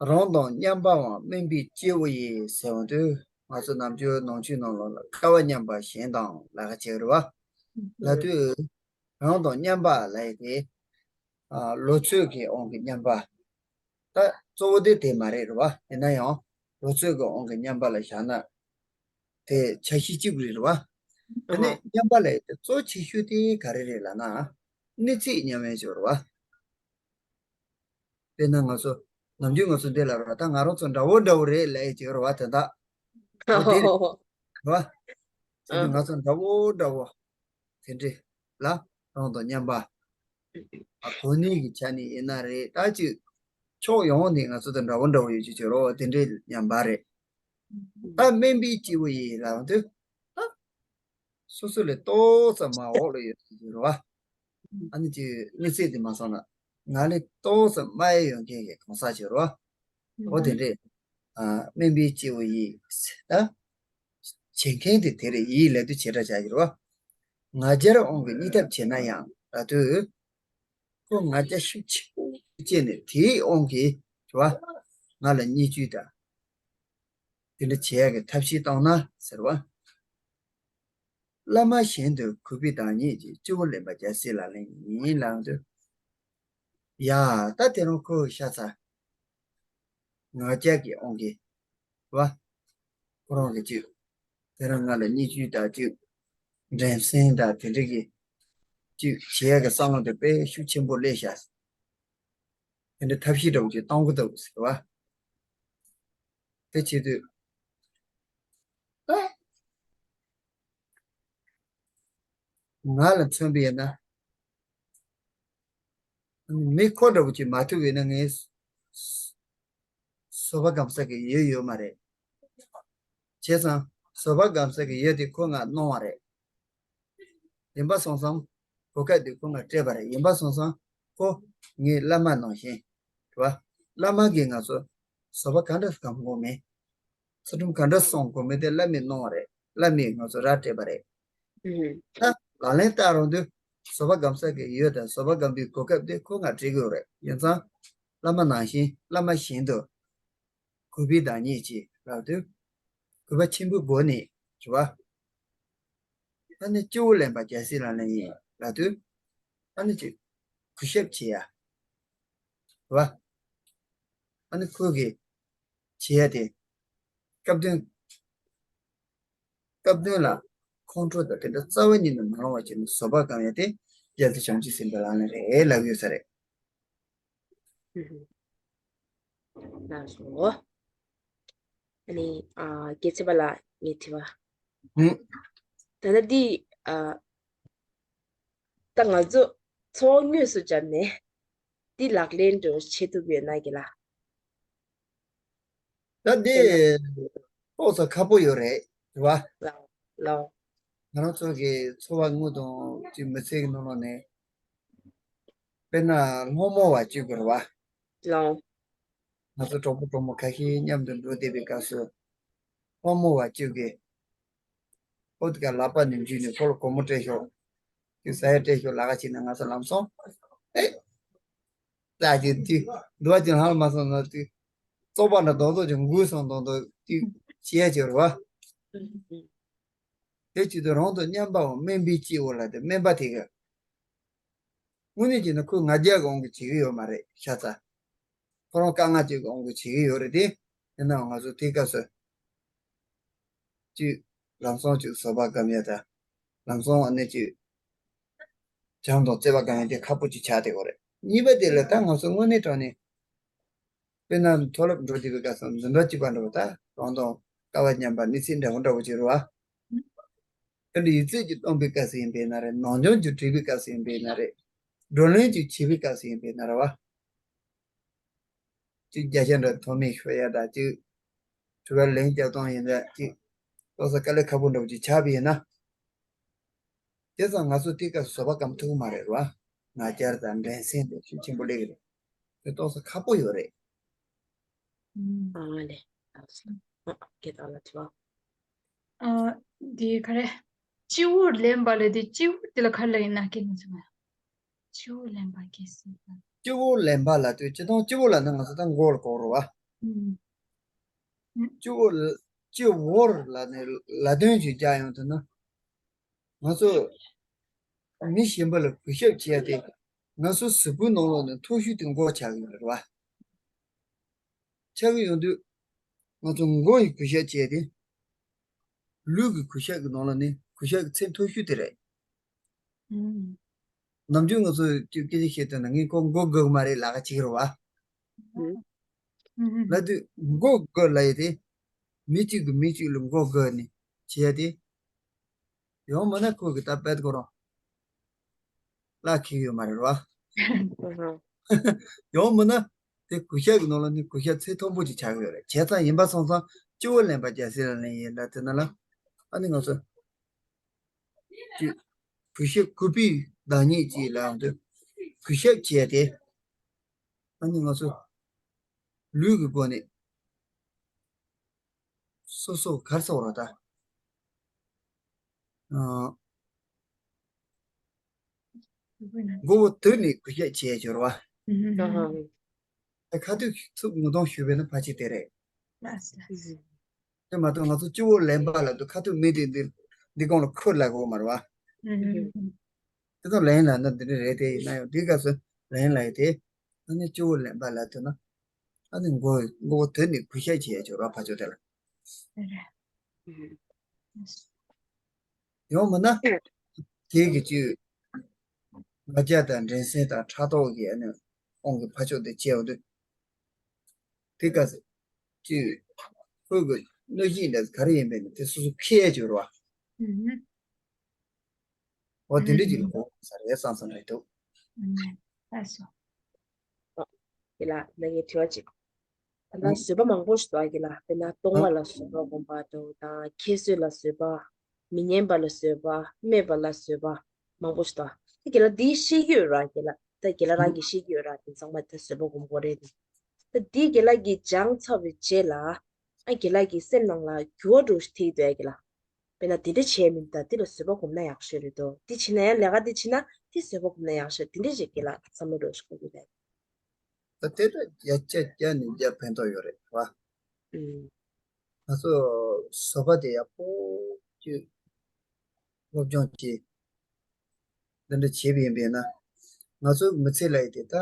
རང་དང་མཉམ་པའམ་དམན་པའི་སྐྱེ་བོ་ཡིས་ཟེར་བ་དུས་ང་ཚོ་ནམ་རྒྱུན་ནང་ཆོས་ནང་ལོགས་ལ་སྐལ་བ་མཉམ་པ་གཞན་དང་ལབ་ཀྱི་ཡོད་རེད་བ། ལབ་དུས་རང་དང་མཉམ་པ་ལབ་ཡས་དེ་ཨ། ལོ་ཚོད་ཀྱི་དབང་གིས་མཉམ་པ། ད་གཙོ་བོ་དེ་དེ་མ་རེད་རེད་བ། ཡིན་ན་ཡང་ལོ་ཚོད་ཀྱི་དབང་གིས་མཉམ་པ་ལ་བཞག་ན་དེ་ཆ་ཤས་གཅིག་རེད་རེད་བ། དེ་ནས་མཉམ་པ་ལབ་ཡས་དེ་གཙོ་ཆེ་ཤོས་དེ་ག་རེ་རེད་ལབ་ན། གནས་ཚད་མཉམ་ཡས་ཅིག་རེད་བ། དཔེར་ན་ང་ཚོ་ནམ་རྒྱུན་ང་ཚོ་འདི་ལ་རོ། ད་ང་རང་ཚོ་འདྲ་བོ་འདྲ་བོ་རེད་ལབ་ཡས་ཅིག་རེད་བ། དེ་དག་འོ་དེ་རེད་བ། དེ་ཨ། ང་ཚོ་འདྲ་བོ་འདྲ་བོ་དེ་འདྲ་ལ་རང་དང་མཉམ་པ། ཨ། གོ་གནས་ཀྱི་ཆ་ནས་ཡིན་ན་རེད། ད་ཅིག་ཕྱོགས་ཡོངས་ནས་ང་ཚོ་དང་འདྲ་བོ་འདྲ་བོ་ཡོད་ཅིག་བྱེད་རོགས། དེ་འདྲའི་མཉམ་པ་རེད། ད་དམན་པའི་སྐྱེ་བོ་ཡིས་ལབ་དུས་ད་སོ་སོ་ལས་ཏོག་ཙམ་མར་འོག་ལ་ཡོད་ཅིག་བྱེད་རོགས། ཨ་ནི་ཅིག་གནས་ཚད་དེ་མ་སོང་ན་ང་ལས་ཏོག་ཙམ་དམའ་ཡས་ཡོད་མཁན་གྱི་གང་ཟག་བྱེད་རོགས། འོ་དེ་འདྲས། ཨ། དམན་པའི་སྐྱེ་བོ་ཡིས་ད། བྱེད་མཁན་དེ་དེ་རེད། ཡིས་ལབ་དུས་བྱེད་སྒྲ་བྱ་ཡིན་རོ། ང་རྒྱལ་དབང་གིས་བརྙས་ཐབས་བྱེད་ན་ཡང་ལབ་དུས། ཁོ་ང་རྒྱལ་ཤུགས་ཆེན་པོ་སྐྱེས་ནས་དེའི་དབང་གིས་རེད་བ། ང་ལ་བརྙས་བཅོས་དང་། དེ་འདྲ་བྱེད་ཡག་གི་ཐབས་ཤེས་བཏང་ན་ཟེར་བ། བླ་མ་བཞིན་དུ་གུས་པས་བདག་ཉིད་ཀྱི། སྤྱི་བོར་ལེན་པ་རྒྱལ་སྲས་ལག་ལེན་ཡིན་ལབ་དུས། ཡ། ད་དེ་རིང་ཁོ་ཤ་ཚ། ང་རྒྱལ་གྱི་དབང་གིས་བ། ཁོ་རང་གིས་ཅིག་དེ་རིང་ང་ལ་བརྙས་བཅོས་དང་ཅིག་འགྲན་སེམས་དང་དེ་འདྲ་གི་ཅིག་བྱེད་ཡག་གི་བསམ་བློ་དེ་དཔེ་ཤུགས་ཆེན་པོ་སླེབས་ཤག། དེ་འདྲ་ཐབས་ཤེས་འདྲ་བོ་ཅིག་གཏོང་གི་འདུག་ཟེར་བ། དེ་བྱེད་དུས། ང་ལ་མཚོན་པ་ཡིན་ན། མི་ཁོ་འདྲ་བོ་ཅིག་མ་ཐུག་པ་ཡིན་ན་ངའི་བཟོད་པ་སྒོམ་ས་གི་ཡུལ་ཡོད་མ་རེད། བྱས་ཙང་བཟོད་པ་སྒོམ་ས་གི་ཡུལ་དེ་ཁོ་ང་གནང་བ་རེད། ཡིན་པ་སོང་ཙང་གོ་སྐབས་དེ་ཁོ་ང་སྤྲད་པ་རེད། ཡིན་པ་སོང་ཙང་ཁོ་ངའི་བླ་མ་ནང་བཞིན་རེད་བ། བླ་མ་གིས་ང་ཚོ་བཟོད་པ་ག་འདྲ་སྒོམ་དགོས་མིན། ཚུལ་ཁྲིམས་ག་འདྲ་སྲུང་དགོས་མིན་དེ་བླ་མས་གནང་བ་རེད། བླ་མས་ང་ཚོ་ར་སྤྲད་པ་རེད། ཨུམ། ད་ལག་ལེན་བསྟར་ཡོང་དུས་བཟོད་པ་སྒོམ་ས་གི་ཡུལ་དང་བཟོད་པ་སྒོམ་པའི་གོ་སྐབས་དེ་ཁོ་ང་སྤྲད་དགོས་རེད། ཡིན་ཙང་བླ་མ་ནང་བཞིན། བླ་མ་བཞིན་དུ་གུས་པས་བདག་ཉིད་ཀྱི་ལབ་དུས། གུས་པ་ཆེན་པོའི་སྒོ་ནས་རེད་བ། ཨ་ནི་སྤྱི་བོར་ལེན་པ་རྒྱལ་སྲས་ལག་ལེན་ཡིན་ལབ་དུས། ཨ་ནི་ཅིག་གུས་ཞབས་བྱེད་ཡ་རེད་བ། ཨ་ནི་ཁོ་གིས་བྱེད་ཡ་དེ་སྐབས་དོན། སྐབས་དོན་ལ་ཁོང་ཁྲོ་དང་དེ་འདྲ་རྩ་བ་ཉིད་ནས་མ་སློང་བ་བྱས་ནས་བཟོད་པ་སྒོམ་ཡ་དེ་རྒྱལ་སྲས་བྱང་ཆུབ་སེམས་དཔའི་ལག་ལེན་རེད་ལབ་ཡོད་ས་རེད། ལགས་སོ། ཨ་ནི་ཨ་རྒྱལ་ཚེ་དཔལ་ལགས་ངས་དྲི་བ། ཧུམ། ད་ལྟ་འདི་ཨ་ད་ང་ཚོ་འཚོ་བ་དངོས་སུ་སྦྱར་ནས་འདི་ལག་ལེན་འདྲ་བོ་བྱེད་ཐུབ་ཡོད་ན་གི་ལ། ད་འདི་དཔེར་ན། ཏོག་ཙམ་ཁག་པོ་ཡོད་རེད། རེད་བ། ལགས། ལགས། ང་རང་ཚོ་གི་འཚོ་བ་དངོས་དང་ཅིག་མི་ཚེ་གི་ནང་ལོགས་ནས། དཔེར་ན་སློང་མོ་བ་གཅིག་གི་རེད་བ། ལགས། ང་ཚོ་གྲོགས་པོ་གྲོགས་མོ་ཁ་ཤས་མཉམ་དུ་འགྲོ་བསྡད་པའི་སྐབས་སུ། སློང་མོ་བ་གཅིག་གིས། ཨོ་དེ་ག་ལག་པ་ནས་འཇུས་ནས་ཁོ་ལ་སྒོར་མོ་སྤྲད་ཤོག་དེ་ཟ་ཡ་སྤྲད་ཤོག་ལབ་ཀ་བྱས་ན་ང་ཚོ་ལམ་སང་། ཨེ། ལྟ་རྒྱུ་དེ་འདུག་པ་ཅིག་ལྷང་ལ་མ་སོང་ན་དེ་བཙོག་པ་འདྲ་རྡོག་རྡོག་ཅིག་འགུལ་སོང་མདོག་མདོག་དེ་བྱེད་ཡ་ཅིག་རེད་བ། དེ་བྱེད་དུས་རང་དང་མཉམ་པའམ་དམན་པའི་སྐྱེ་བོ་ལ་དེ་དམན་པ་དེ་ག་དངོས་གནས་བྱས་ན་ཁོས་ང་རྒྱལ་གྱི་དབང་གིས་བྱེད་ཀྱི་ཡོད་མ་རེད་ཤ་ཚ། ཁོ་རང་དཀའ་ངལ་ཅིག་གི་དབང་གིས་བྱེད་ཀྱི་ཡོད་རེད་དེ། ཡིན་ནའང་ང་ཚོ་དེའི་སྐབས་སུ། གཅིག་ལམ་སང་གཅིག་བཟོད་པ་སྒོམ་ཡ་དང་། ལམ་སང་ཨ་ནི་གཅིག་བྱམས་དང་བརྩེ་བ་སྒོམ་ཡ་དེ་ཁག་པོ་ཅིག་ཆགས་བསྡད་ཡོད་རེད། གཉིས་པ་དེ་ལ་ད་ང་ཚོ་དངོས་གནས་དྲང་གནས། དཔེར་ན་མཐོ་སློབ་འགྲོ་བསྡད་པའི་སྐབས་སུ་འཛིན་གྲྭ་གཅིག་པ་འདྲ་བོ་ད་རང་དང་སྐལ་བ་མཉམ་པ་གནས་ཚད་འདྲ་བོ་འདྲ་བོ་ཅིག་རེད་བ། དེ་འདྲ་ཡིག་ཚད་ཅིག་སྟོན་པའི་སྐབས་སུ་ཡིན་པས་ན་རེད། ནང་སྦྱོང་ཅིག་བྲིས་པའི་སྐབས་སུ་ཡིན་པས་ན་རེད། བགྲོ་གླེང་ཅིག་བྱེད་པའི་སྐབས་སུ་ཡིན་པས་ན་རེད་བ། ཅིག་བརྒྱ་ཆ་འདྲ་ཐོགས་མེད་ཤོད་ཡ་དང་ཅིག་དྲི་བ་ལན་རྒྱག་སྟངས་ཡིན་ན་ཅིག་ཏོག་ཙམ་དཀའ་ལས་ཁག་པོ་འདྲ་པོ་ཅིག་ཆགས་པ་ཡིན་ན། དེ་ཙང་ང་ཚོ་དེ་སྐབས་བཟོད་པ་སྐམ་ཐུབ་ཀྱི་མ་རེད་བ། ང་རྒྱལ་དང་འགྲན་སེམས་དེ་ཤུགས་ཆེན་པོ་སླེབས་ཀྱི་རེད། དེ་ཏོག་ཙམ་ཁག་པོ་ཡོད་རེད། ཨ་ལེ། ཨ་དེ་ག་རེ། སྤྱི་བོར་ལེན་པ་ལ་དེ་སྤྱི་བོར་དེ་ལ་ག་རེ་ལ་ཡིན་ན་སྐད་ནི་ཚང་མ། སྤྱི་བོར་ལེན་པ་གལ་སྲིད་པ། སྤྱི་བོར་ལེན་པ་ལ་དུས་སྤྱི་དང་སྤྱི་བོ་ལ་ནི་ང་ཚོ་ད་མགོ་ལ་གོ་རོ་བ། ཨུམ། སྤྱི་བོ་ལ་སྤྱི་བོར་ལ་ནི་ལ་དོན་ཞིག་རྒྱག་ཡོང་དུས་ན། ང་ཚོ་མི་གཞན་པ་ལ་གུས་ཞབས་བྱེད་ཡ་དེ་ང་ཚོ་གཟུགས་པོའི་ནང་ལོགས་ནས་མཐོ་ཤོས་དེ་མགོ་ཆགས་ཀྱི་ཡོད་རེད་བ། ཆགས་ཀྱི་ཡོང་དུས། ང་ཚོ་མགོ་ཡི་གུས་ཞབས་བྱས་ཏེ། ལུས་ཀྱི་གུས་ཞབས་ཀྱི་ནང་ལ་ནི་གུས་ཞབས་ཀྱི་ཚད་མཐོ་ཤོས་དེ་རེད། ཨུམ། ནམ་རྒྱུན་ང་ཚོ་སྐད་ཆ་བཤད་དུས་ན་ངས་ཁོ་མགོ་སྒུར་གི་མ་རེད་ལབ་ཀྱི་རེད་བ། ཨུམ། ལབ་དུས་མགོ་སྒུར་ལབ་ཡས་དེ། མི་གཅིག་གིས་མི་གཅིག་ལ་མགོ་སྒུར་ནས་བྱས་ཏེ། ཡང་མིན་ན་ཁོ་གི་ད་དཔེ་ཁོ་རང་བརླག་ཁེལ་ཡོད་མ་རེད་བ། ཡང་མིན་ན་དེ་གུས་ཞབས་ཀྱི་ནང་ལ་ནི་གུས་ཞབས་ཚད་མཐོན་པོ་ཅིག་ཆགས་ཀྱི་ཡོད་རེད། བྱས་ཙང་ཡིན་པ་སོང་ཙང་སྤྱི་བོར་ལེན་པ་རྒྱལ་སྲས་ལ་ལེན་ཡིན་ལབ་དེ་ན་ལ། ཨ་ནི་ང་ཚོ་ཅིག་གུས་ཞབས་གུས་པའི་བདག་ཉིད་ཅིག་ལ་ཡང་དུ་གུས་ཞབས་བྱས་ཏེ། ཨ་ནི་ང་ཚོ་ལུས་ཀྱི་སྒོ་ནས། སོ་སོ་གར་སོགས་ར་ད། ཨ། མགོ་བོ་དོད་ནས་གུས་ཞབས་བྱས་སྦྱོར་བ། ཨ་ཧ། ཁ་ཐུག་ཚུགས་ངོ་གདོང་ཞུས་པས་ན་ཕལ་ཆེར་དེ་རེད། དེ་མ་གཏོགས་ང་ཚོ་སྤྱི་བོར་ལེན་པ་ལ་དུ་ཁ་ཐུག་མི་དེ་འདི་འདི་གོང་ལ་ཁུར་ལ་གོ་མ་རེད་བ། དེ་ཚོ་ལན་ལ་ན་འདི་འདྲ་རེད་དེ་ཡིན་ན་ཡང་འདི་སྐབས་སུ་ལན་ལ་ཡི་དེ། ཨ་ནི་སྤྱི་བོར་ལེན་པ་ལ་དུ་ན། ཨ་ནི་མགོ་མགོ་བོ་དོད་ནས་གུས་ཞབས་བྱས་སྦྱོར་བ་ཕ་ཆོས་དེ་ལ། ཡང་མིན་ན། དེ་གི་ཅིག་ང་རྒྱལ་དང་འགྲན་སེམས་དང་ཕྲག་དོག་གི་ཨ་ནི་དབང་གི་ཕ་ཕྱོགས་དེ་བྱས་འོ་དུས། དེ་ག་ཚོད་ཅིག་ཁོའི་གི་གནོད་སྦྱིན་འདྲ་ག་རེ་ཡིན་པས་ནི་དེ་སོ་སོ་ཁས་སྦྱོར་བ། འོ་དེ་འདྲ་ཅིག་ལ་གོ་ས་རེད་བསམ་བསམ་རེད་འདུག་ཨ་སོ། དེ་ལ་ང་ངའི་དྲི་བ་གཅིག་ད་ལྟ་བཟོད་པ་མང་པོ་ཞིག་འདུག་ཨ། དེ་ལ་དེ་ལ་གཏོང་བ་ལ་བཟོད་པ་སྒོམ་པ་དང་དང་ཁྱད་གསོད་ལ་བཟོད་པ། མི་སྙན་པ་ལ་བཟོད་པ། སྨད་པ་ལ་བཟོད་པ། མང་པོ་ཞིག་འདུག་ཨ། དེ་དེ་ལ་འདི་ཤེས་ཀྱི་ཡོད་ར། དེ་ལ་ད་དེ་ལ་རང་གིས་ཤེས་ཀྱི་ཡོད་ར། དེ་ཚང་མ་ད་བཟོད་པ་སྒོམ་དགོས་རེད། ད་འདི་དེ་ལ་གི་སྦྱངས་ཚར་བའི་རྗེས་ལ་ཨ་དེ་ལ་གི་སེམས་ནང་ལ་འགྱུར་བ་འགྲོ་ཞིག་ཐེབས་འདུག་ཨ། དེ་ལ། དཔེར་ན་དེ་འདྲ་བྱས་མིན་ད་འདི་ལ་བཟོད་པ་སྒོམ་ན་ཡག་ཤོས་རེད་དོ། འདི་བྱས་ན་ཡང་ལས་ཀ་འདི་བྱས་ན་འདི་བཟོད་པ་སྒོམ་ན་ཡག་ཤོས་དེ་འདྲ་ཞིག་གི་ལ་བསམ་བློ་འགྲོ་ཞིག་གོ་གི་རེད། ད་དེ་ལ་བརྒྱ་ཆ་བརྒྱ་ནས་བརྒྱ་ཕན་ཐོགས་ཡོད་རེད་བ། ཨུམ། ང་ཚོ་བཟོད་པ་དེ་ཡག་པོ་ཅིག་སློབ་སྦྱོང་བྱེད། འདི་འདྲ་བྱེད་པ་ཡིན་པས་ན། ང་ཚོའི་མི་ཚེ་ལ་ཡི་དེ་ད་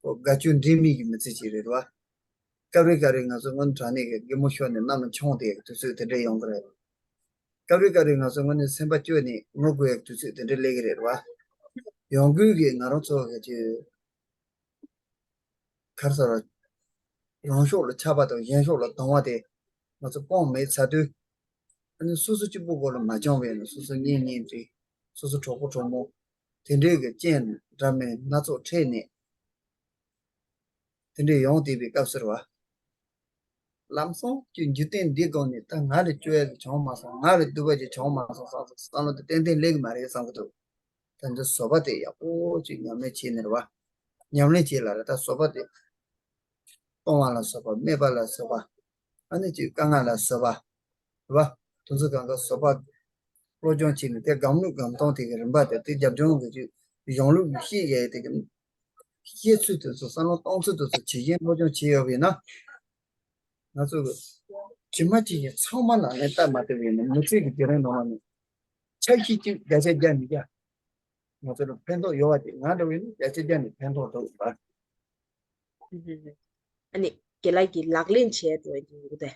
ཁོ་དགའ་སྐྱོ་འདྲེས་མའི་གི་མི་ཚེ་ཅིག་རེད་བ། སྐབས་རེ་སྐབས་རེ་ང་ཚོ་སྔོན་དྲང་ནས་གི་གད་མོ་ཤོར་ནས་གནམ་ལ་མཆོངས་བསྡད་ཡག་དུས་ཚོད་དེ་འདྲ་ཡོང་གི་རེད། སྐབས་རེ་སྐབས་རེ་ང་ཚོ་སྔོན་ནས་སེམས་པ་སྐྱོ་ནས་ངུ་དགོས་ཡག་དུས་ཚོད་དེ་འདྲ་སླེབས་ཀྱི་རེད་བ། ཡོང་དགོས་གི་ང་རང་ཚོ་གི་ཅིག་ག་རེ་ཟེར། རང་ཕྱོགས་ལ་ཆགས་པ་དང་གཞན་ཕྱོགས་ལ་སྡང་བ་དེ་ང་ཚོ་སྤོང་མེད་ཚར་དུས། ཨ་ནི་སོ་སོ་གཅིག་པུ་སྒོ་ལ་མ་བྱང་བས་ན་སོ་སོ་གཉེན་ཉེ་འབྲེལ། སོ་སོ་གྲོགས་པོ་གྲོགས་མོ། དེ་འདྲའི་གི་རྐྱེན་འདྲ་མིན་སྣ་ཚོགས་འཕྲད་ནས། དེ་འདྲའི་ཡོང་བསྡད་པའི་སྐབས་སུ་རེད་བ། ལམ་སང་ཀྱི་འཇིག་རྟེན་འདིའི་སྒང་ནས་ད་ང་ལས་སྐྱོ་ཡག་གི་བྱུང་མ་སོང་། ང་ལས་སྡུག་པ་ཅིག་བྱུང་མ་སོང་བསམ་བསམ་བསམ་བློ་དེ་ཏན་ཏན་སླེབས་ཀྱི་མ་རེད་བསམ་གི་འདུག་ད་འདི་བཟོད་པ་དེ་ཡག་པོ་ཅིག་ཉམས་ལེན་བྱས་ནས་རེད་བ། ཉམས་ལེན་བྱས་ལ་རེད་ད་བཟོད་པ་དེ། གཏོང་བ་ལ་བཟོད་པ། སྨད་པ་ལ་བཟོད་པ། ཨ་ནི་ཅིག་དཀའ་ངལ་ལ་བཟོད་པ། རེད་བ། དེ་ཚོ་གང་ག་བཟོད་པ། སློབ་སྦྱོང་བྱས་ནས་དེ་སྒམ་ལུགས་སྒམ་སྟོང་དེ་གི་རིམ་པ་དེ་དེ་རྒྱབ་ལྗོངས་གི་ཅིག་གཞུང་ལུགས་ཀྱི་ཤེས་ཡས་དེ་གི། ཤེས་ཚུལ་དེ་ཚོ་བསམ་བློ་གཏོང་ཚུལ་དེ་ཚོ་ཇི་བཞིན་སློབ་སྦྱོང་བྱས་ཡོད་པ་ཡིན་ན། ང་ཚོ་གི་ཇི་མ་ཇི་བཞིན་ཚང་མ་ནང་ནས་བལྟ་མ་བལྟ་བ་ཡིན་ན་མི་ཚེ་གི་དེ་རིང་ནང་ལ་ནི་ཆ་ཤས་གཅིག་བརྒྱ་ཆ་བརྒྱ་མི་བརྒྱ། ང་ཚོ་ལ་ཕན་ཐོགས་ཡོད་པ་དེ་ང་འདྲ་བ་ཡིན་ན་བརྒྱ་ཆ་བརྒྱ་ནས་ཕན་ཐོགས་འདུག་བ། ཨ་ནི་རྒན་ལགས་ཀྱིས་ལག་ལེན་བྱས་འགྲོ་ཡི་འདུག་དེ།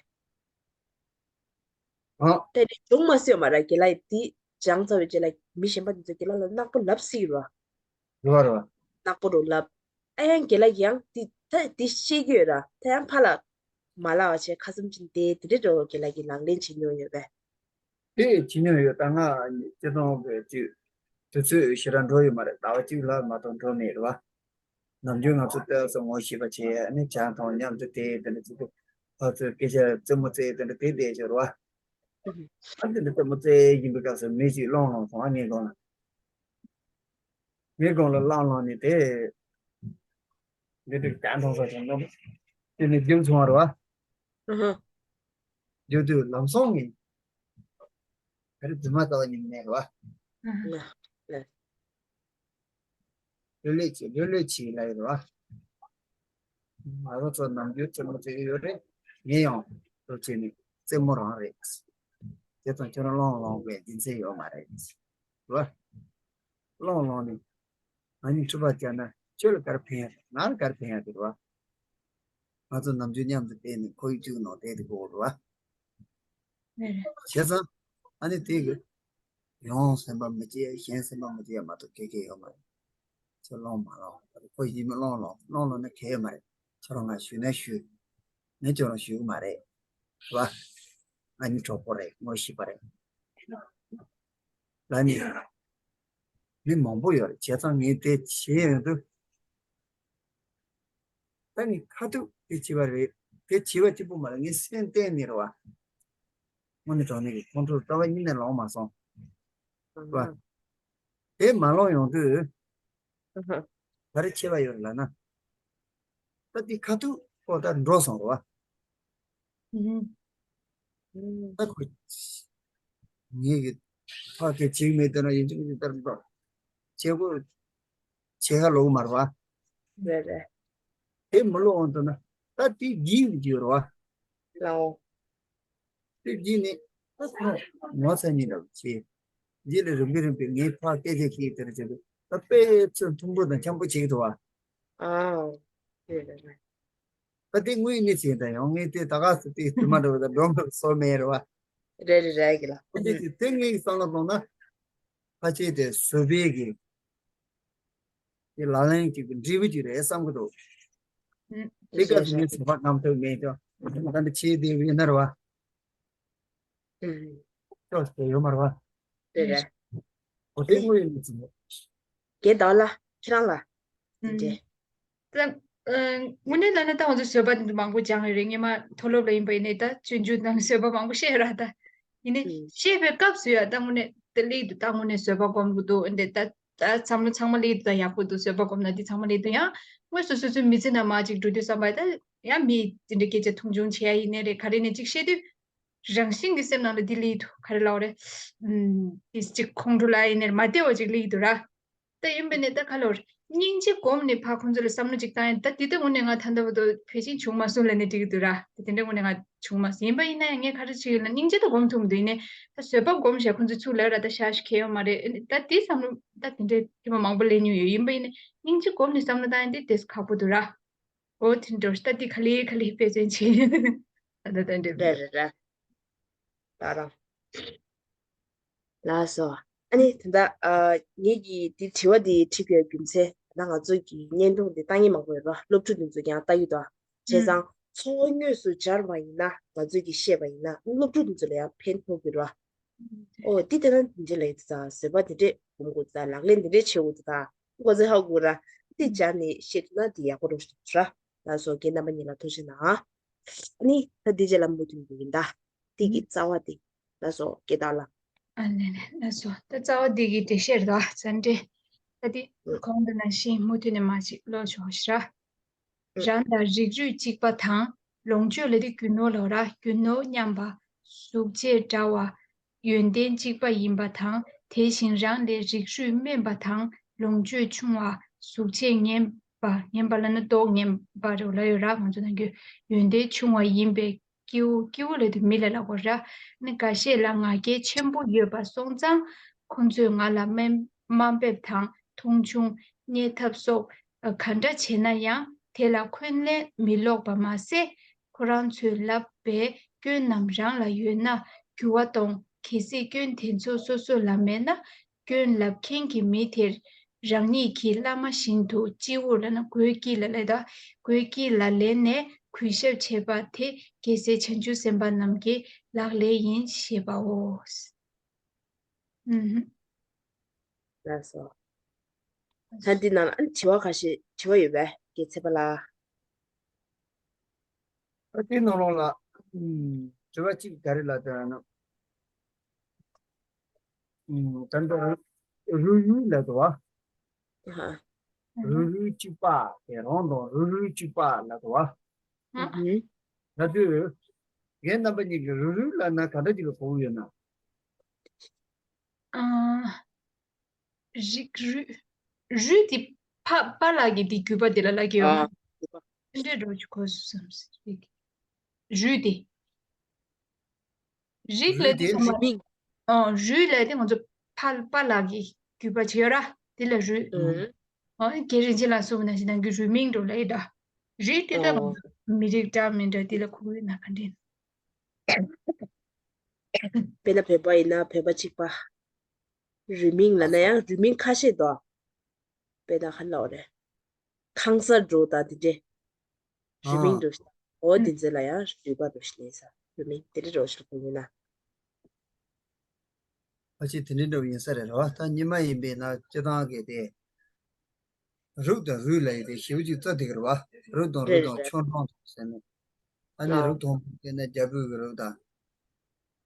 ཨ། དེ་ནི་བྱུང་མ་སྲིད་མ་ར་རྒན་ལགས་ཀྱིས་འདི་སྦྱངས་ཚར་བའི་རྗེས་ལ་མི་གཞན་པ་འདི་ཚོ་རྒན་ལགས་ལ་ནག་པོ་ལབ་སྲིད་ར། རེད་བ་རེད་བ། ནག་པོ་རུ་ལབ། ཨ་ཡང་རྒན་ལགས་ཀྱིས་ཡང་འདི་ད་འདི་ཤེས་ཀྱི་ཡོད་ར། ད་ཡང་ཕར་ལ་མ་ལབ་པ་བྱས་ཁ་སེམས་ཅན་དེ་དེ་འདྲ་འགྲོ་རྒན་ལགས་ཀྱིས་ལག་ལེན་བྱེད་མྱོང་ཡོད་པས། དེ་བྱེད་མྱོང་ཡོད། ད་ང་སྤྱི་ཚོགས་ཀྱི་ཅིག་དུས་ཚོད་ཞེ་དྲག་འགྲོ་ཡོད་མ་རེད། ཟླ་བ་གཅིག་ལྷག་མ་གཏོགས་འགྲོ་མེད་རེད་བ། ནམ་རྒྱུན་ང་ཚོ་ལྟ་སོ་ངོ་ཤེས་པ་བྱས་ཨ་ནི་ཇ་འཐུང་མཉམ་དུ་དེ་དེ་འདྲ་ཅིག་ཏུ་ ཕར་ཚུར་སྐད་ཆ་རྩེད་མོ་རྩེ་དེ་འདྲ་དེ་བསྡད་ཤག་རེད་བ། ཨ་འདི་འདྲ་རྩེད་མོ་རྩེ་བཞིན་པའི་སྐབས་སུ་མི་ཞིག་སློང་སློང་སོང་ཨ་ངའི་སྒང་ལ། ངའི་སྒང་ལ་སློང་སློང་ནས་དེ། འདི་འདྲ་གང་མཐོང་སོང་ཀྱང་ནམ། དེ་ནས་རྒྱུ་མཚུངས་པ་རེད་བ། ཨ་ཧ། རྒྱུ་དུས་ལམ་སང་ངས། ག་རེ་རྫུན་མ་ལྟ་བ་ཉིད་མེད་རེད་བ། ལ། ལ། ལྷོད་ལྷོད་བྱེད་ལྷོད་ལྷོད་བྱེད་ལབ་ཡོད་རེད་བ། ང་རང་ཚོ་ནམ་རྒྱུན་རྩེད་མོ་རྩེ་གི་ཡོད་རེད། ངས་ཡང་ལྷོད་བྱས་ནས་རྩེད་མོ་རང་རེད། དེ་ཙང་ཁྱོད་རང་སློང་སློང་བའི་རྒྱུ་མཚན་ཡོད་མ་རེད། རེད་བ། སློང་སློང་ནས་ང་གཉིས་འཁྲུག་པ་བརྒྱབ་ན་ཁྱོད་ལ་ག་རེ་ཕན་ཡ་རེད། ང་ལ་ག་རེ་ཕན་ཡ་རེད་བ། ང་ཚོ་ནམ་རྒྱུན་མཉམ་དུ་བསྡད་ནས་ཁོར་ཡུག་གཅིག་ནང་བསྡད་དེ་དགོས་རེད་བ། རེད་རེད། བྱས་ཙང་ཨ་ནི་དེ་གི་ཡང་སེམས་པ་མི་སྐྱིད་གཞན་སེམས་པ་མི་སྐྱིད་ཡ་མ་གཏོགས་གལ་གལ་ཡོད་མ་རེད། ཁྱོད་སློང་མ་སློང་ཁོ་ཡིན་མི་སློང་སློང་སློང་སློང་ན་གལ་ཡོད་མ་རེད། ཁྱོད་རང་ང་ཞུས་ན་ཞུས། ངས་ཁྱོད་རང་ཞུ་གི་མ་རེད། རེད་བ། ང་གཉིས་གྲོགས་པོ་རེད་ངོ་ཤེས་པ་རེད། ལ་ནི། མི་མང་པོ་ཡོད་རེད་བྱས་ཙང་ངས་དེ་བྱས་ཡོང་དུས། ད་ནི་ཁ་ཐུག་དེ་བྱས་པ་རེད། དེ་བྱས་པ་གཅིག་པུ་མ་རེད་ངས་སེམས་གཏན་ནས་རེད་བ། དངོས་གནས་དྲང་གནས་ཀྱི་ཁོང་ཁྲོ་རྩ་བ་ཉིད་ནས་ལངས་མ་སོང་། རེད་བ། དེ་མ་ལངས་ཡོང་དུས། ཨ་ཧ། ག་རེ་བྱས་པ་ཡོད་ལབ་ན། ད་འདི་ཁ་ཐུག་ཁོ་ད་འགྲོ་སོང་རེད་བ། ཨུ་ཧུ། ད་ཁོ། ངེད་ཀྱི་ཕ་གི་བྱེད་མེད་དེ་ན་ཡིན་གཅིག་མིན་གཅིག་ལྟར་འགྲོ། བྱེད་དགོས། བྱེད་ཧ་ལོག་མ་རེད་བ། རེད་རེད། དེ་མི་ལོག་འོང་དུ་ན་ད་དེ་བགྱིས་ཀྱི་ཡོད་རེད་བ། ལའོ། དེ་བགྱིས་ནས་ད་ཁོ་ངོ་ཚ་ཉིད་འདྲ་བོ་བྱེད། རྗེས་ལ་རིམ་པས་རིམ་པས་ངའི་ཕ་སྐད་ཆ་ཤེས་དེར་བྱེད་དུས་ད་དཔེ་ཚོན་མཐོན་པོ་དང་འཁྱམ་པོ་བྱེད་ཀྱི་འདུག་བ། ཨ། རེད་རེད་རེད། ད་དེ་དངོས་གནས་བྱས་ད་ཡང་ངས་དེ་ད་ག་སེ་དེ་དུ་མ་འགྲོ་བ་ད་འགྲོ་མ་སོ་མེད་རེད་བ། རེད་རེད་རེད་གི་ལ། དེ་དེ་དེ་ངའི་བསམ་བློ་གཏོང་ན། ཕལ་ཆེར་དེ་བཟོད་པའི་གི། དེ་ལག་ལེན་གཅིག་གི་འབྲས་བུ་གཅིག་རེད་བསམ་གི་འདུག་དེ་སྐབས་སུ་ངས་བཟོད་པ་རྣམ་དག་མེད་ཀྱང་ད་འདི་བྱས་བསྡད་པ་ཡིན་ན་རེད་བ། ཨུམ། ཅོག་ཙེ་ཡོད་མ་རེད་བ། རེད་རེད། འོ་དེ་དངོས་ཡོད་གནས་ཚུལ་རེད། རྒན་ཟླ་བ་ལགས་ཁྱེད་རང་ལ། ཨུམ། འདྲེ། ད། ཨ། དངོས་གནས་ལབ་ན་ད་ང་ཚོ་བཟོད་པ་འདི་འདྲ་མང་པོ་སྦྱངས་ཡོད་རེད། སྔོན་མ་མཐོ་སློབ་ལ་ཡིན་པ་ཡིན་ནའི་ད་སྤྱོད་འཇུག་དང་བཟོད་པ་མང་པོ་བཤད་ཡོད་ར་ད། ཡིན་ནའི་ཨུམ། བཤད་པའི་སྐབས་སུ་ཡང་ད་དངོས་གནས་ད་ལེགས་འདུག་ད་དངོས་གནས་བཟོད་པ་སྒོམ་དགོས་འདུག་འདི་ད་ད་བསམ་བློ་ཚང་མ་ལེགས་འདུག་ད་ཡག་པོ་འདུག་བཟོད་པ་སྒོམ་ན་འདི་ཚང་མ་ལེགས་འདུག་ཡང་དངོས་སུ་སོ་སོའི་མི་ཚེ་ནང་མར་ཅིག་འགྲོ་དུས་བསམ་པ་ད་ཡང་མི་དེ་འདྲའི་སྐད་ཆ་མཐོང་ཆུང་བྱེད་ཡ་ཡིན་ནའི་རེད། ག་རེ་ནས་ཅིག་བཤད་དུས། རང་བཞིན་གྱི་སེམས་ནང་ལ་འདི་སླེབས་འདུག་ག་རེ་ལབ་དགོས་རེད། ཨུམ། དེ་གཅིག་ཁོང་ཁྲོ་ལ་ཡིན་ནའི་མ་བདེ་བ་ཅིག་སླེབས་འདུག་ར། ད་ཡིན་པས་ནས་ད་ག་ལབ་དགོས་རེད། སྙིང་རྗེ་སྒོམ་ནས་ཕར་ཁོང་ཚོ་ལ་བསམ་བློ་ཅིག་བཏང་ཡ་ད་འདི་ལྟ་དངོས་གནས་ང་ད་ལྟ་བར་དུ་བོད་ཆེན་བྱུང་མ་སོང་ལབ་ནས་འགྲིག་གི་འདུག་ར། ད་དེ་འདྲ་དངོས་གནས་ང་བྱུང་མ་སོང་། ཡིན་པ་ཡིན་ན་ཡང་ངས་ག་རེ་བྱེད་ཡོད་ལ་སྙིང་རྗེ་ད་སྒོམ་ཐུབ་མི་འདུག་ཡིན་ནའི་ད་བཟོད་པ་སྒོམ་བྱས་ཁོང་ཚོས་ཚུར་ལབ་ར་ད་ཤ་ཤ་ཁེལ་ཡོད་མ་རེད། ད་དེ་བསམ་བློ་ད་དེ་འདྲའི་དེ་མ་མང་པོ་སླེབས་མྱོང་ཡོད། ཡིན་པ་ཡིན་ནའི་སྙིང་རྗེ་སྒོམ་ནས་བསམ་བློ་བཏང་ཡ་འདི་དེ་ཁག་པོ་འདུག་ར། ཨོ་དེ་འདྲ་ད་འདི་ག་ལེ་ག་ལེ་དཔེ་མཚོན་ཆེ། ད་ད་ད་འདྲ་རེད་རེད་རེད། ད་རང་ལགས་སོ། ཨ་ནི་ད་ལྟ་ཨ་ངེད་ཀྱིས་འདི་དྲི་བ་འདི་དྲིས་པའི་རྒྱུ་མཚན་ད་ང་ཚོ་གི་བརྙན་ཐུང་འདི་ལྟ་མཁན་མང་པོ་ཡོད་རེད་བ། སློབ་ཕྲུག་འདི་ཚོ་ཀྱང་ལྟ་གི་འདུག་བྱས་ཙང་འཚོ་བ་དངོས་སུ་སྦྱར་བ་ཡིན་ན་ང་ཚོས་ཀྱིས་བཤད་པ་ཡིན་ན་སློབ་ཕྲུག་འདི་ཚོ་ལ་ཡང་ཕན་ཐོགས་ཀྱི་རེད་བ། ཨོ་འདི་དེ་ན་འདི་འདྲ་ལབ་ཡོད་ད། བཟོད་པ་འདི་འདྲས་སྒོམ་དགོས་ད། ལག་ལེན་འདི་འདྲས་བྱེད་དགོས་ད། ཁོ་ཚོས་ཧ་གོ་ར། འདི་སྦྱར་ནས་བཤད་ཐུབ་ན་འདི་ཡག་པོ་རེད་ཤག་ར། ལགས་སོ་རྒན་རྣམ་པ་གཉིས་ལ་ཐུགས་རྗེ་གནང་། ཨ་ནི་ད་འདི་རྗེས་ལ་མུ་མཐུད་ནས་ཡིན་ད། འདི་གི་རྩ་བ་འདི། ལགས་སོ་རྒན་ཟླ་བ་ལགས། ཨ་ནི་ནི་ལགས་སོ། ད་རྩ་བ་འདི་གི་འགྲེལ་བཤད་རེད་ད། ཙང་འདྲེ། ད་འདི་གོང་དུ་ནང་བཞིན་མུ་མཐུད་ནས་མར་ཅིག་ཀློག་ཆོག་ཤག་ར། རང་དང་རིགས་རུས་གཅིག་པ་དང་། ལོངས་སྤྱོད་ལ་དེ་རྒྱུ་ནོར་ལོ་ར་རྒྱུ་ནོར་མཉམ་པ། གཟུགས་བྱད་འདྲ་བ། ཡོན་ཏན་གཅིག་པ་ཡིན་པ་དང་དེ་བཞིན་རང་ལས་རིགས་རུས་དམན་པ་དང་ལོངས་སྤྱོད་ཆུང་བ། གཟུགས་བྱད་ངན་པ། ངན་པ་ལབ་ན་མདོག་ངན་པ་རེད་ལབ་ཡོད་ར། ང་ཚོ་ནང་རྒྱུད་ཡོན་ཏན་ཆུང་བ་ཡིན་པའི་སྐྱེ་བོ། སྐྱེ་བོ་ལབ་དུས་མི་ལ་ལབ་དགོས་ར། ནི་འགའ་ཤས་ལ་ང་རྒྱལ་ཆེན་པོ་ཡོད་པ་སོང་ཙང་ཁོང་ཚོས་ང་ལ་དམའ་དམའ་འབེབས་དང་མཐོང་ཆུང་བརྙས་ཐབས་སོགས་ག་འདྲ་བྱས་ན་ཡང་དེ་ལ་འཁོན་ལན་མི་སློག་པ་མ་ཟད། ཁོ་རང་ཚོས་ལབ་པའི་སྐྱོན་རྣམས་རང་ལ་ཡོད་ན་འགྱུར་བ་གཏོང་། གལ་སྲིད་སྐྱོན་དེ་ཚོ་སོ་སོ་ལ་མེད་ན་སྐྱོན་ལབ་མཁན་གྱི་མི་དེར་རང་ཉིད་ཀྱི་བླ་མ་བཞིན་དུ་སྤྱི་བོར་ལབ་ན་སྒོའི་དཀྱིལ་ལ་ལབ་ད། སྒོའི་དཀྱིལ་ལ་ལེན་ནས་གུས་ཞབས་བྱེད་པ་དེ་རྒྱལ་སྲས་བྱང་ཆུབ་སེམས་དཔའ་རྣམས་ཀྱི་ལག་ལེན་ཡིན་ཞེས་པའོ། ཨུམ། ལགས་སོ། ད་འདི་ནང་ལ་ཨ་ནི་དྲི་བ་ཁ་ཤས་དྲི་བ་ཡོད་པས་རྒན་ཚེ་དཔལ་ལགས། ཨ་དེའི་ནང་ལོགས་ལ་ཨུམ་དྲི་བ་གཅིག་ག་རེ་ལབ་དང་ན། ཨུམ་ད་ལྟ་རུ་རུ་ཡུལ་ལབ་འདུག་བ། ཧ། རུ་རུའི་གཅིག་པ་དེ་རང་དང་རུ་རུའི་གཅིག་པ་ལབ་འདུག་བ། ཧ། ད་དུས་ངས་རྣམ་པ་གཉིས་ཀྱིས་རུ་རུ་ལབ་ན་ག་འདྲ་ཅིག་ལ་གོ་གི་ཡོད་ན། ཨ། རིགས་རུས། རུས་དེ་ཕ་པ་ལགས་ཀྱི་དེ་རྒྱུད་པ་དེ་ལ་ལབ་ཀྱི་ཡོད་ཨ། མ། དེ་འདྲའི་འགྲོ་ཆུ་ཁོ་སུ་བསམ་སྲིད། རུས་དེ། རིགས་ལས་རུས་དེ་དེ་ཚང་མ། རུས་མིང་། ཨོ་རུས་ལས་དེ་ང་ཚོ་ཕ་པ་ལགས་ཀྱི་རྒྱུད་པ་བྱེད་ཡོད་ར། དེ་ལ་རུས། ཨུ། ཨོ་རྒན་རིན་ཆེན་ལགས་གསུངས་པ་ནང་བཞིན་ནང་གི་རུས་མིང་འགྲོ་ལས་ད། རིགས་དེ་ད་ང་ཨོ། ཚོ་མི་རིགས་འདྲ་མི་འདྲ་དེ་ལ་གོ་གི་ཡོད་ན་ག་འདྲ་ཡིན། དཔེར་ན་བོད་པ་ཡིན་ན་བོད་པ་གཅིག་པ། རུས་མིང་ལབ་ན་ཡང་རུས་མིང་ཁ་ཤས་འདུག་དཔེར་ན་ཧ་ལ་བ་རེད། ཁང་གསར་འགྲོ་དང་དེ་འདྲས། རུས་མིང་ཨ། འགྲོ་ཞིག་འོ་དེ་ཚོ་ལ་ཡང་རུས་པ་འགྲོ་ཞིག་ལས་ས་རུས་མིང་དེ་འདྲས་འགྲོ་ཞིག་གོ་ཡིན་ན། ཕལ་ཆེར་དེ་འདྲས་འགྲོ་ཡིན་ས་རེད་རེད་བ། ད་སྔོན་མ་ཡིན་པས་ན་སྤྱིར་བཏང་གི་དེ། རུག་དང་རུས་ལ་ཡི་དེ་ཞེ་པོ་ཅིག་རྩ་དེ་གི་རེད་བ། རུག་དང་རུས་རེད་དང་རེད། ཆོས་འབྲོང་དང་ཟེར་ནས། ཨ་ནི་ཨ། རུག་དང་པོ་དེ་ནས་རྒྱ་བོད་ཀྱི་རུག་དང་།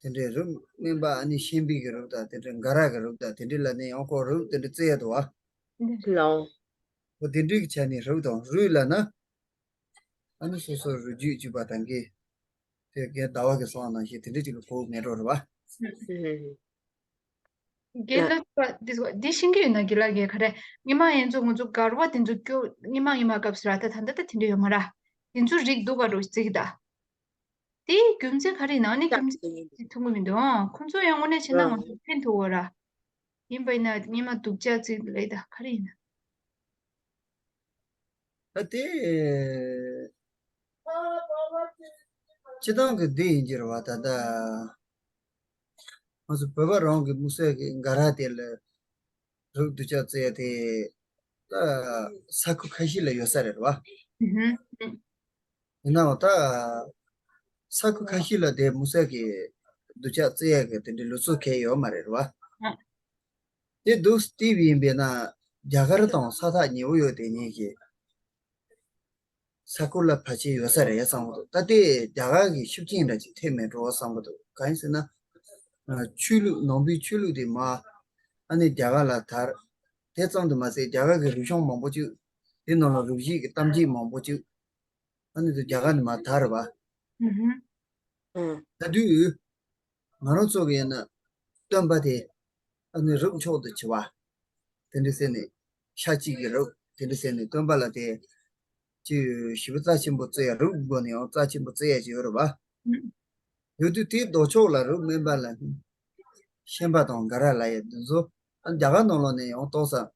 དེ་འདྲའི་རུག་སྨན་པ་ཨ་ནི་ཤན་པའི་གི་རུག་དང་དེ་འདྲའི་འགའ་ར་གི་རུག་དང་དེ་འདྲའི་ལ་ནི་ཡང་ཁོ་རུག་དེ་འདྲའི་རྩི་ཡ་དོ་བ། ལའོ། ཁོ་དེ་འདྲའི་གི་ཆ་ནས་རུག་དང་རུས་ལ་ན། ཨ་ནི་སོ་སོ་རུས་རྒྱུད་གཅིག་པ་དང་གི། དེ་གའི་ཟླ་བ་གི་སོང་ནང་བཞིན་དེ་འདྲའི་ཅིག་ལ་གོ་མེད་འགྲོ་རེད་བ། ཧུམ། དགེ་ལགས་པ་འདི་འདི་ཤེས་ཀྱི་ཡོད་ན་དགེ་ལགས་ཀྱིས་ག་རེ། སྔོན་མ་ཡན་ཚོ་ང་ཚོ་གར་བ་དེ་ཚོ་སྐྱོ་སྔོན་མ་སྔོན་མ་སྐབས་སུ་ར་ད་ད་ལྟ་ད་དེ་འདྲ་ཡོད་མ་ར། དེ་ཚོ་རིགས་སྡུག་ག་རུ་བརྩི་གི་ད། དེའི་རྒྱུ་མཚན་ག་རེ་ཡིན་ན་ཨ་ནི་རྒྱུ་མཚན་ཅིག་མཐོང་གི་མི་འདུག་ཨང་ཁོང་ཚོ་ཡང་དངོས་གནས་བྱས་ན་ང་ཚོ་ཕན་ཐོགས་པ་ར། ཡིན་པ་ཡིན་ན་སྔོན་མ་སྡུག་ཅག་བརྩི་ལེ་ད་ག་རེ་ཡིན་ན། ད་དེ། སྤྱི་བཏང་གི་འདི་ཡིན་གྱི་རེད་བ་ད་ལྟ། ང་ཚོ་བོད་པ་རང་གི་དམིགས་བསལ་གྱི་འགའ་ར་དེ་ལ་རུག་སྡུག་ཅག་བརྩི་ཡ་དེ་ད་ས་ཁུལ་ཁ་ཤས་ལ་ཡོད་ས་རེད་བ། ཨུ་ཧུམ། ཡིན་ནའང་ད་ས་ཁུལ་ཁ་ཤས་ལ་དེ་དམིགས་བསལ་གྱི་སྡུག་ཅག་བརྩི་ཡ་གི་དེ་འདྲའི་ལུགས་སྲོལ་གང་ཡང་ཡོད་མ་རེད་བ། ཨ། དེ་འདུག་སྟེ་ཡིན་པས་ན་རྒྱ་གར་དང་ས་ཐག་ཉེ་བོ་ཡོད་དེ་ཉིད་ཀྱི་ས་ཁུལ་ལ་ཕལ་ཆེར་ཡོད་ས་རེད་བསམ་གི་འདུག་ད་ལྟའི་རྒྱ་གར་གྱི་ཤུགས་རྐྱེན་འདྲ་ཅིག་ཐེབས་མེད་འགྲོ་བསམ་གི་འདུག་གང་ཡིན་ཟེར་ན། ཆོས་ལུགས་ནང་པའི་ཆོས་ལུགས་དེ་མ་ཨ་ནི་རྒྱ་གར་ལ་དར། དེ་ཙམ་དུ་མ་ཟད་རྒྱ་གར་གྱི་རིག་གཞུང་མང་པོ་ཅིག་དེ་ནང་ལ་རིག་གཞས་ཀྱི་གཏམ་རྒྱུད་མང་པོ་ཅིག་ཨ་ནི་དུ་རྒྱ་གར་ནས་མར་དར་རེད་བ། ཨུ་ཧུ། ཨང་། ད་དུས་ང་རང་ཚོ་གི་ཡིན་ན་སྟོན་པ་དེ་ཨ་ནི་རུག་མཆོག་ཏུ་བྱེད་པ། དེ་འདྲ་ཟེར་ནས་ཤ་གཅིག་གི་རུག་དེ་འདྲ་ཟེར་ནས་སྟོན་པ་ལ་དེ་ཅི་ཞེ་པོ་རྩ་ཆེན་པོ་བརྩི་ཡ་རུག་སྒོ་ནས་ཡང་རྩ་ཆེན་པོ་བརྩི་ཡ་ཅིག་ཡོད་རེད་བ། ཡོད་དུས་དེའི་ལྡོག་ཕྱོགས་ལ་རུག་སྨན་པ་ལ་ཤན་པ་དང་འགའ་ར་ལབ་ཡ་འདི་ཚོ་ཨ་རྒྱ་གར་ནང་ལོགས་ནས་ཡང་ཏོག་ཙམ་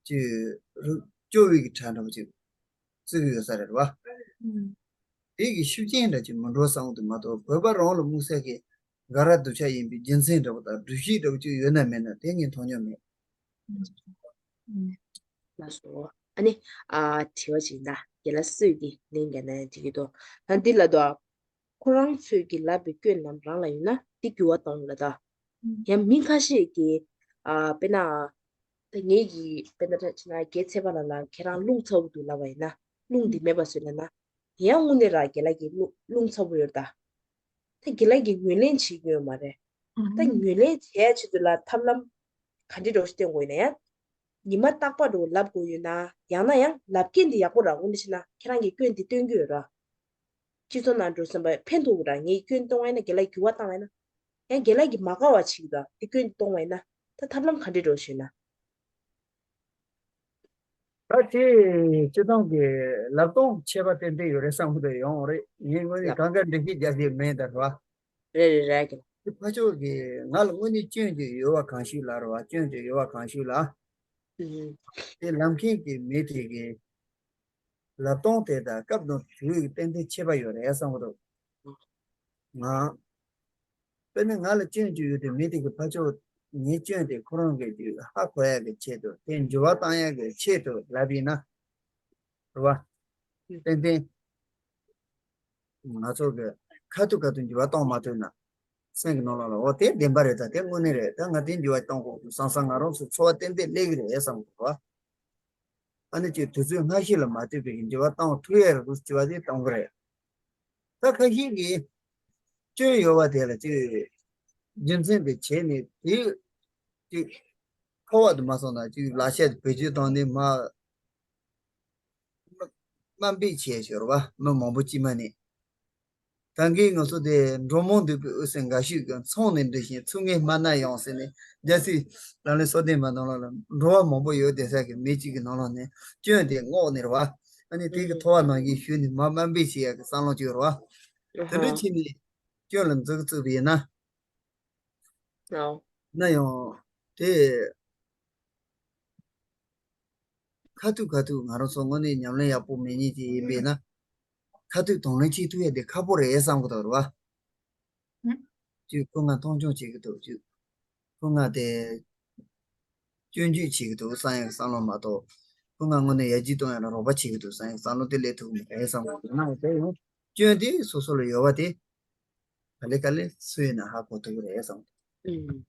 ཅི་རུག་སྐྱོ་བའི་གི་གྲས་འདྲ་པོ་ཅིག་བརྩི་གི་ཡོད་ས་རེད་བ། ཨུམ། དེ་གི་ཤུགས་རྐྱེན་འདྲ་ཅིག་མི་འགྲོ་བསམ་གི་འདུག་མ་གཏོགས་བོད་པ་རང་ལ་དམིགས་བསལ་གྱི་འགའ་ར་སྡུག་ཅག་ཡིན་པའི་རྒྱུ་མཚན་འདྲ་པོ་དང་སྒྲུབ་བྱེད་འདྲ་པོ་ཅིག་ཡོད་ན་མེད་ན་དེ་ངས་མཐོང་མྱོང་མེད། ཨུམ། ལགས་སོ། ཨ་ནི། ཨ། དྲི་བ་ཅིག་ཡིན་ད། རྒན་ལགས་སུས་ཀྱི་ལན་རྒྱག་ན་ཡང་འགྲིག་གི་འདུག་ད་འདི་ལ་དོ། ཁོ་རང་ཚོས་ཀྱི་ལབ་པའི་སྐྱོན་རྣམས་རང་ལ་ཡོད་ན་འདི་འགྱུར་བ་གཏོང་ལ་ད། ཡང་མི་ཁ་ཤས་ཀྱིས། ཨ། དཔེར་ན། ད་ངེད་ཀྱིས་དཔེར་ན་ད་བྱས་ན་རྒྱལ་ཚེ་དཔལ་ལགས་ལ་ཁྱེད་རང་རླུང་ཚ་པོ་འདུག་ལབ་པ་ཡིན་ན་རླུང་འདི་མེད་པ་བཟོས་ན་ན། ཡང་དངོས་གནས་ར་རྒན་ལགས་ཀྱི་རླུང་རླུང་ཚ་པོ་ཡོད་ད། ད་རྒན་ལགས་ཀྱིས་ངོས་ལེན་བྱེད་ཀྱི་ཡོད་མ་རེད། ད་ངོས་ལེན་བྱེད་ཡ་ཆེད་དུ་ལ་ཐབས་ལམ་ག་འདྲ་འདྲ་བོ་ཞིག་སྟོན་དགོས་ཡིན་ན་ཡང་། ཉི་མ་རྟག་པར་དུ་ལབ་དགོས་ཡོད་ན་ཡང་ན་ཡང་ལབ་མཁན་འདི་ཡག་པོ་ར་དངོས་གནས་བྱས་ན་ཁྱེད་རང་གིས་སྐྱོན་འདི་སྟོན་གྱི་ཡོད་ར། སྤྱི་ཚོགས་ནང་འགྲོ་བསམ་པ་ཕན་ཐོགས་ཀྱི་ར་ངས་སྐྱོན་གཏོང་བ་ཡིན་ན་རྒན་ལགས་འགྱུར་བ་བཏང་བ་ཡིན་ན། ཡང་རྒན་ལགས་ཀྱིས་མ་དགའ་བ་བྱེད་ཀྱི་ར་དེ་སྐྱོན་འདི་གཏོང་བ་ཡིན་ན་ད་ཐབས་ལམ་ག་འདྲ་འདྲ་བོ་ཞིག་ཡོད་ན། ད་དེ་སྤྱི་བཏང་གི་ལབ་སྟངས་ཁྱད་པར་ཏན་ཏན་ཡོད་རེད་བསམ་གི་འདུག་ཡོང་རེད། ངས་དངོས་གནས་ལབ། གང་ག་འགྲེལ་བཤད་རྒྱག་རྒྱུ་མེད་ད་རེད་བ། རེད་རེད་རེད་ཀྱི། དེ་ཕར་ཕྱོགས་ཀྱི་ང་ལ་དངོས་གནས་སྐྱོན་ཅིག་ཡོད་པ་གང་ཞིག་ལ་རེད་བ། སྐྱོན་ཅིག་ཡོད་པ་གང་ཞིག་ལ། ཨུ། དེ་ལབ་མཁན་གྱི་མི་དེ་གི་ལབ་སྟངས་དེ་དང་སྐབས་དང་དུས་ཀྱི་ཏན་ཏན་ཁྱད་པར་ཡོད་རེད་བསམ་གི་འདུག་ང་། དཔེར་ན་ང་ལ་སྐྱོན་ཅིག་ཡོད་དུས་མི་དེ་གི་ཕར་ཕྱོགས་ངའི་སྐྱོན་དེ་ཁོ་རང་གིས་ཧ་གོ་ཡ་གི་ཆེད་དུ་དེ་འགྱུར་བ་བཏང་ཡ་གི་ཆེད་དུ་ལབ་ཡིན་ན། རེད་བ། ཏན་ཏན་ང་ཚོ་གི་ཁ་ཐུག་ཁ་ཐུག་འགྱུར་བ་གཏོང་མ་ཐུབ་ན། སེམས་ཀྱི་ནང་ལོགས་ལ་འོ་དེ་བདེན་པ་རེད། ད་དེ་དངོས་གནས་རེད། ད་ང་དེ་འགྱུར་བ་གཏོང་དགོས་བསམ་བསམ་ང་རང་ཚོ་ཚོར་བ་ཏན་ཏན་སླེབས་ཀྱི་རེད་བསམ་གི་འདུག་བ། ཨ་ནི་ཅིག་དུས་ཚོད་སྔ་ཕྱི་ལ་མ་ལྟོས་པའི་འགྱུར་བ་གཏོང་ཐུབ་ཡ་རེད་འདུག་ཅེས་པ་དེ་གཏོང་གི་རེད། ད་ཁ་ཤས་ཀྱིས་སྐྱོན་ཡོད་པ་དེ་ལ་ཅིག་རྒྱུ་མཚན་དེ་བྱས་ནས་དེ་ཅིག་ཁོ་བ་དུ་མ་སོང་ན་ཅིག་ལག་ཤ་དེ་བེད་སྤྱོད་བཏང་ནས་མ་དམའ་འབེབས་བྱས་ཤོར་བ་མི་མང་པོ་ཅིག་མ་ནས། ད་གིན་ང་ཚོ་དེ་འགྲོ་མང་འདུས་པའི་དབུས་སུ་འགའ་ཞིག་གིས་མཚུངས་ནས་འདྲི་ཞིང་ཚུལ་ངན་སྨྲ་ན་ཡང་ཟེར་ནས། རྒྱལ་སྲས་ལག་ལེན་སོ་བདུན་པ་ནང་ལོགས་ལ་འགྲོ་བ་མང་པོ་ཡོད་དེ་ས་གི་མི་གཅིག་གི་ནང་ལོགས་ནས་སྐྱོན་དེ་བསྔོགས་ནས་རེད་བ། ཨ་ནི་དེ་གི་ཐོ་བ་ནང་བཞིན་ཞུས་ནས་མ་དམའ་འབེབས་བྱེད་ཡག་གི་བསམ་བློ་ཅིག་ཡོད་རེད་བ། དེ་འདྲ་བྱས་ནས་སྐྱོན་ལ་འཛུགས་བཙུགས་པ་ཡིན་ན། ན་ཡང་དེ་ཁ་ཐུག་ཁ་ཐུག་ང་རང་ཚོ་དངོས་གནས་ཉམས་ལེན་ཡག་པོ་མེད་མཁན་ཅིག་ཡིན་པས་ན། ཁ་ཐུག་དང་ལེན་བྱེད་ཐུབ་ཡ་དེ་ཁག་པོ་རེད་བསམ་གི་འདུག་རེད་བ། ཅིག་ཁོ་ང་མཐོང་ཆུང་བྱེད་ཀྱི་འདུག་ཅིག་ཁོ་ང་དེ་སྐྱོན་བརྗོད་བྱེད་ཀྱི་འདུག་བསམ་ཡག་བསམ་བློ་མ་གཏོགས། ཁོ་ང་དངོས་གནས་ཡར་རྒྱས་གཏོང་ཡག་ལ་རོགས་པ་བྱེད་ཀྱི་འདུག་བསམ་ཡག་བསམ་བློ་དེ་སླེབས་ཐུབ་ཀྱི་མ་རེད་བསམ་གི་འདུག་ན་དེ་ཡང་སྐྱོན་དེ་སོ་སོ་ལ་ཡོད་པ་དེ་ག་ལེ་ག་ལེ་སུ་ཡིན་ན་ཧ་གོ་ཐུབ་ཀྱི་རེད་བསམ་གི་འདུག་ཨུམ།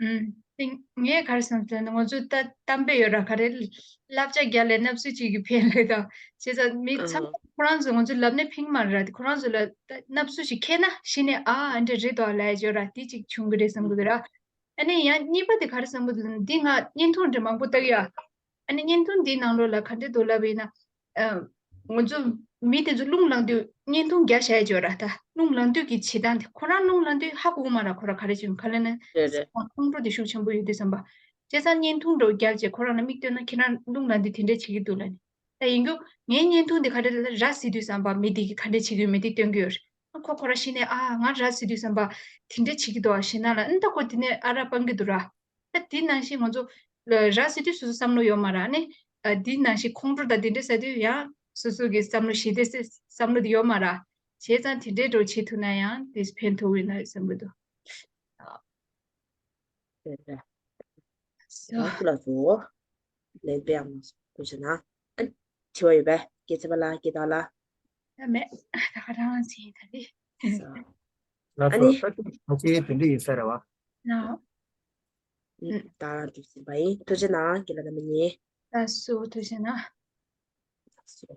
ཨུམ། དེ་ངས་ག་རེ་བསམ་ཟེར་ན་ང་ཚོ་ད་གཏམ་དཔེ་ཡོད་ར། ག་རེ་བསླབ་བྱ་རྒྱག་ལས་བསླབ་ཚུལ་གཅིག་གིས་ཕན་ལས་དང་བྱས་ཙང་མི་ཚང་མ་ཁོ་རང་ཚོ་ང་ཚོ་ལབ་ནས་ཕན་གྱི་མ་རེད་ར། དེ་ཁོ་རང་ཚོ་ལ་ད་བསླབ་ཚུལ་ཞིག་མཁས་ན་གཞི་ནས་ཨ་ཨ་འདྲ་རེད་དོ་ལབ་ཡ་ཡོད་ར། དེ་གཅིག་བྱུང་གི་རེད་བསམ་གི་འདུག་ར། ཨ་ནི་ཡང་གཉིས་པ་དེ་ག་རེ་བསམ་གི་འདུག་ན་འདི་ང་བརྙན་ཐུང་འདྲ་མང་པོ་ལྟ་གི་ཡ། ཨ་ནི་བརྙན་ཐུང་འདིའི་ནང་ལོགས་ལ་ག་འདྲ་འདུག་ལབ་པ་ཡིན་ན། ཨ། ང་ཚོ་མི་དེ་ཚོ་རླུང་ལངས་དུས་བརྙན་ཐུང་རྒྱག་བྱ་ཡ་ཅིག་ཡོད་ར། ད་རླུང་ལངས་དུས་ཀྱི་བྱེད་སྟངས་དེ་ཁོ་རང་རླུང་ལངས་དུས་ཧ་གོ་གི་མ་ར། ཁོ་ར་ག་རེ་བྱེད་ག་ལབ་ན་རེད་རེད། ཁོང་ཁྲོ་དེ་ཤུགས་ཆེན་པོ་ཡོད་དུས་ཙམ་པ། བྱས་ཙང་བརྙན་ཐུང་འདྲ་བོ་རྒྱབ་བྱས་ཁོ་རང་ལ་མིག་ལྟོས་ན་ཁྱེད་རང་རླུང་ལངས་དུས་དེ་འདྲ་བྱེད་ཀྱི་འདུག་ལབ་ནས། ད་ཡིན་རྒྱུ་ངའི་བརྙན་ཐུང་དེ་ག་འདྲ་ལབ་ན་ར་བཟི་དུས་ཙམ་པ་མི་དེ་གིས་ག་འདྲ་བྱེད་ཀྱི་ཡོད་མེད་དེ་སྟོན་གྱི་ཡོད་རེད། ཁོ་ཁོ་ར་གཞི་ནས་ཨ་ང་ར་བཟི་དུས་ཙམ་པ་དེ་འདྲ་བྱེད་ཀྱི་འདུག་ཨ་ཞེ་ན་ལ་ཨ་ནི་ད་ཁོ་དེ་ནས་ཨ་ར་སྤང་གི་འདུག་ར། ད་དེ་ནང་བཞིན་ང་ཚོ་ལ་ར་བཟི་དུས་སོ་སོ་བསམ་བློ་ཡོད་མ་ར་ནི། ཨ་དེ་ནང་བཞིན་ཁོང་ཁྲོ་དང་དེ་འདྲ་ཟ་དུས་ཡང་སོ་སོ་གི་བསམ་བློ་ཞི་བདེ་སེ་བསམ་བློ་དེ་ཡོད་མ་ར། བྱས་ཙང་དེ་འདྲའི་འགྲོ་བྱེད་ཐུབ་ན་ཡང་དེ་ཕན་ཐོགས་ཡོད་ན་བསམ་གི་འདུག་རེད་རེད། སོ། ཡང་ཁུ་ལ་ཚོ་ལན་པའི་ཨ་མ་སོ་ཁུ་ཆ་ན། ཨ་དྲི་བ་ཡོད་པས་སྐྱེ་ཚེ་པ་ལ་སྐྱེ་ད་ལ། ཡ་མེད། ད་ག་རང་ཟིན་ད་དེ། ལགས་སོ། ཨ་ནི། ད་ཅི་ད་ཅི་དེ་འདྲ་ཡིན་ས་རེད་བ། ན། ད་རང་འགྲིག་ཟིན་པ་ཡིན། ཐུགས་རྗེ་གནང་། རྒན་ལགས་རྣམ་པ་གཉིས། ལགས་སོ། ཐུགས་རྗེ་གནང་། ལགས་སོ།